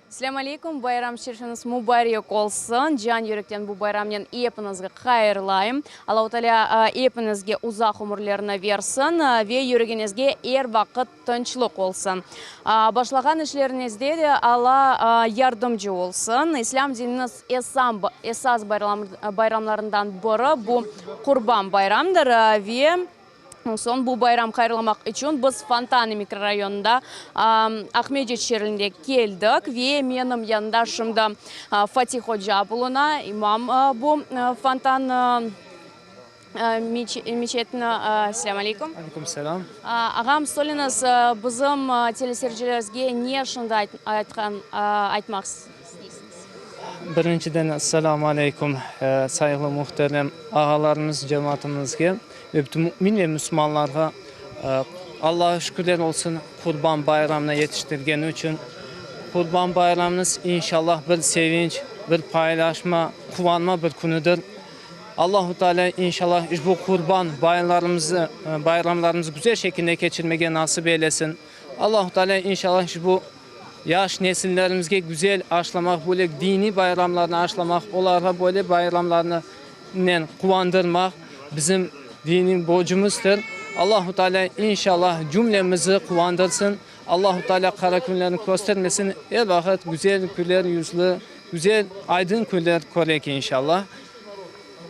S5: Selâm aleyküm, bayram şerifiñiz mubarek olsun! Can yürekten bu bayramnen epiñizge hayırlayım. Allahu Teala epiñizge uzaq ömürlerni versin ve yüregiñizge er vaqıt tınçlıq olsun. Başlağan işleriñizde de Alla yardımcı olsun. İslâm dininiñ esas bayramlarından biri bu Qurban bayramdır ve Soñ bu bayram hayırlamaq içün biz Fontanı mikrorayonında Aqmescit şeerinde keldik ve menim yanımda şimdi Fatih oca buluna, imam bu Fontan meçetini. Selâm aleyküm.
S6: Aleyküm selâm.
S5: Ağam, söyleñiz, bizim teleseyircilerimizge ne şimdi aytqan, aytmaq isteysiñiz?
S6: Birinciden, Esselamu aleykum, sayğılı muhterem ağalarımız, cemaatımızge ve bütün mümin ve müslümanlarğa. Allağa şükürler olsun, Qurban bayramına yetiştirgeni içün. Qurban bayramımız, inşallah, bir sevinç, bir paylaşma, quvanma bir künüdir. Allahu Teala, inşallah, işbu Qurban bayramlarımızı, bayramlarımızı güzel şekilde keçirmege nasip eylesin. Allahu Teala, inşallah, işbu Yaş nesillerimizge güzel aşlamaq, böyle diniy bayramlarnı aşlamaq, olarğa böyle bayramlarnen quvandırmaq bizim diniy borcumızdır. Allahu Teala inşallah cümlemizi quvandırsın. Allahu Teala qara künlerni köstermesin. Er vaqıt güzel, güler yüzlü, güzel, aydın künler köreyik inşallah.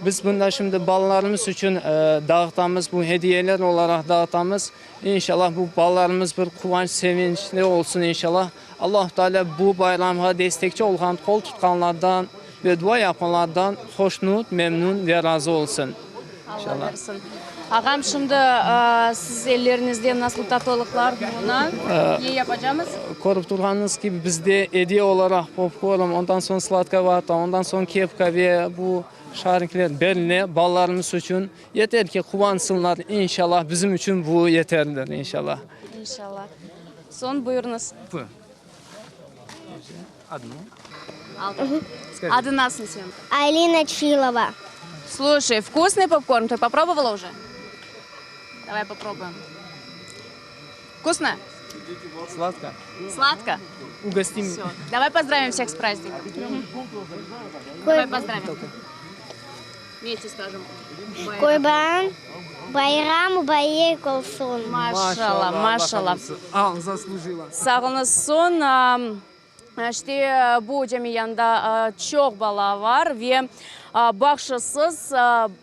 S6: Biz bunda şimdi balalarımız içün dağıtamız, bu hediyeler olaraq dağıtamız. İnşallah bu balalarımız bir quvanç, sevinçli olsun inşallah. Allahu Teala bu bayramğa destekçi olğan, qol tutqanlardan ve dua yapqanlardan hoşnut, memnün ve razı olsun.
S5: Alla bersin. Ağam, şimdi siz elleriñizden nasıl tatlılıqlar buluna, ne yapacamız?
S6: Körip turğanıñız kibi, bizde ediye olaraq popkorn, ondan soñ sladka vata, ondan soñ kepka ve bu şarikler berile balalarımız içün. Yeter ki, quvansınlar, inşallah, bizim içün bu yeterlidir, inşallah.
S5: İnşallah. Soñ buyurıñız. Adı nasıl seniñ?
S29: Alina Çilova.
S5: Слушай, вкусный попкорн, ты попробовала уже? Давай попробуем. Вкусно?
S6: Сладко.
S5: Сладко?
S6: Угостим.
S5: Всё. Давай поздравим всех с праздником. Давай поздравим. Вместе скажем.
S29: Qurban bayram mubarek olsun.
S5: Maşallah, maşallah.
S6: Al, zaslujila.
S5: Sağ oluñız. Soñ, işte, bu cami yanında çoq bala var ve bağşısız,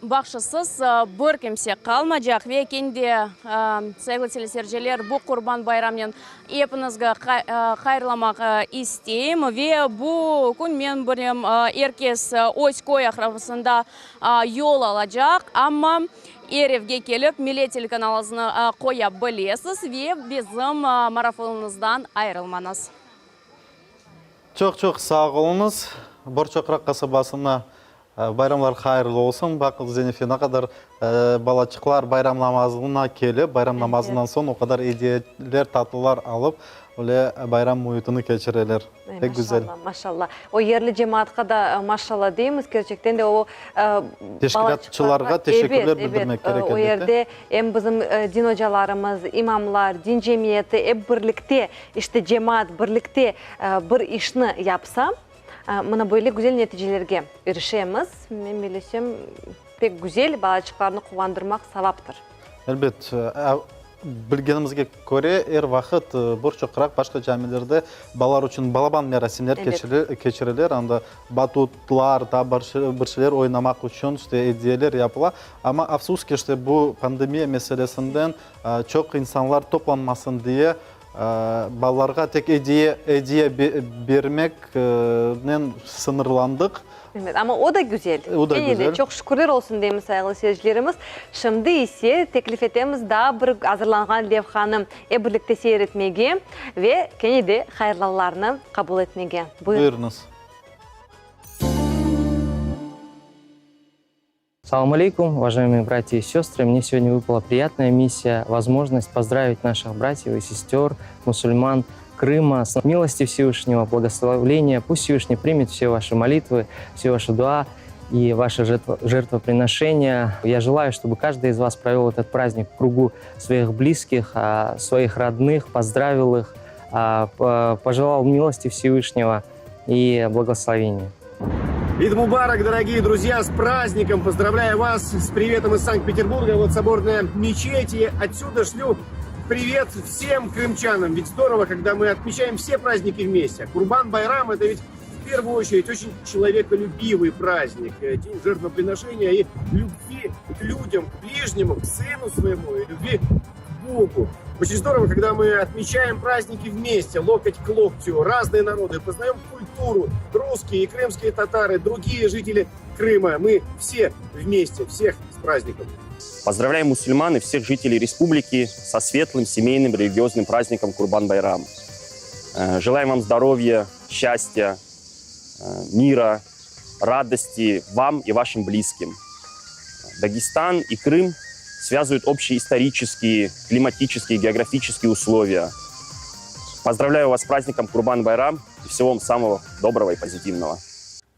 S5: bağşısız bir kimse qalmacaq. Ve kene de, sayğılı teleseyirciler, bu Qurban bayramnen Epiñizge hayırlamaq isteyim ve bu kün men bilem, er kes öz köy aqrabasında yol alacaq, amma er evge kelip Millet telekanalımıznı qoya bilesiz ve bizim marafonımızdan ayırılmañız.
S1: Çoq-çoq sağ oluñız. Borçoqraq qasabasına Bayramlar hayırlı olsun. Baqıñız, Zenife, ne qadar balaçıqlar bayram namazına kelip, bayram namazından soñ o qadar ediyeler, tatlılar alıp, öyle bayram müitini keçireler. Pek güzel.
S2: Maşallah, maşallah. O yerli cemaatqa da maşallah deymiz. Kerçekten de o
S1: Teşkilâtçılarğa teşekkürler bildirmek kerek,
S2: elbette. O yerde em bizim din ocalarımız, imamlar, din cemiyeti ep birlikte, işte cemaat birlikte bir işni yapsa, Mına böyle güzel neticelerge irişemiz. Men bilesem, pek güzel, balaçıqlarnı quvandırmaq savaptır.
S1: Elbet, bilgenimizge köre, er vaqıt bir çoqraq başqa camilerde balalar içün balaban merasimler keçirilir. Anda batutlar, daa bir şeyler oynamaq içün işte ediyeler yapıla. Amma, afsus ki, işte bu pandemiya meselesinden çoq insanlar toplanmasın diye, Balalarğa tek ediye ediye bermeknen sıñırlandıq.
S2: Evet, amma o da güzel.
S1: O da
S2: Kene de
S1: güzel.
S2: çoq şükürler olsun deymiz, sayğılı seyircilerimiz. Şimdi ise teklif etemiz daa bir azırlanğan levhanı ep birlikte seyir etmege ve kene de hayırlavlarnı qabul etmege. Buyurıñız.
S1: Buyurıñız.
S7: Салам алейкум, уважаемые братья и сестры. Мне сегодня выпала приятная миссия, возможность поздравить наших братьев и сестер, мусульман Крыма с милости Всевышнего, благословления. Пусть Всевышний примет все ваши молитвы, все ваши дуа и ваше жертво, жертвоприношения. Я желаю, чтобы каждый из вас провел этот праздник в кругу своих близких, а, своих родных, поздравил их, а, пожелал милости Всевышнего и благословения.
S8: Ид Мубарак, дорогие друзья, с праздником! Поздравляю вас с приветом из Санкт-Петербурга, вот соборная мечеть. И отсюда шлю привет всем крымчанам. Ведь здорово, когда мы отмечаем все праздники вместе. Курбан-Байрам – это ведь в первую очередь очень человеколюбивый праздник. День жертвоприношения и любви к людям, к ближнему, к сыну своему и любви к Богу. Очень здорово, когда мы отмечаем праздники вместе, локоть к локтю, разные народы, познаем культуру, русские и крымские татары, другие жители Крыма. Мы все вместе, всех с праздником.
S9: Поздравляем мусульман и всех жителей республики со светлым семейным религиозным праздником Курбан-Байрам. Э, желаем вам здоровья, счастья, э, мира, радости вам и вашим близким. Дагестан и Крым связывают общие исторические, климатические, географические условия. Поздравляю вас с праздником Курбан-Байрам и всего вам самого доброго и позитивного.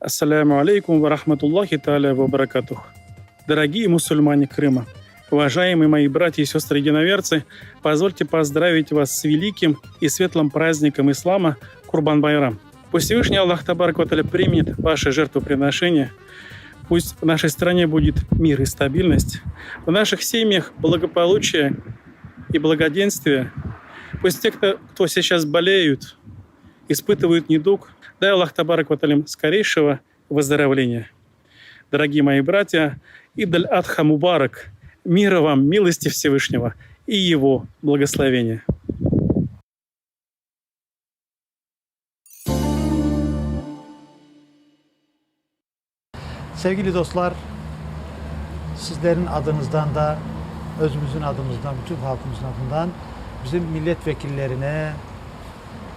S17: Ассаляму алейкум ва рахматуллахи тааля ва баракатух. Дорогие мусульмане Крыма, уважаемые мои братья и сестры единоверцы, позвольте поздравить вас с великим и светлым праздником ислама Курбан-Байрам. Пусть Всевышний Аллах Табарак примет ваши жертвоприношения – Пусть в нашей стране будет мир и стабильность, в наших семьях благополучие и благоденствие. Пусть те, кто, кто сейчас болеют, испытывают недуг, дай Аллах Табарак Ваталим скорейшего выздоровления. Дорогие мои братья, Идаль Адха Мубарак, мира вам, милости Всевышнего и Его благословения.
S4: Sevgili dostlar, sizlerin adınızdan da, özümüzün adımızdan, bütün halkımızın adından bizim milletvekillerine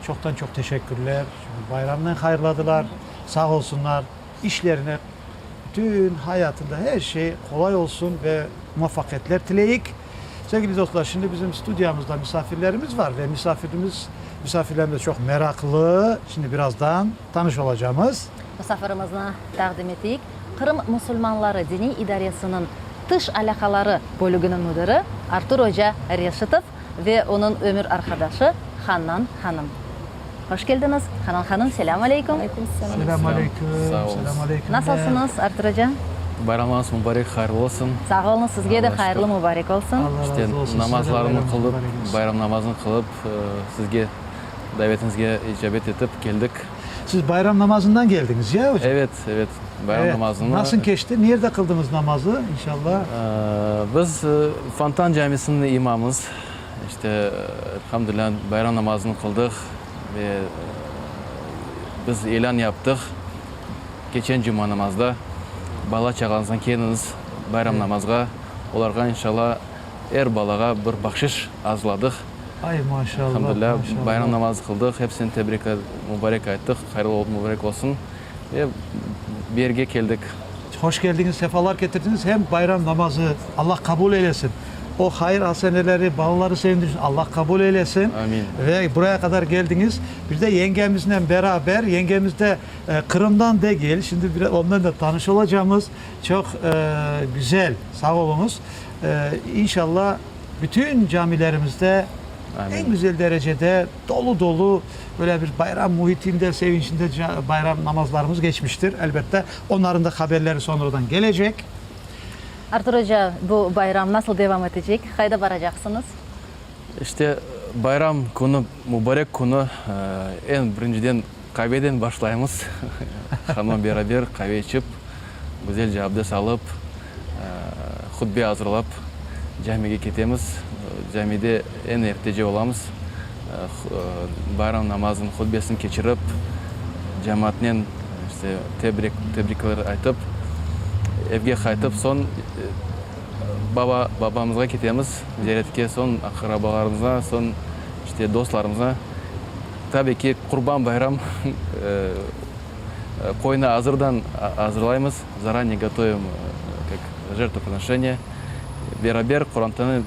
S4: çoqtan çoq teşekkürler. Çünki bayramnen hayırladılar, sağ olsunlar. İşlerine, bütün hayatında her şey qolay olsun ve muvafaqiyetler tileyik. Sevgili dostlar, şimdi bizim studiyamızda misafirlerimiz var ve misafirimiz, misafirlerimiz de çoq meraqlı. Şimdi birazdan tanış olacamız.
S3: Musafirimizni taqdim eteyik, Qırım musulmanları diniy idaresiniñ tış alâqaları bölüginiñ müdiri Artur oca Reşitov ve onıñ ömür arqadaşı Hannan hanım. Hoş keldiñiz, Hannan hanım, selâm aleyküm.
S4: Selâm aleyküm, selâm aleyküm.
S3: Nasılsıñız, Artur oca?
S19: Bayramıñız mubarek, hayırlı olsun.
S3: Sağ oluñız, sizge de hayırlı mubarek olsun.
S19: İşte, namazlarını qılıp, bayram namazını qılıp, sizge davetiñizge icabet etip keldik.
S4: Siz bayram namazından keldiñiz, ya, ocam?
S19: Evet, evet, bayram namazını.
S4: Nasıl keçti? Nerde qıldıñız namazı, inşallah?
S19: Biz Fontan camisiniñ imamız. İşte, elhamdülilâ, bayram namazını qıldıq ve biz ilân yaptıq, keçen cuma namazda bala-çağañızdan keliñiz bayram namazğa, olarğa, inşallah, er balağa bir bahşiş azırladıq.
S4: Ay, maşallah,
S19: Elhamdülilâ, bayram namazı qıldıq, hepsine tebrik, mubarek ayttıq, hayırlı olup, mubarek olsun ve bu yerge keldik.
S4: Hoş keldiñiz, sefalar ketirdiñiz. Hem bayram namazı Allah qabul eylesin. O hayır-aseneleri, balaları sevindirsin, Allah qabul eylesin.
S19: Amin.
S4: Ve buraya qadar keldiñiz. Bir de yengemiznen beraber, yengemiz de Qırımdan degil, şimdi bir ondan da tanış olacamız. Çoq güzel, sağ oluñız. İnşallah bütün camilerimizde eñ güzel derecede dolu-dolu böyle bir bayram müitinde, sevinçinde bayram namazlarımız keçmiştir. Elbette, onların da haberleri soñradan kelecek.
S3: Artur oca, bu bayram nasıl devam etecek? Qayda baracaqsıñız?
S19: İşte, bayram künü, mubarek künü, eñ birinciden qaveden başlaymız. Hanımnen beraber qave içip, güzelce abdest alıp, hutbe azırlap, camige ketemiz. Camide eñ ertece olamız. Bayram namazınıñ hutbesini keçirip, cemaatnen işte tebrik, tebrikler aytıp, evge qaytıp, soñ baba, babamızğa ketemiz ziyaretke, soñ aqrabalarımızğa, soñ işte dostlarımızğa. Tabii ki, Qurban bayram qoynı azırdan azırlaymız, zarane gotovim, kak. Жертвоприношение. Beraber qorantanı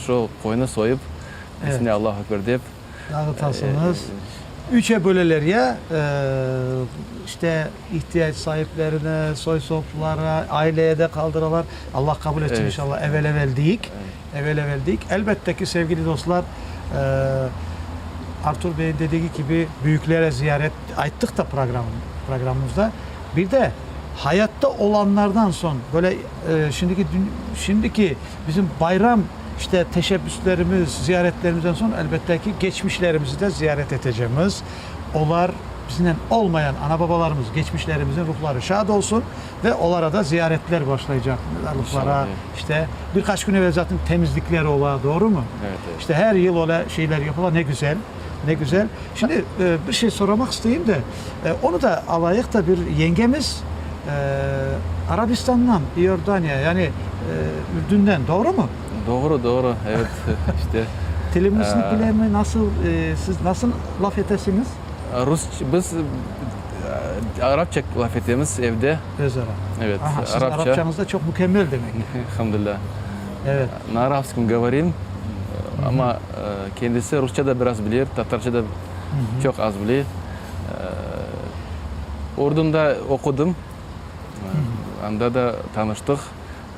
S19: şu qoynı soyıp, Bismillah, Allahu Ekber dep.
S4: Dağıtasıñız. Üçe böleler ya, işte, ihtiyac saiplerine, soy-soplara, aileye de qaldıralar. Allah qabul etsin inşallah, evel-evel deyik. Evel-evel deyik. Elbette ki, sevgili dostlar, Artur Bey'in dedigi kibi, büyüklere ziyaret ayttıq da programımızda. Bir de hayatta olanlardan soñ, böyle şimdiki, şimdiki bizim bayram işte teşebbüslerimiz, ziyaretlerimizden soñ, elbette ki, geçmişlerimizi de ziyaret etecemiz. Olar biznen olmayan ana-babalarımız, geçmişlerimizin ruhları şad olsun ve olara da ziyaretler başlaycaq, mezarlıqlara, işte bir qaç kün evel zaten temizlikler ola, doğrumı?
S19: Evet, evet.
S4: İşte her yıl öyle şeyler yapıla, ne güzel. Ne güzel. Şimdi bir şey soramaq isteyim de, onı da alayıq da bir yengemiz Arabistandan, İordaniya, yani Ürdünden, doğrumı?
S19: Doğru, doğru, evet, işte.
S4: Tilimizni bilemi, nasıl, siz nasıl laf etesiñiz?
S19: Rusça, biz arapça laf etemiz evde.
S4: Özara.
S19: Evet,
S4: Aha, siziñ
S19: arapça.
S4: arapçañız da çoq mükemmel demek.
S19: Elhamdülilâ.
S4: Evet.
S19: Na arabskom govorim, amma kendisi rusça da biraz bilir, tatarca da çoq az bile. Ordunda oqudım, anda da tanıştıq.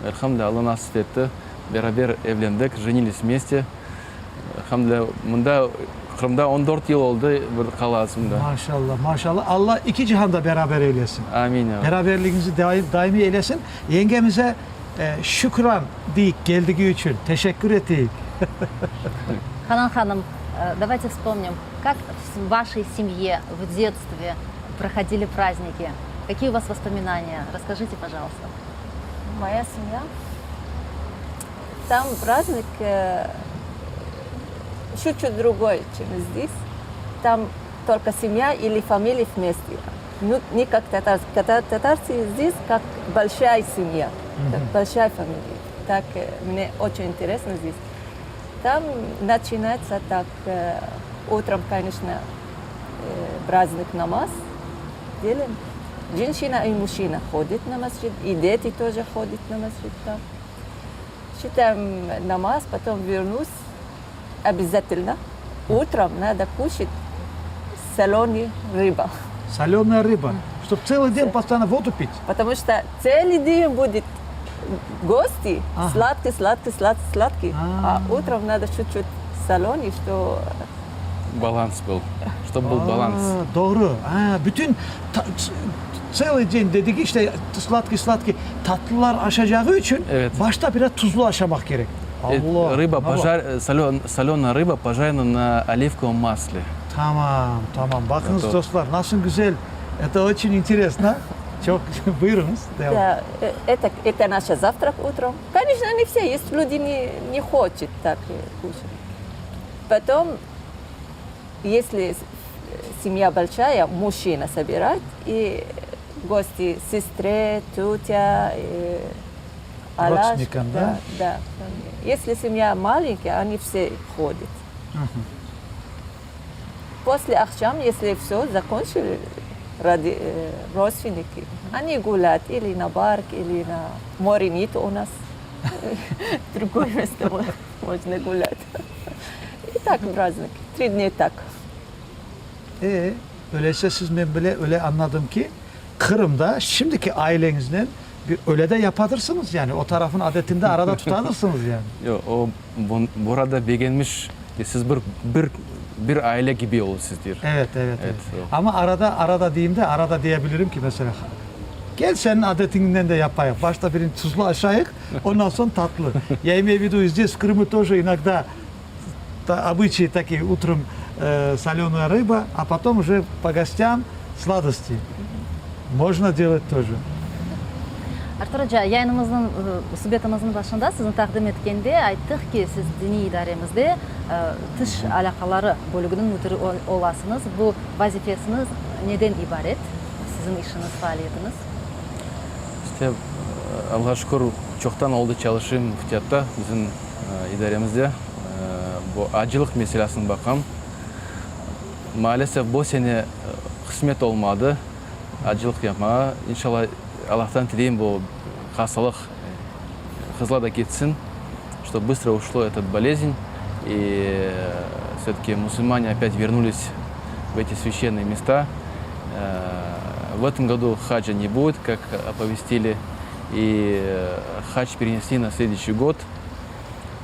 S19: Elhamdülilâ, Alla nasip etti, beraber evlendik, jenilis vmeste. Elhamdülilâ, mında, Qırımda on dört yıl oldı, bir qalasım da.
S4: Maşallah, maşallah. Alla iki cihanda beraber eylesin.
S19: Amin.
S4: Beraberligiñizi daimiy eylesin. Yengemize Şükran deyik geldigi içün, teşekkür eteyik.
S3: Hanan hanım, davayte vspomnim, kak v vaşey semye v detstve prohodili prazdniki? Kakiye u vas vospominaniya? Rasskajite, pojaluysta.
S10: Moya semya? Tam prazdnik çut-çut drugoy, çem zdes. Tam tolko semya ili familiya vmeste. Nu, ne kak tatar, tatarцы zdes kak bolşaya semya, kak bolşaya familiya. Tak mne oçen interesno zdes. Tam naçinayetsya tak utrом, koneçno, prazdnik namaz delayem. Jenşina i muşçina hodit na mescid, i deti тоже hodit na mescid tam. Çitayım namaz, potom vernuсь, obязательно utrом nado kuşat solöный rıba.
S4: Solöная rıba. Чтоб целый день постоянно воду пить?
S10: Потому что целый день будет гости, сладкий, сладкий, сладкий, сладкий. А утром надо чуть-чуть солёный, что...
S19: Баланс был, чтоб был баланс.
S4: Doğru. Bütün Целый день dedigi işte сладкий сладкий tatlılar aşacağı içün başta biraz tuzlu aşamaq kerek. Allah!
S19: Rıba pojar, solöna rıba pojarena na olivkovom masle.
S4: Tamam, tamam. Baqıñız, dostlar, nasıl güzel. Это очень интересно. Çoq, buyurıñız, devam.
S10: Da, это, это наша завтрак утром. Конечно, не все, есть люди не, не хочет так кушать. Потом Если семья большая, мужчина собирает, и гости сестре, тетя, алаш.
S4: Родственникам, да?
S10: Да, да. Если семья маленькая, они все ходят. После aqşam, если все закончили, ради, родственники, они гулят или на парк, или на море нет у нас. Другое место можно гулять. И так праздник. Три дня так.
S4: E, öyleyse siz men bile öyle añladım ki, Qırımda şimdiki aileñiznen bir öyle de yapadırsıñız yani, o tarafın adetini de arada tutadırsıñız yani.
S19: Yoq, o burada begenmiş, siz bir, bir, bir aile kibi olasız, deyir.
S4: Evet, evet, evet. Amma arada, arada deyim de, arada deyebilirim ki, mesela, Gel seniñ adetiñden de yapayıq, başta birinci tuzlu aşayıq, ondan soñ tatlı. Ya imeyu v vidu, zdes v Krımu тоже inogda obıçayi takiye, utrом solöная rıba, a potom uje po gostям sladosti. Mojno delat тоже.
S3: Artur oca, yayınımıznıñ, subetimizniñ başında sizni taqdim etkende ayttıq ki, siz diniy idaremizde tış alâqaları bölüginiñ müdiri olasıñız. Bu vazifesiñiz neden ibaret? Siziñ işiñiz, faaliyetiñiz?
S19: İşte, Allağa şükür, çoqtan oldı çalışayım müftiyatta, bizim idaremizde. Bu acılıq meselesini baqam. Maalesef, bu sene qısmet olmadı acılıq yapmağa. İnşallah, Allahtan tileyim, bu hastalıq. Qızlar da ketsin, чтобы быстро ушло этот болезнь и все-таки мусульмане опять вернулись в эти священные места. В этом году хаджа не будет, как оповестили, и хадж перенесли на следующий год.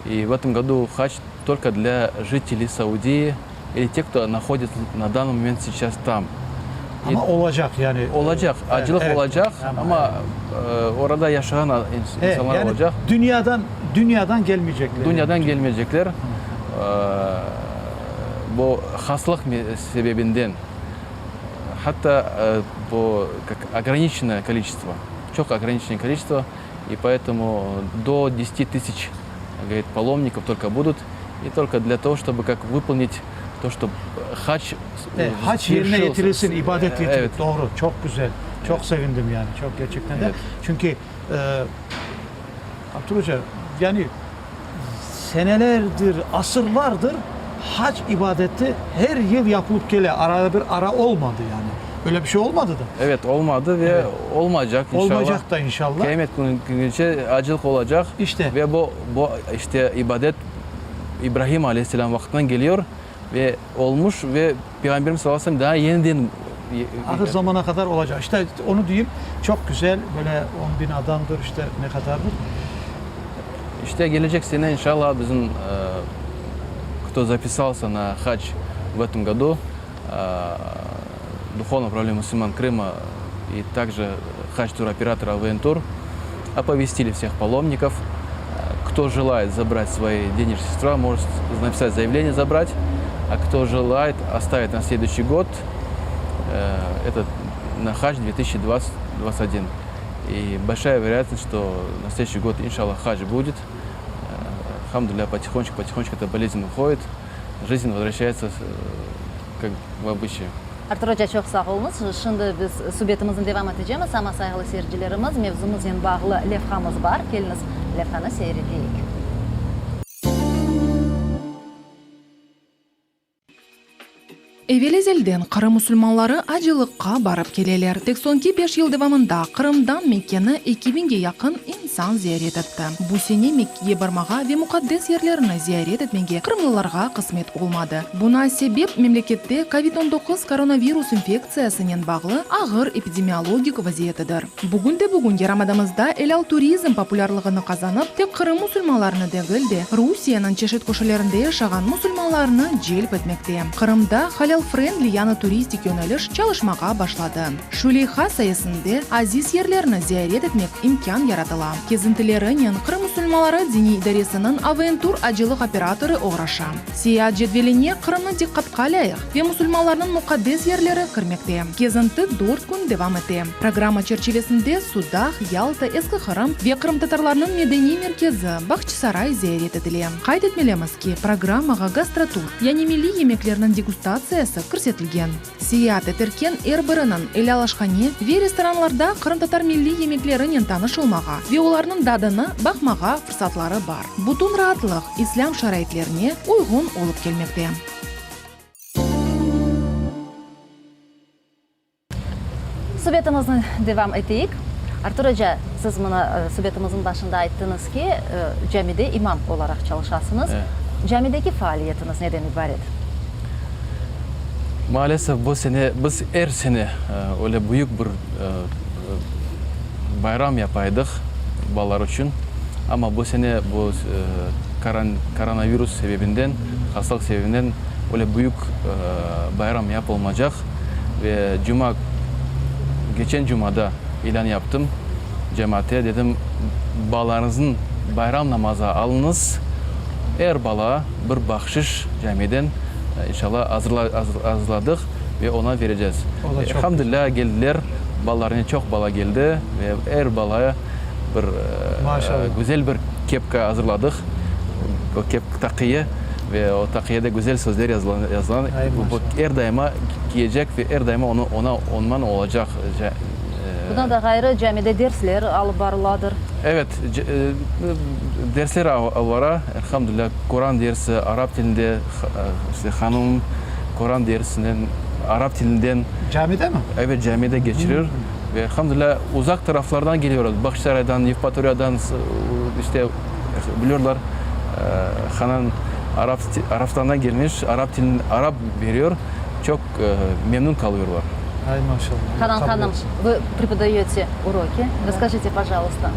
S19: И в этом году хадж только для жителей Саудии или те, кто находится на данный момент сейчас там.
S4: Ama olacaq yani.
S19: Olacaq, acılıq
S4: Evet.
S19: olacaq,
S4: Ama
S19: amma orada yaşağan
S4: Evet,
S19: insanlar
S4: yani
S19: olacaq.
S4: dünyadan dünyadan kelmeycekler.
S19: Dünyadan kelmeycekler. Bu hastalıq sebebinden, hatta bu kak ograniçennoye koliçestvo, çoq ograniçennoye koliçestvo, i poetomu do deseti tısyaç, govorit, palomnikov tolko budut, i tolko dlâ togo, ştobı kak vıpolnit to, şto hac
S4: Hac yerine getirilsin, ibadet getirilsin.
S19: Evet.
S4: Doğru, çoq güzel. Çoq sevindim yani, çoq gerçekten de. Çünki Abdül oca, yani senelerdir, asırlardır hac ibadeti her yıl yapılıp kele, arada bir ara olmadı yani. Öyle bir şey olmadı da.
S19: Evet, olmadı ve olmaycaq inşallah.
S4: Olmaycaq da inşallah.
S19: Qıyamet künüce acılıq olacaq.
S4: İşte.
S19: Ve bu, bu işte ibadet İbrahim aleyhisselâm vaqtından geliyor. Ve olmuş ve Peyğamberimiz sallallahu aleyhi ve sellem daa yeniden.
S4: Ahır zamana qadar olacaq. İşte, onı deyim, çoq güzel, böyle on bin adamdır, işte, ne qadardır.
S19: İşte, gelecek sene, inşallah, bizim, кто zapisalsa na hac v etom godu, Duhovnoye upravleniye musulman Krıma i takje hac turoperator AVN Tur opovestili vseh palomnikov, кто желает забрать свои денежные средства, может написать заявление забрать, а кто желает оставить на следующий год, это на хадж 2021. И большая вероятность, что на следующий год, иншаллах, хадж будет. Алхамдулилля, потихонечку, потихонечку эта болезнь уходит, жизнь возвращается как в обычае.
S3: Artur oca, çoq sağ oluñız. Şimdi biz subetimizni devam etecemiz, amma, sayğılı seyircilerimiz, mevzumıznen bağlı levhamız bar. Keliñiz, levhanı seyir eteyik.
S18: Evel-ezelden Qırım musulmanları acılıqqa barıp keleler. Tek soñki beş yıl devamında Qırımdan Mekkeni eki biñge yaqın insan ziyaret etti. Bu sene Mekkege barmağa ve muqaddes yerlerni ziyaret etmege qırımlılarğa qısmet olmadı. Buna sebep, memlekette kovid 19 koronavirus infektsiyasınen bağlı ağır epidemiologik vaziyetidir. Bugün de bugün yarımadamızda elâl turizm populârlığını qazanıp, tek Qırım musulmanlarını degil de, Rusiyeniñ çeşit köşelerinde yaşağan musulmanlarnı celp etmekte. Qırımda halâl-frendli yañı turistik yöneliş çalışmağa başladı. Şu leyha sayesinde aziz yerlerni ziyaret etmek imkân yaratıla. Kezintilerinen Qırım musulmanları diniy idaresiniñ AVN-Tur acılıq operatorı oğraşa. Seyaat cedveline Qırımnı diqqatqa lâyıq ve musulmanlarnıñ muqaddes yerleri kirmekte. Kezinti dört kün devam ete. Programma çerçivesinde Sudaq, Yalta, Eski Qırım ve qırımtatarlarnıñ medeniy merkezi, Bağçasaray ziyaret etile. Qayd etmelimiz ki, programmağa gastrotur, yani milliy yemeklerniñ degustatsiyası kirsetilgen. Seyaat eterken er biriniñ elâl aşhane ve restoranlarda qırımtatar milliy yemeklerinen tanış olmağa ve olarnıñ dadını baqmağa fırsatları bar. Bütün raatlıq islâm şaraitlerine uyğun olıp kelmekte.
S3: Subetimizni devam eteyik. Artur oca, siz mına subetimizniñ başında ayttıñız ki, camide imam olaraq çalışasıñız. Camideki faaliyetiñiz neden ibaret?
S19: Maalesef, bu sene, biz er sene öyle büyük bir bayram yapaydıq balalar içün, amma bu sene bu koronavirus sebebinden, hastalıq sebebinden öyle büyük bayram yapılmacaq ve cuma, keçen cumada ilân yaptım cemaate, dedim, balalarıñıznıñ bayram namazı alıñız, er bala bir bahşiş camiden, inşallah, azırladıq ve oña vereceğiz. Elhamdülilâ, geldiler, balalarnen çoq bala geldi ve er balaya bir güzel bir kepka azırladıq, o kep, taqiye, ve o taqiyede güzel sözler yazılan, er daima kiyecek ve er daima onı, ona, onman olacaq.
S3: Bundan da ğayrı, camide dersler alıp barıladır.
S19: Evet, dersler alıp bara, elhamdülilâ, Koran dersi arap tilinde, işte hanım Koran dersinen arap tilinden.
S4: Camidemi?
S19: Evet, camide keçirir. Ve elhamdülilâ, uzaq taraflardan geliyorlar, Bağçasaraydan, Yevpatoriyadan. işte biliyorlar Hanan Arap Arapstandan gelmiş, arap tilini arap veriyor, çoq memnun qalıyorlar.
S4: Ay, maşallah.
S3: Hanan hanım, вы преподаете уроки. Расскажите, пожалуйста.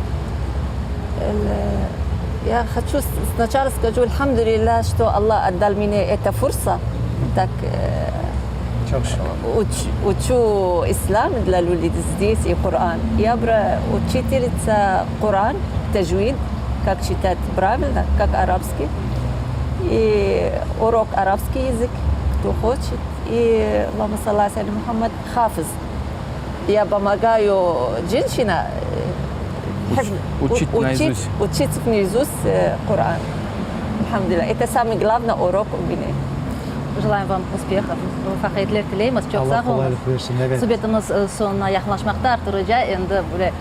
S10: Я хочу сначала скажу, альхамдулилля, что Аллах отдал мне эту фурса, так уч, учу ислам для людей здесь и Коран. Я учительница Коран, таджвид, как читать правильно, как арабский. И урок арабский язык, кто хочет. И Аллаху саллаху Мухаммад хафиз. Я помогаю женщина
S19: Уч, учить наизусть.
S10: Учить наизусть Коран. Альхамдулилля. Это самый главный урок у меня.
S3: Желаем вам успехов. Muvafaqiyetler tileymiz. Çoq
S4: Allah
S3: sağ oluñız.
S4: qolaylıq bersin, evet.
S3: Subetimiz soñuna yaqınlaşmaqta. Artur oca, endi böyle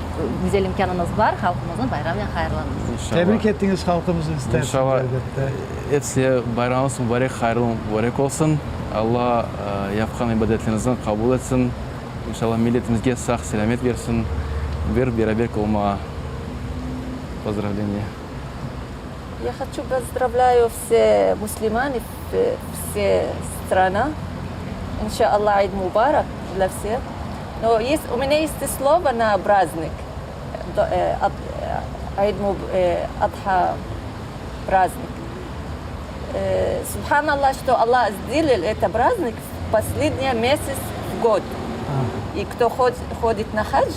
S3: güzel imkânıñız bar, halqımıznı bayramnen hayırlañız.
S19: İnşallah.
S4: Tebrik ettiñiz halqımıznı istersiñiz,
S19: İnşallah.
S4: elbette.
S19: Epsiye bayramıñız mübarek, hayırlı mübarek olsun. Alla yapqan ibadetleriñizni qabul etsin. İnşallah milletimizge sağ-selâmet bersin. Bir beraber olmağa. Pozdravleniye.
S10: Я хочу поздравляю все мусульмане, все страна. Иншаллах, Айд Мубарак для всех. Но есть, у меня есть слово на праздник. Айд Адха праздник. Субханаллах, что Аллах сделал это праздник в последний месяц в год. И кто ходит на хадж,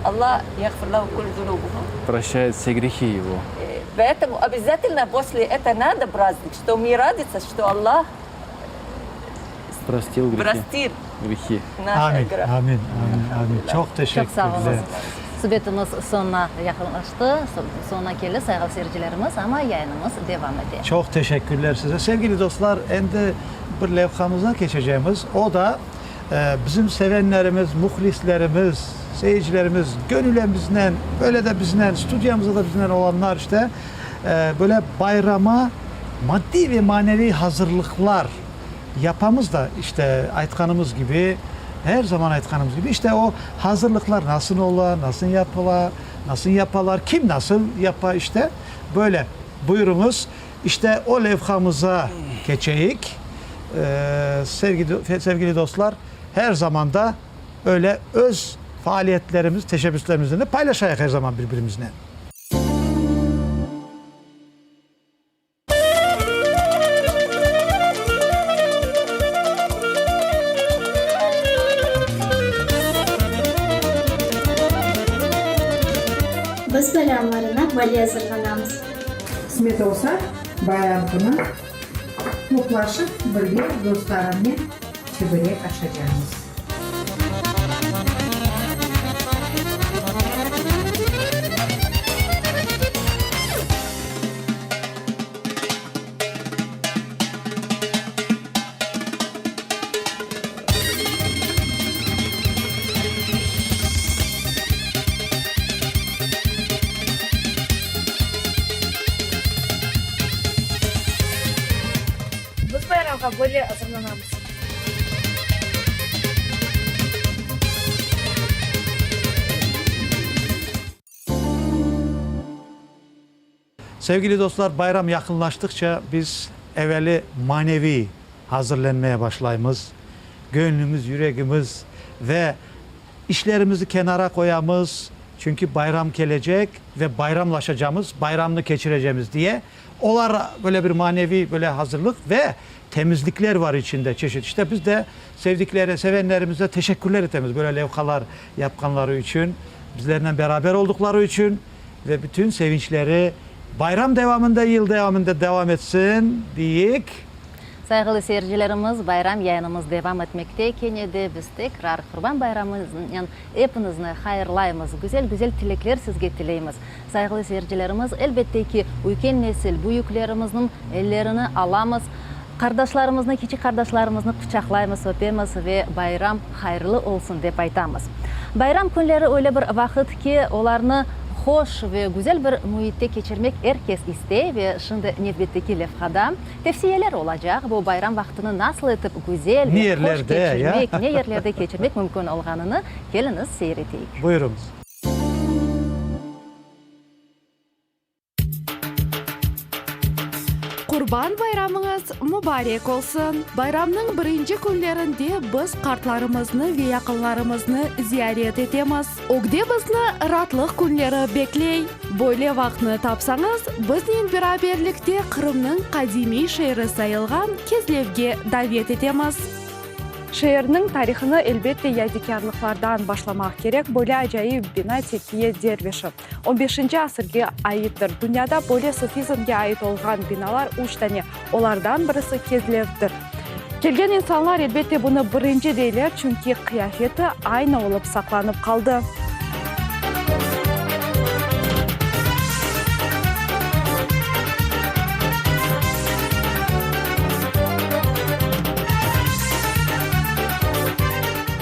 S10: Аллах яғфир лаху куль зунубуху.
S19: Прощает все грехи его.
S10: Поэтому обязательно после этого надо праздник, что мы радуемся, что Аллах
S19: Простил грехи.
S10: Простил.
S19: Грехи.
S4: Amin, amin, amin, amin. Çoq
S3: Çoq sağ oluñız.
S4: teşekkürler.
S3: Subetimiz soñuna yaqınlaştı, soñuna keldi, sayğılı seyircilerimiz, amma yayınımız devam ete.
S4: Çoq teşekkürler size. Sevgili dostlar, endi bir levhamızğa keçecemiz. O da bizim sevenlerimiz, muhlislerimiz, seyircilerimiz, gönülen biznen, böyle de biznen, studiyamızda da biznen olanlar işte, böyle bayrama maddiy ve maneviy hazırlıqlar Yapamız da, işte, aytqanımız kibi, her zaman aytqanımız kibi, işte, o hazırlıqlar nasıl ola, nasıl yapıla, nasıl yapalar, kim nasıl yapa, işte, böyle. Buyurıñız, işte, o levhamıza keçeyik. Sevgili, sevgili dostlar, her zaman da öyle öz faaliyetlerimiz, teşebbüslerimizden de paylaşayıq her zaman bir-birimiznen.
S11: Biz bayramlarına böyle azırlanamız.
S12: Qısmet olsa, bayram künü toplaşıp birge dostlarımnen çeberek aşacağımız.
S13: Biz bayramğa böyle azırlanamız.
S4: Sevgili dostlar, bayram yaqınlaştıqça biz eveli maneviy hazırlenmeye başlaymız. Göñlümiz, yüregimiz ve işlerimizi kenara qoyamız, çünki bayram kelecek ve bayramlaşacamız, bayramnı keçirecemiz diye. Olar böyle bir maneviy böyle hazırlıq ve temizlikler var içinde çeşit. İşte biz de sevdikleri, sevenlerimize teşekkürler etemiz böyle levhalar yapqanları içün, bizlernen beraber olduqları içün. Ve bütün sevinçleri bayram devamında, yıl devamında devam etsin, deyik.
S3: Sayğılı seyircilerimiz, bayram yayınımız devam etmekte. Kene de biz tekrar Qurban bayramınen epiñizni hayırlaymız, güzel-güzel tilekler sizge tileymiz. Sayğılı seyircilerimiz, elbette ki, üyken nesil, büyüklerimizniñ ellerini alamız, qardaşlarımıznı, kiçik qardaşlarımıznı quçaqlaymız, öpemiz ve bayram hayırlı olsun, dep aytamız. Bayram künleri öyle bir vaqıt ki, olarnı hoş ve güzel bir müitte keçirmek er kes istey ve şimdi nevbetteki levhada tevsiyeler olacaq, bu bayram vaqtını nasıl etip güzel
S4: Ne
S3: ve hoş
S4: yerlerde, ya?
S3: keçirmek, ne yerlerde keçirmek mümkün olğanını keliñiz seyir eteyik.
S4: Buyurıñız.
S14: Qurban bayramıñız mubarek olsun! Bayramnıñ birinci künlerinde biz qartlarımıznı ve yaqınlarımıznı ziyaret etemiz. Ögde bizni raatlıq künleri bekley. Böyle vaqtnı tapsañız, biznen beraberlikte Qırımnıñ qadimiy şeeri sayılğan Kezlevge davet etemiz. Şeerniñ tarihını, elbette, yadikârlıqlardan başlamaq kerek. Böyle acayip bina Tekiye dervişi on beşinci asırge aittir. Dünyada böyle sufizmge ait olğan binalar üç tane, olardan birisi Kezlevdir. Kelgen insanlar, elbette, bunı birinci deyler, çünki qıyafeti aynı olıp saqlanıp qaldı.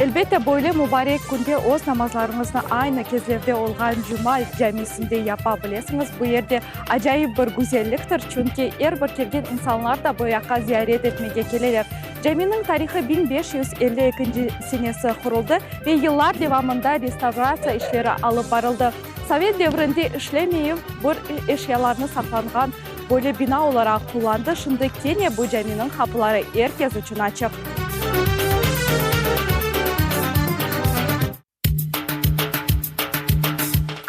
S14: Elbette, böyle mubarek künde öz namazlarıñıznı aynı Kezlevde olğan Cuma camisinde yapa bilesiñiz. Bu yerde acayip bir güzelliktir, çünki er bir kelgen insanlar da bu yaqqa ziyaret etmege keleler. Caminiñ tarihı 1552 senesi quruldı ve yıllar devamında restavratsiya işleri alıp barıldı. Sovet devrinde işlemeyip bir eşyalarnı saqlanğan böyle bina olaraq qullandı, şimdi kene bu caminiñ qapıları er kes içün açıq.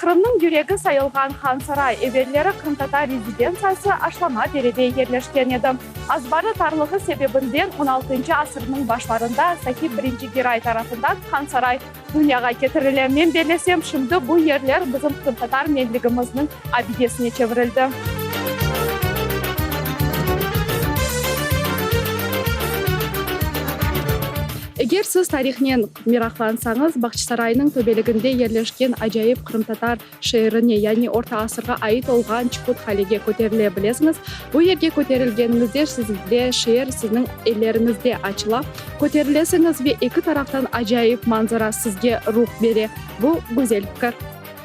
S14: Qırımnıñ yüregi sayılğan Hansaray, evelleri qırımtatar rezidentsiyası Aşlama derede yerleşken edi. Azbarı tarlığı sebebinden on altıncı asırnıñ başlarında Sahib Birinci Giray tarafından Hansaray dünyağa ketirile. Men bellesem, şimdi bu yerler bizim qırımtatar menligimizniñ abidesine çevirildi. Eger siz tarihnen meraqlansañız, Bağçasaraynıñ töpeliginde yerleşken acayip qırımtatar şeerine, yani orta asırğa ait olğan Çuhut Qalege köterile bilesiñiz. Bu yerge köterilgeniñizde sizde şeer sizniñ elleriñizde açıla. Köterilesiñiz ve eki taraftan acayip manzara sizge ruh bere. Bu güzel fikir.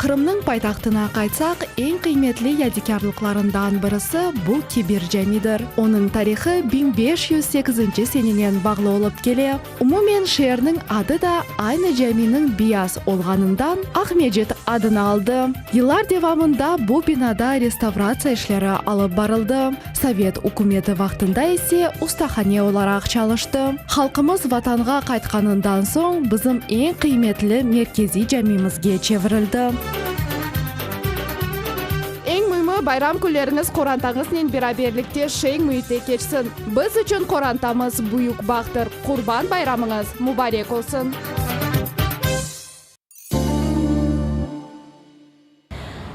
S14: Qırımnıñ paytahtına qaytsaq, eñ qıymetli yadikârlıqlarından birisi bu Kebir camidir. Onıñ tarihı 1508-nci senenen bağlı olıp kele. Umumen, şeerniñ adı da aynı caminiñ beyaz olğanından Aqmecit adını aldı. Yıllar devamında bu binada restavratsiya işleri alıp barıldı, sovet ükümeti vaqtında ise ustahane olaraq çalıştı. Halqımız Vatanğa qaytqanından soñ bizim eñ qıymetli merkeziy camimizge çevirildi. Eñ müimi, bayram künleriñiz qorantañıznen beraberlikte şeñ müitte keçsin. Biz içün qorantamız büyük bahtır. Qurban bayramıñız mubarek olsun!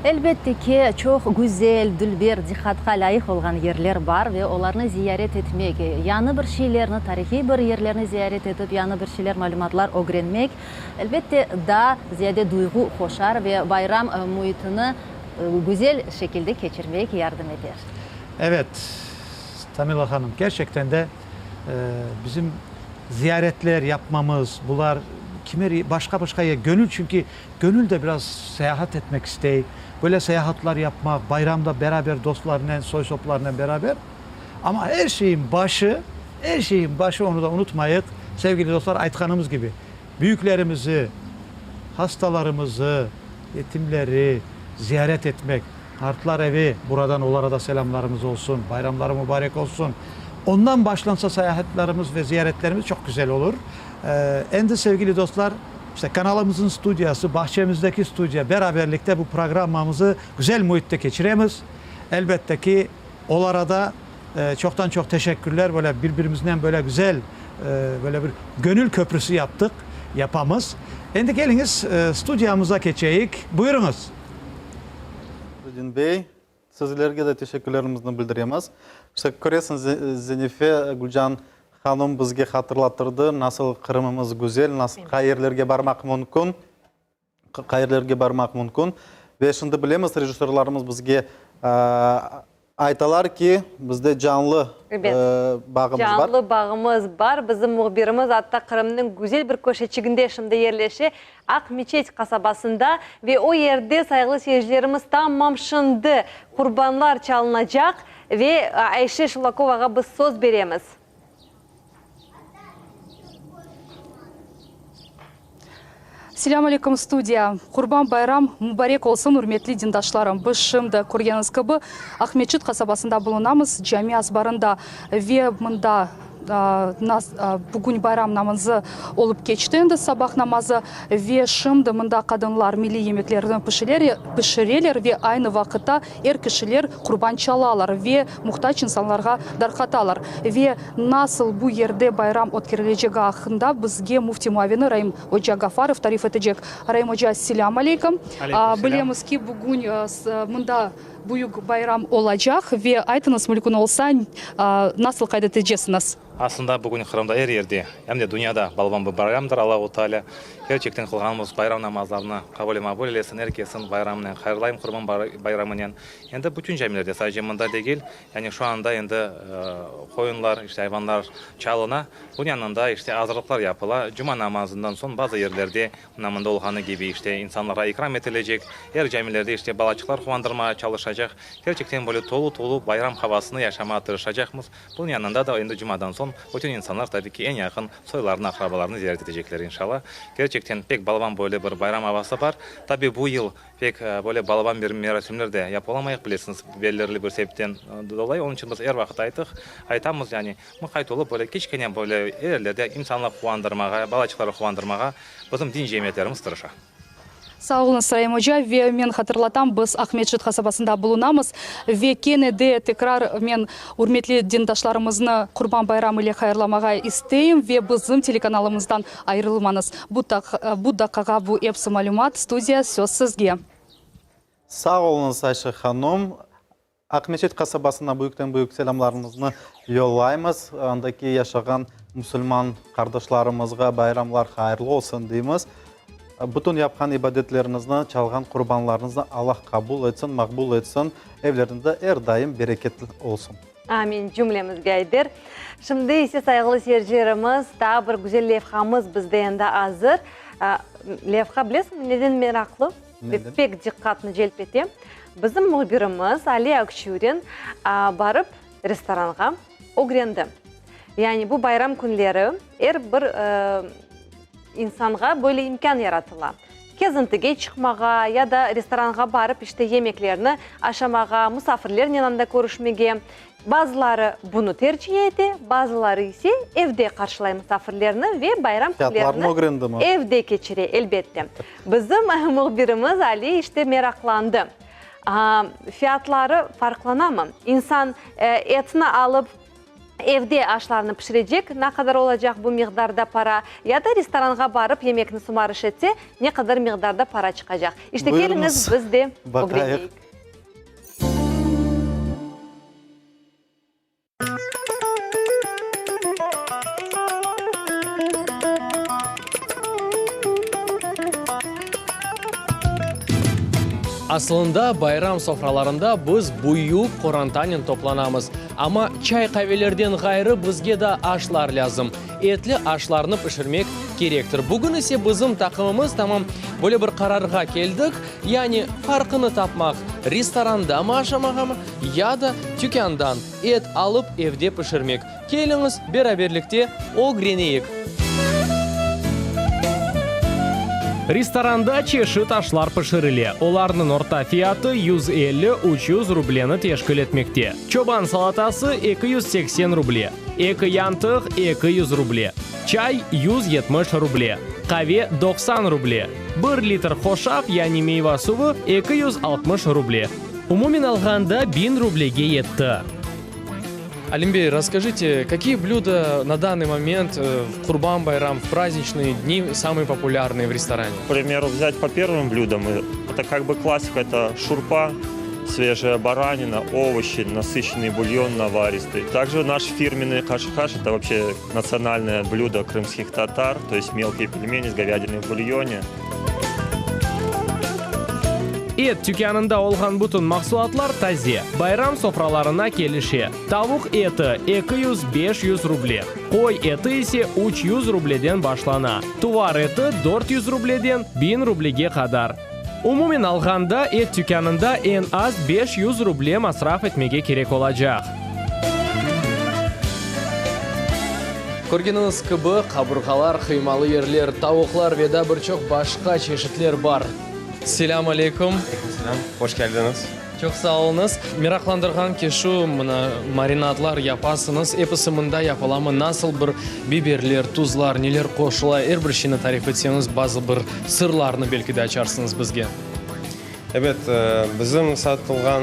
S3: Elbette ki, çoq güzel, dülber, diqqatqa lâyıq olğan yerler bar ve olarnı ziyaret etmek, yañı bir şeylerni, tarihiy bir yerlerni ziyaret etip, yañı bir şeyler, malümatlar ögrenmek, elbette, daa ziyade duyğu qoşar ve bayram müitini güzel şekilde keçirmek yardım eter.
S4: Evet, Tamila hanım, kerçekten de bizim ziyaretler yapmamız, bular kimer başqa-başqa yer, gönül çünki Gönül de biraz seyahat etmek istey. Böyle seyahatlar yapmaq, bayramda beraber dostlarnen, soy-soplarnen beraber. Amma er şeyin başı, er şeyin başı, onı da unutmayıq, sevgili dostlar, aytqanımız kibi, büyüklerimizi, hastalarımızı, yetimleri ziyaret etmek. Qartlar evi, buradan olara da selâmlarımız olsun, bayramları mubarek olsun. Ondan başlansa seyahatlarımız ve ziyaretlerimiz çoq güzel olur. Endi, sevgili dostlar, İşte, kanalımızın studiyası, bağçemizdeki studiya beraberlikte bu programmamızı güzel müitte keçiremiz. Elbette ki, olara da çoqtan-çoq teşekkürler, böyle bir-birimiznen böyle güzel, böyle bir gönül köprüsü yaptıq, yapamız. Endi keliñiz, studiyamıza keçeyik. Buyurıñız.
S1: Nurdin bey, Sizlerge de teşekkürlerimizni bildiremiz. İşte, köresiñiz, Zenife, Gülcan hanım bizge hatırlattırdı, nasıl Qırımımız güzel, nasıl qayerlerge barmaq mümkün, qayerlerge barmaq mümkün. Ve şimdi bilemiz, rejissörlarımız bizge aytalar ki, bizde canlı bağımız bar.
S2: Canlı bağımız bar. Bizim mühbirimiz atta Qırımnıñ güzel bir köşeçiginde şimdi yerleşe. Aq-Meçet qasabasında ve o yerde, sayğılı seyircilerimiz, tamam şimdi qurbanlar çalınacaq ve Ayşe Şulakovağa biz söz beremiz.
S14: Selâm aleyküm, studiya! Qurban bayram mubarek olsun, ürmetli dindaşlarım! Biz şimdi, körgeniñiz kibi, Aqmeçit qasabasında bulunamız, cami azbarında ve mında bugün bayram namazı olıp keçti endi, sabah namazı, ve şimdi mında qadınlar milliy yemeklerni pişireler ve aynı vaqıtta er kişiler qurban çalalar ve muhtac insanlarğa darqatalar. Ve nasıl bu yerde bayram ötkerilecegi aqqında bizge müfti muavini Raim oca Gafarov tarif etecek. Raim oca, selâm aleykum.
S15: Aleyküm selâm.
S14: Bilemiz ki, bugün mında büyük bayram olacaq ve aytıñız, mümkün olsa, nasıl qayd eteceksiñiz?
S15: Aslında, bugün Qırımda er yerde, em de dünyada balaban bir bayramdır. Allahu Teala kerçekten qılğanımız bayram namazlarını qabul-i maqbul eylesin. Er kesin bayramınen hayırlayım, Qurban bayramınen. Endi bütün camilerde, sadece mında degil, yani şu anda endi qoyunlar, işte ayvanlar çalına. Bunıñ yanında işte azırlıqlar yapıla. Cuma namazından soñ bazı yerlerde, mına mında olğanı kibi, işte insanlarğa ikram etilecek. Er camilerde işte balaçıqlar quvandırmağa çalışacaq. Kerçekten böyle tolu-tolu bayram havasını yaşamağa tırışacaqmız. Bunıñ yanında da endi cumadan soñ bütün insanlar tabiy ki eñ yaqın soylarını, aqrabalarını ziyaret etecekler inşalla. Kerçekten pek balaban böyle bir bayram avası bar. Tabiy bu yıl pek böyle balaban bir merasimler de yapıp olamayıq, bilesiñiz, belirli bir sebepten dolayı. Onıñ içün biz er vaqıt aytıq, aytamız, yani mıqayt olıp böyle kiçkene böyle er yerlerde insanlar quvandırmağa, balaçıqlarnı quvandırmağa bizim din cemiyetlerimiz tırışa.
S14: Sağ oluñız, Raim oca. Ve men hatırlatam, biz Aqmescit qasabasında bulunamız. Ve kene de tekrar men ürmetli dindaşlarımıznı Qurban bayramı ile hayırlamağa isteyim ve bizim telekanalımızdan ayırılmañız. Bu daqqağa bu epsi malümat. Studiya, söz sizge.
S1: Sağ oluñız, Ayşe hanum. Aqmeçit qasabasına büyükten-büyük selâmlarımıznı yollaymız. Andaki yaşağan musulman qardaşlarımızğa bayramlar hayırlı olsun deymiz. Bütün yapqan ibadetleriñizni, çalğan qurbanlarıñıznı Allah qabul etsin, maqbul etsin. Evleriñizde er daim bereket olsun.
S2: Amin cümlemizge, Ayder. Şimdi ise, sayğılı seyircilerimiz, daa bir güzel levhamız bizde endi azır. Levha, bilesiñmi, neden meraqlı? Ve pek diqqatnı celp ete. Bizim mühbirimiz Ali Akçurin barıp restoranğa ögrendi. Yani bu bayram künleri er bir insanğa böyle imkân yaratıla, kezintige çıqmağa ya da restoranğa barıp işte yemeklerni aşamağa, musafirlernen anda körüşmege. Bazıları bunı terciye ete, bazıları ise evde qarşılay musafirlerni ve bayram künlerini evde keçire, elbette. Bizim mühbirimiz Ali işte meraqlandı. Fiyatları farqlanamı? İnsan etni alıp, evde aşlarnı pişirecek, ne qadar olacaq bu miqdarda para, ya da restoranğa barıp yemekni sımarış etse, ne qadar miqdarda para çıqacaq? İşte keliñiz, biz de ögreneyik.
S16: Aslında, bayram sofralarında biz büyük qorantanen toplanamız. Amma çay-qavelerden ğayrı bizge da aşlar lâzım. Etli aşlarnı pişirmek kerektir. Bugün ise bizim taqımımız tamam böyle bir qararğa keldik, yani farqını tapmaq, restorandamı aşamağamı ya da tükândan et alıp evde pişirmek. Keliñiz, beraberlikte ögreneyik! Restoranda çeşit aşlar pişirile. Olarnıñ orta fiyatı 150, 300 rubleni teşkil etmekte. Çoban salatası 280 ruble, eki yantıq 200 ruble, çay 170 ruble, qave 90 ruble, bir litr hoşaf yani meyva suvı 260 ruble. Umumen alğanda 1000 rublege yetti.
S20: Alim bey, rasskajite, kakiye blüda na danıy moment v Qurban bayram, v prazdniçnıye dni samıye populârnıye v restorane?
S9: K primeru, vzять po первым blüdam, это как бы klassika, это şurpa, свежая баранина, овощи, насыщенный бульон наваристый. Также наш фирменный хашхаш, это вообще национальное блюдо крымских татар, то есть мелкие пельмени с говядиной в бульоне.
S16: Et tükânında olğan bütün mahsulatlar taze, bayram sofralarına kelişe. Tavuq eti, 200-500 ruble, qoy eti ise 300 rubleden başlana, tuvar eti 400 rubleden 1000 rublege qadar. Umumen alğanda, et tükânında eñ az 500 ruble masraf etmege kerek olacaq. Körgeniñiz kibi, qaburğalar, qıymalı yerler, tavuqlar ve daa bir çoq başqa çeşitler bar. Selâm aleyküm.
S21: Aleyküm selâm. Hoş keldiñiz.
S16: Çoq sağ oluñız. Meraqlandırğan ki, şu, mına, marinadlar yapasıñız, episi mında yapılamı, nasıl bir biberler, tuzlar, neler qoşula, er bir şeyni tarif etseñiz, bazı bir sırlarnı belki de açarsıñız bizge.
S21: Ebet, bizim satılğan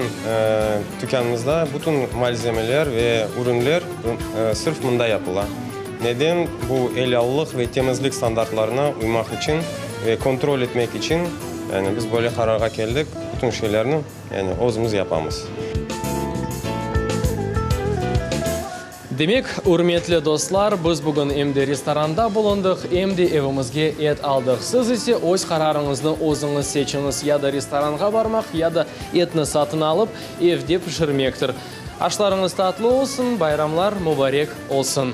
S21: tükânımızda bütün malzemeler ve ürünler sırf mında yapıla. Neden? Bu elâllıq ve temizlik standartlarına uymaq içün ve kontrol etmek içün, yani biz böyle qararğa keldik, bütün şeylerni, yani özümiz yapamız.
S16: Demek, ürmetli dostlar, biz bugün em de restoranda bulundıq, em de evimizge et aldıq. Siz ise öz qararıñıznı özüñiz seçiñiz, ya da restoranğa barmaq, ya da etni satın alıp, evde pişirmektir. Aşlarıñız tatlı olsun, bayramlar mubarek olsun!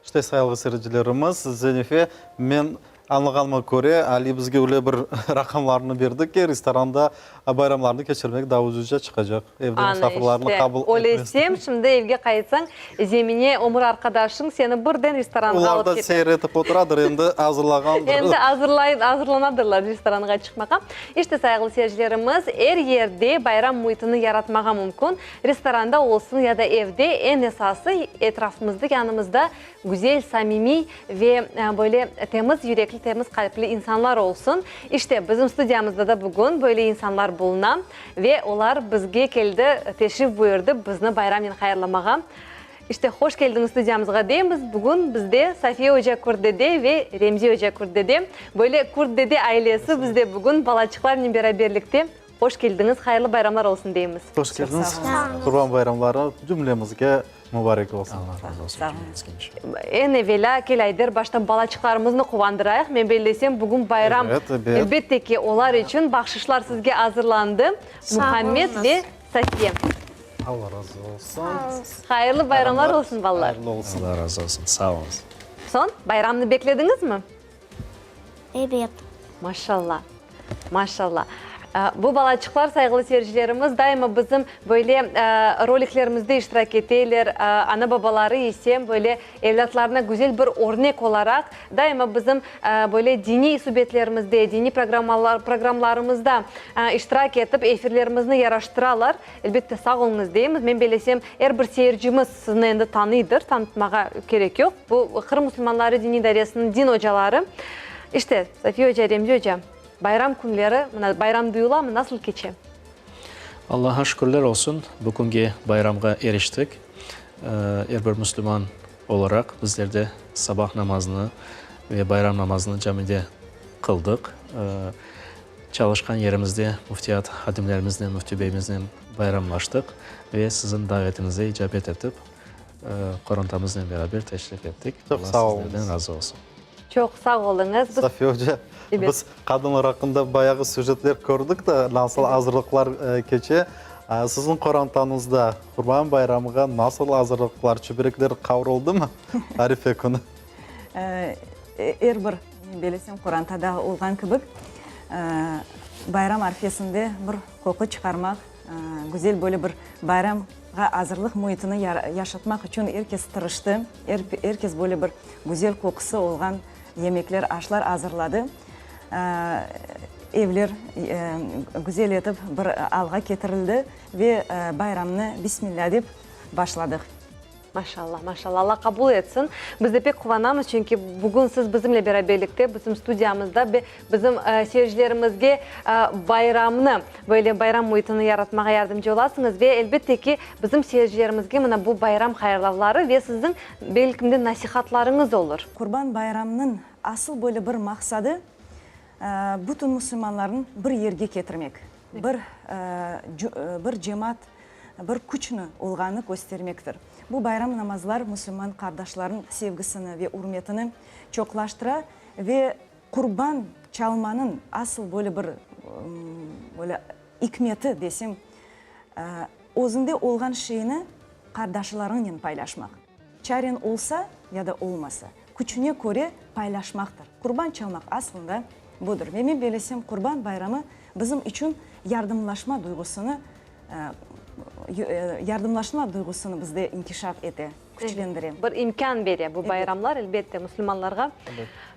S1: İşte, sayğılı seyircilerimiz, Zenife, men añlağanıma köre, Ali bizge öyle bir raqamlarnı berdi ki, restoranda bayramlarnı keçirmek daa ucuzca çıqacaq, evde musafirlerni qabul
S2: Ana, işte, öylesem, şimdi evge qaytsañ, Zemine ömür arqadaşıñ seni birden restoranğa alıp
S1: Olar da
S2: keter.
S1: seyir etip oturadır, endi azırlağandır.
S2: Endi azırlay, azırlanadırlar restoranğa çıqmağa. İşte, sayğılı seyircilerimiz, er yerde bayram müitini yaratmağa mümkün. Restoranda olsun ya da evde, eñ esası, etrafımızda, yanımızda güzel, samimiy ve böyle temiz yürekli, temiz qalpli insanlar olsun. İşte, bizim studiyamızda da bugün böyle insanlar buluna ve olar bizge keldi, teşrif buyurdı bizni bayramnen hayırlamağa. İşte, hoş keldiñiz studiyamızğa deymiz. Bugün bizde Safiye oca Kurtdede ve Remzi oca Kurtdede. Böyle Kurtdede ailesi bizde bugün balaçıqlarnen beraberlikte. Hoş keldiñiz, hayırlı bayramlar olsun deymiz.
S1: Hoş keldiñiz, Qurban bayramları cümlemizge mubarek olsun.
S22: Allah razı olsun cümlemizge inşallah.
S2: Eñ evelâ, kel Ayder, baştan balaçıqlarımıznı quvandırayıq. Men bellesem, bugün bayram, elbette ki, olar içün bahşışlar sizge azırlandı, Muhammed ve Safiye.
S1: Allah razı olsun.
S2: Hayırlı bayramlar olsun, balalar.
S1: Hayırlı olsun.
S22: Allah razı olsun, sağ oluñız.
S2: Soñ, bayramnı beklediñizmi?
S11: Ebet.
S2: Maşalla! Maşalla! Bu balaçıqlar, sayğılı seyircilerimiz, daima bizim böyle roliklerimizde iştirak eteler, ana-babaları ise böyle evlâtlarına güzel bir örnek olaraq daima bizim böyle diniy subetlerimizde, diniy programlarımızda iştirak etip, efirlerimizni yaraştıralar. Elbette, sağ oluñız deymiz. Men bellesem, er bir seyircimiz sizni endi tanıydır, tanıtmağa kerek yoq. Bu, Qırım musulmanları diniy idaresiniñ din ocaları. İşte, Safiye oca, Remzi oca, bayram künleri, mına, bayram duyulamı, nasıl keçe?
S22: Allaha şükürler olsun, bu künge, bayramğa eriştik. Er bir müslüman olaraq bizler de sabah namazını ve bayram namazını camide qıldıq. Çalışqan yerimizde müftiyat hadimlerimiznen, müftü beyimiznen bayramlaştıq ve siziñ davetiñize icabet etip, qorantamıznen beraber teşrif ettik.
S1: Çoq sağ
S22: Allah
S1: oluñız.
S22: sizlerden razı olsun.
S2: Çoq sağ oluñız. Biz
S1: Safiye oca,
S2: Ebet.
S1: biz qadınlar aqqında bayağı süjetler kördik de, nasıl azırlıqlar keçe. Siziñ qorantañızda Qurban bayramğa nasıl azırlıqlar, çiberekler qavruldımı Arife künü?
S10: Er bir, men belesem, qorantada olğan kibi, bayram arfesinde bir qoqu çıqarmaq, güzel böyle bir bayramğa azırlıq müitini yaşatmaq içün er kes tırıştı, er kes böyle bir güzel qoqusı olğan yemekler, aşlar azırladı. Evler güzel etip bir alğa ketirildi ve bayramnı Bismillâ dep başladıq.
S2: Maşallah, maşallah, Allah qabul etsin. Biz de pek quvanamız, çünki bugün siz bizimle beraberlikte, bizim studiyamızda ve bizim seyircilerimizge bayramnı, böyle bayram müitini yaratmağa yardımcı olasıñız. Ve, elbette ki, bizim seyircilerimizge mına bu bayram hayırlavları ve siziñ, belkim de, nasihatlarıñız olur.
S10: Qurban bayramnıñ asıl böyle bir maqsadı, bütün musulmanlarnı bir yerge ketirmek, bir, bir cemaat bir küçni olğanı köstermektir. Bu bayram namazlar musulman qardaşlarnıñ sevgisini ve ürmetini çoqlaştıra ve qurban çalmanıñ asıl böyle bir böyle ikmeti desem, özünde olğan şeyni qardaşlarıñnen paylaşmaq. Çaren olsa ya da olmasa, küçüne köre paylaşmaqtır. Qurban çalmaq aslında budır. Ve men belesem, Qurban bayramı.
S5: Bizim içün yardımlaşma duyğusını yardımlaşma duyğusını bizde inkişaf ete, küçlendire.
S2: Bir imkân bere bu bayramlar, elbette, musulmanlarğa.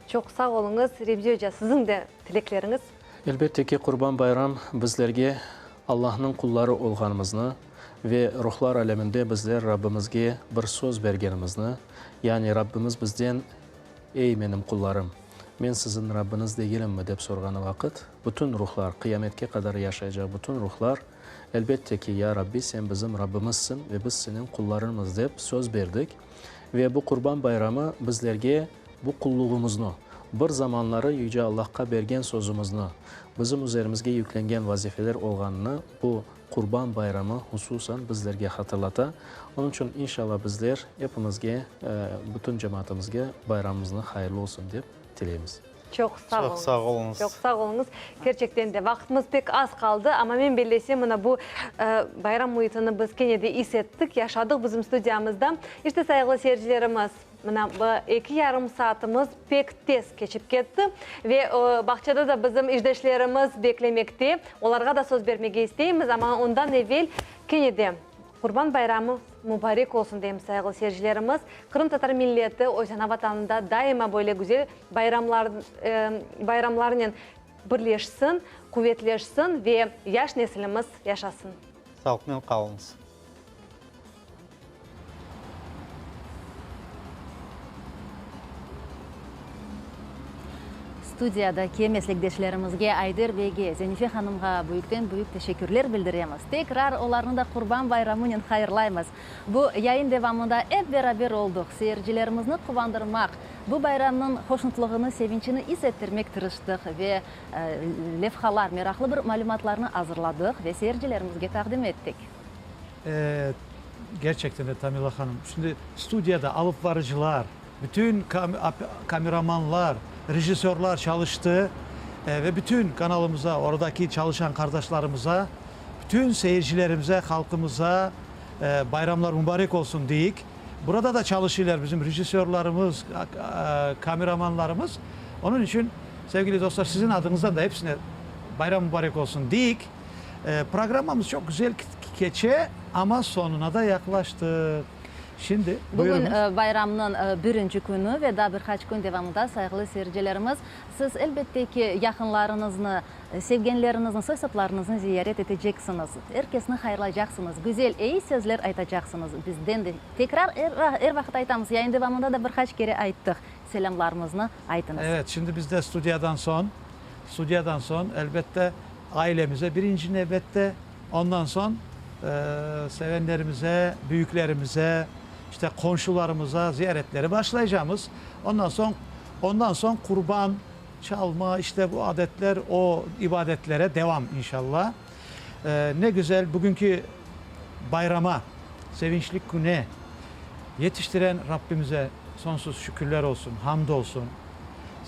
S2: Çoq sağ oluñız, Remzi oca, siziñ de tilekleriñiz.
S22: Elbette ki, Qurban bayram bizlerge Allahnıñ qulları olğanımıznı ve ruhlar aleminde bizler Rabbimizge bir söz bergenimizni, yani Rabbimiz bizden, Ey, menim qullarım! Men siziñ Rabbiñiz degilimmi? dep sorğanı vaqıt, bütün ruhlar, qıyametke qadar yaşaycaq bütün ruhlar, Elbette ki, ya Rabbi, Sen bizim Rabbimizsiñ ve biz Seniñ qullarıñmız dep söz berdik. Ve bu Qurban bayramı bizlerge bu qulluğımıznı, bir zamanları Yüce Allahqa bergen sözümizni, bizim üzerimizge yüklengen vazifeler olğanını bu Qurban bayramı hususan bizlerge hatırlata. Onıñ içün, inşallah, bizler epimizge, bütün cemaatımızge bayramımıznı hayırlı olsun dep tileymiz.
S2: Çoq sağ
S1: Çoq sağ oluñız.
S2: Çoq sağ oluñız. Kerçekten de vaqıtımız pek az qaldı, amma men bellesem, mına bu bayram müitini biz kene de is ettik, yaşadıq bizim studiyamızda. İşte, sayğılı seyircilerimiz, mına bu eki yarım saatımız pek tez keçip ketti ve bağçada da bizim işdeşlerimiz beklemekte, olarğa da söz bermege isteymiz, amma ondan evel kene de Qurban bayramı mubarek olsun deymiz, sayğılı seyircilerimiz. Qırımtatar milleti öz ana Vatanında daima böyle güzel bayramlar bayramlarnen birleşsin, quvetleşsin ve yaş nesilimiz yaşasın.
S1: Sağlıqnen qalıñız.
S3: Studiyadaki meslekdeşlerimizge, Ayder beyge, Zenife hanımğa büyükten-büyük teşekkürler bildiremiz. Tekrar olarnı da Qurban bayramınen hayırlaymız. Bu yayın devamında ep beraber olduq, seyircilerimizni quvandırmaq, bu bayramnıñ hoşnutlığını, sevinçini is ettirmek tırıştıq ve levhalar, meraqlı bir malümatlarnı azırladıq ve seyircilerimizge taqdim ettik.
S4: E, gerçekten de Tamila hanım, şimdi studiyada alıp varıcılar, bütün kameramanlar, rejissörlar çalıştı ve bütün kanalımıza, oradaki çalışan qardaşlarımıza, bütün seyircilerimize, halqımıza bayramlar mübarek olsun deyik. Burada da çalışıylar bizim rejissörlarımız, kameramanlarımız. Onıñ içün, sevgili dostlar, siziñ adıñızdan da hepsine bayram mübarek olsun deyik. Programmamız çoq güzel keçe, amma soñuna da yaqlaştıq. Şimdi,
S3: Bugün
S4: buyurıñız.
S3: bayramnıñ birinci künü ve daa bir qaç kün devamında, sayğılı seyircilerimiz, siz, elbette ki, yaqınlarıñıznı, sevgenleriñizni, soy-soplarıñıznı ziyaret eteceksiñiz, er kesni hayırlaycaqsıñız, güzel, eyi sözler aytacaqsıñız. Bizden de tekrar er vaqıt aytamız, yayın devamında da bir qaç kere ayttıq, selâmlarımıznı aytıñız.
S4: Evet, şimdi biz de studiyadan soñ, studiyadan soñ, elbette, ailemize birinci nevbette, ondan soñ sevenlerimize, büyüklerimize, işte qonşularımıza ziyaretleri başlaycamız. Ondan soñ, ondan soñ qurban çalma, işte bu adetler, o ibadetlere devam inşallah. Ne güzel bugünki bayrama, sevinçli küne yetiştiren Rabbimize sonsuz şükürler olsun, hamd olsun.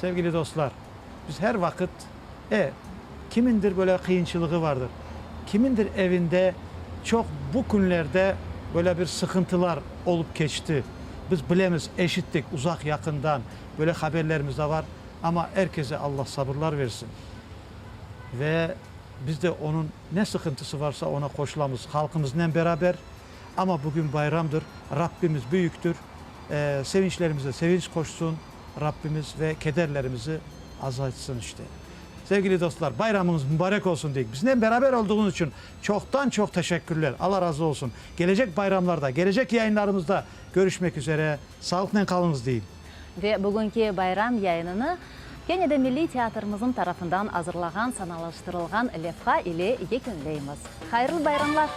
S4: Sevgili dostlar, biz her vaqıt E, kimindir böyle qıyınçılığı vardır, kimindir evinde çoq bu künlerde böyle bir sıqıntılar olıp keçti. Biz bilemiz, eşittik uzaq-yaqından, böyle haberlerimiz de var, amma er kese Alla sabırlar versin. Ve biz de onıñ ne sıqıntısı varsa ona qoşulamız halqımıznen beraber. Amma bugün bayramdır, Rabbimiz büyüktir, sevinçlerimize sevinç qoşsun Rabbimiz ve kederlerimizi azaltsın işte. Sevgili dostlar, bayramıñız mübarek olsun deyik. Biznen beraber olduğuñız içün çoqtan-çoq teşekkürler. Alla razı olsun. Gelecek bayramlarda, gelecek yayınlarımızda körüşmek üzere. Sağlıqnen qalıñız deyim.
S3: Ve bugünki bayram yayınını kene de Milliy teatrimizniñ tarafından azırlağan sanalaştırılğan levha ile yekünleymiz. Hayırlı bayramlar!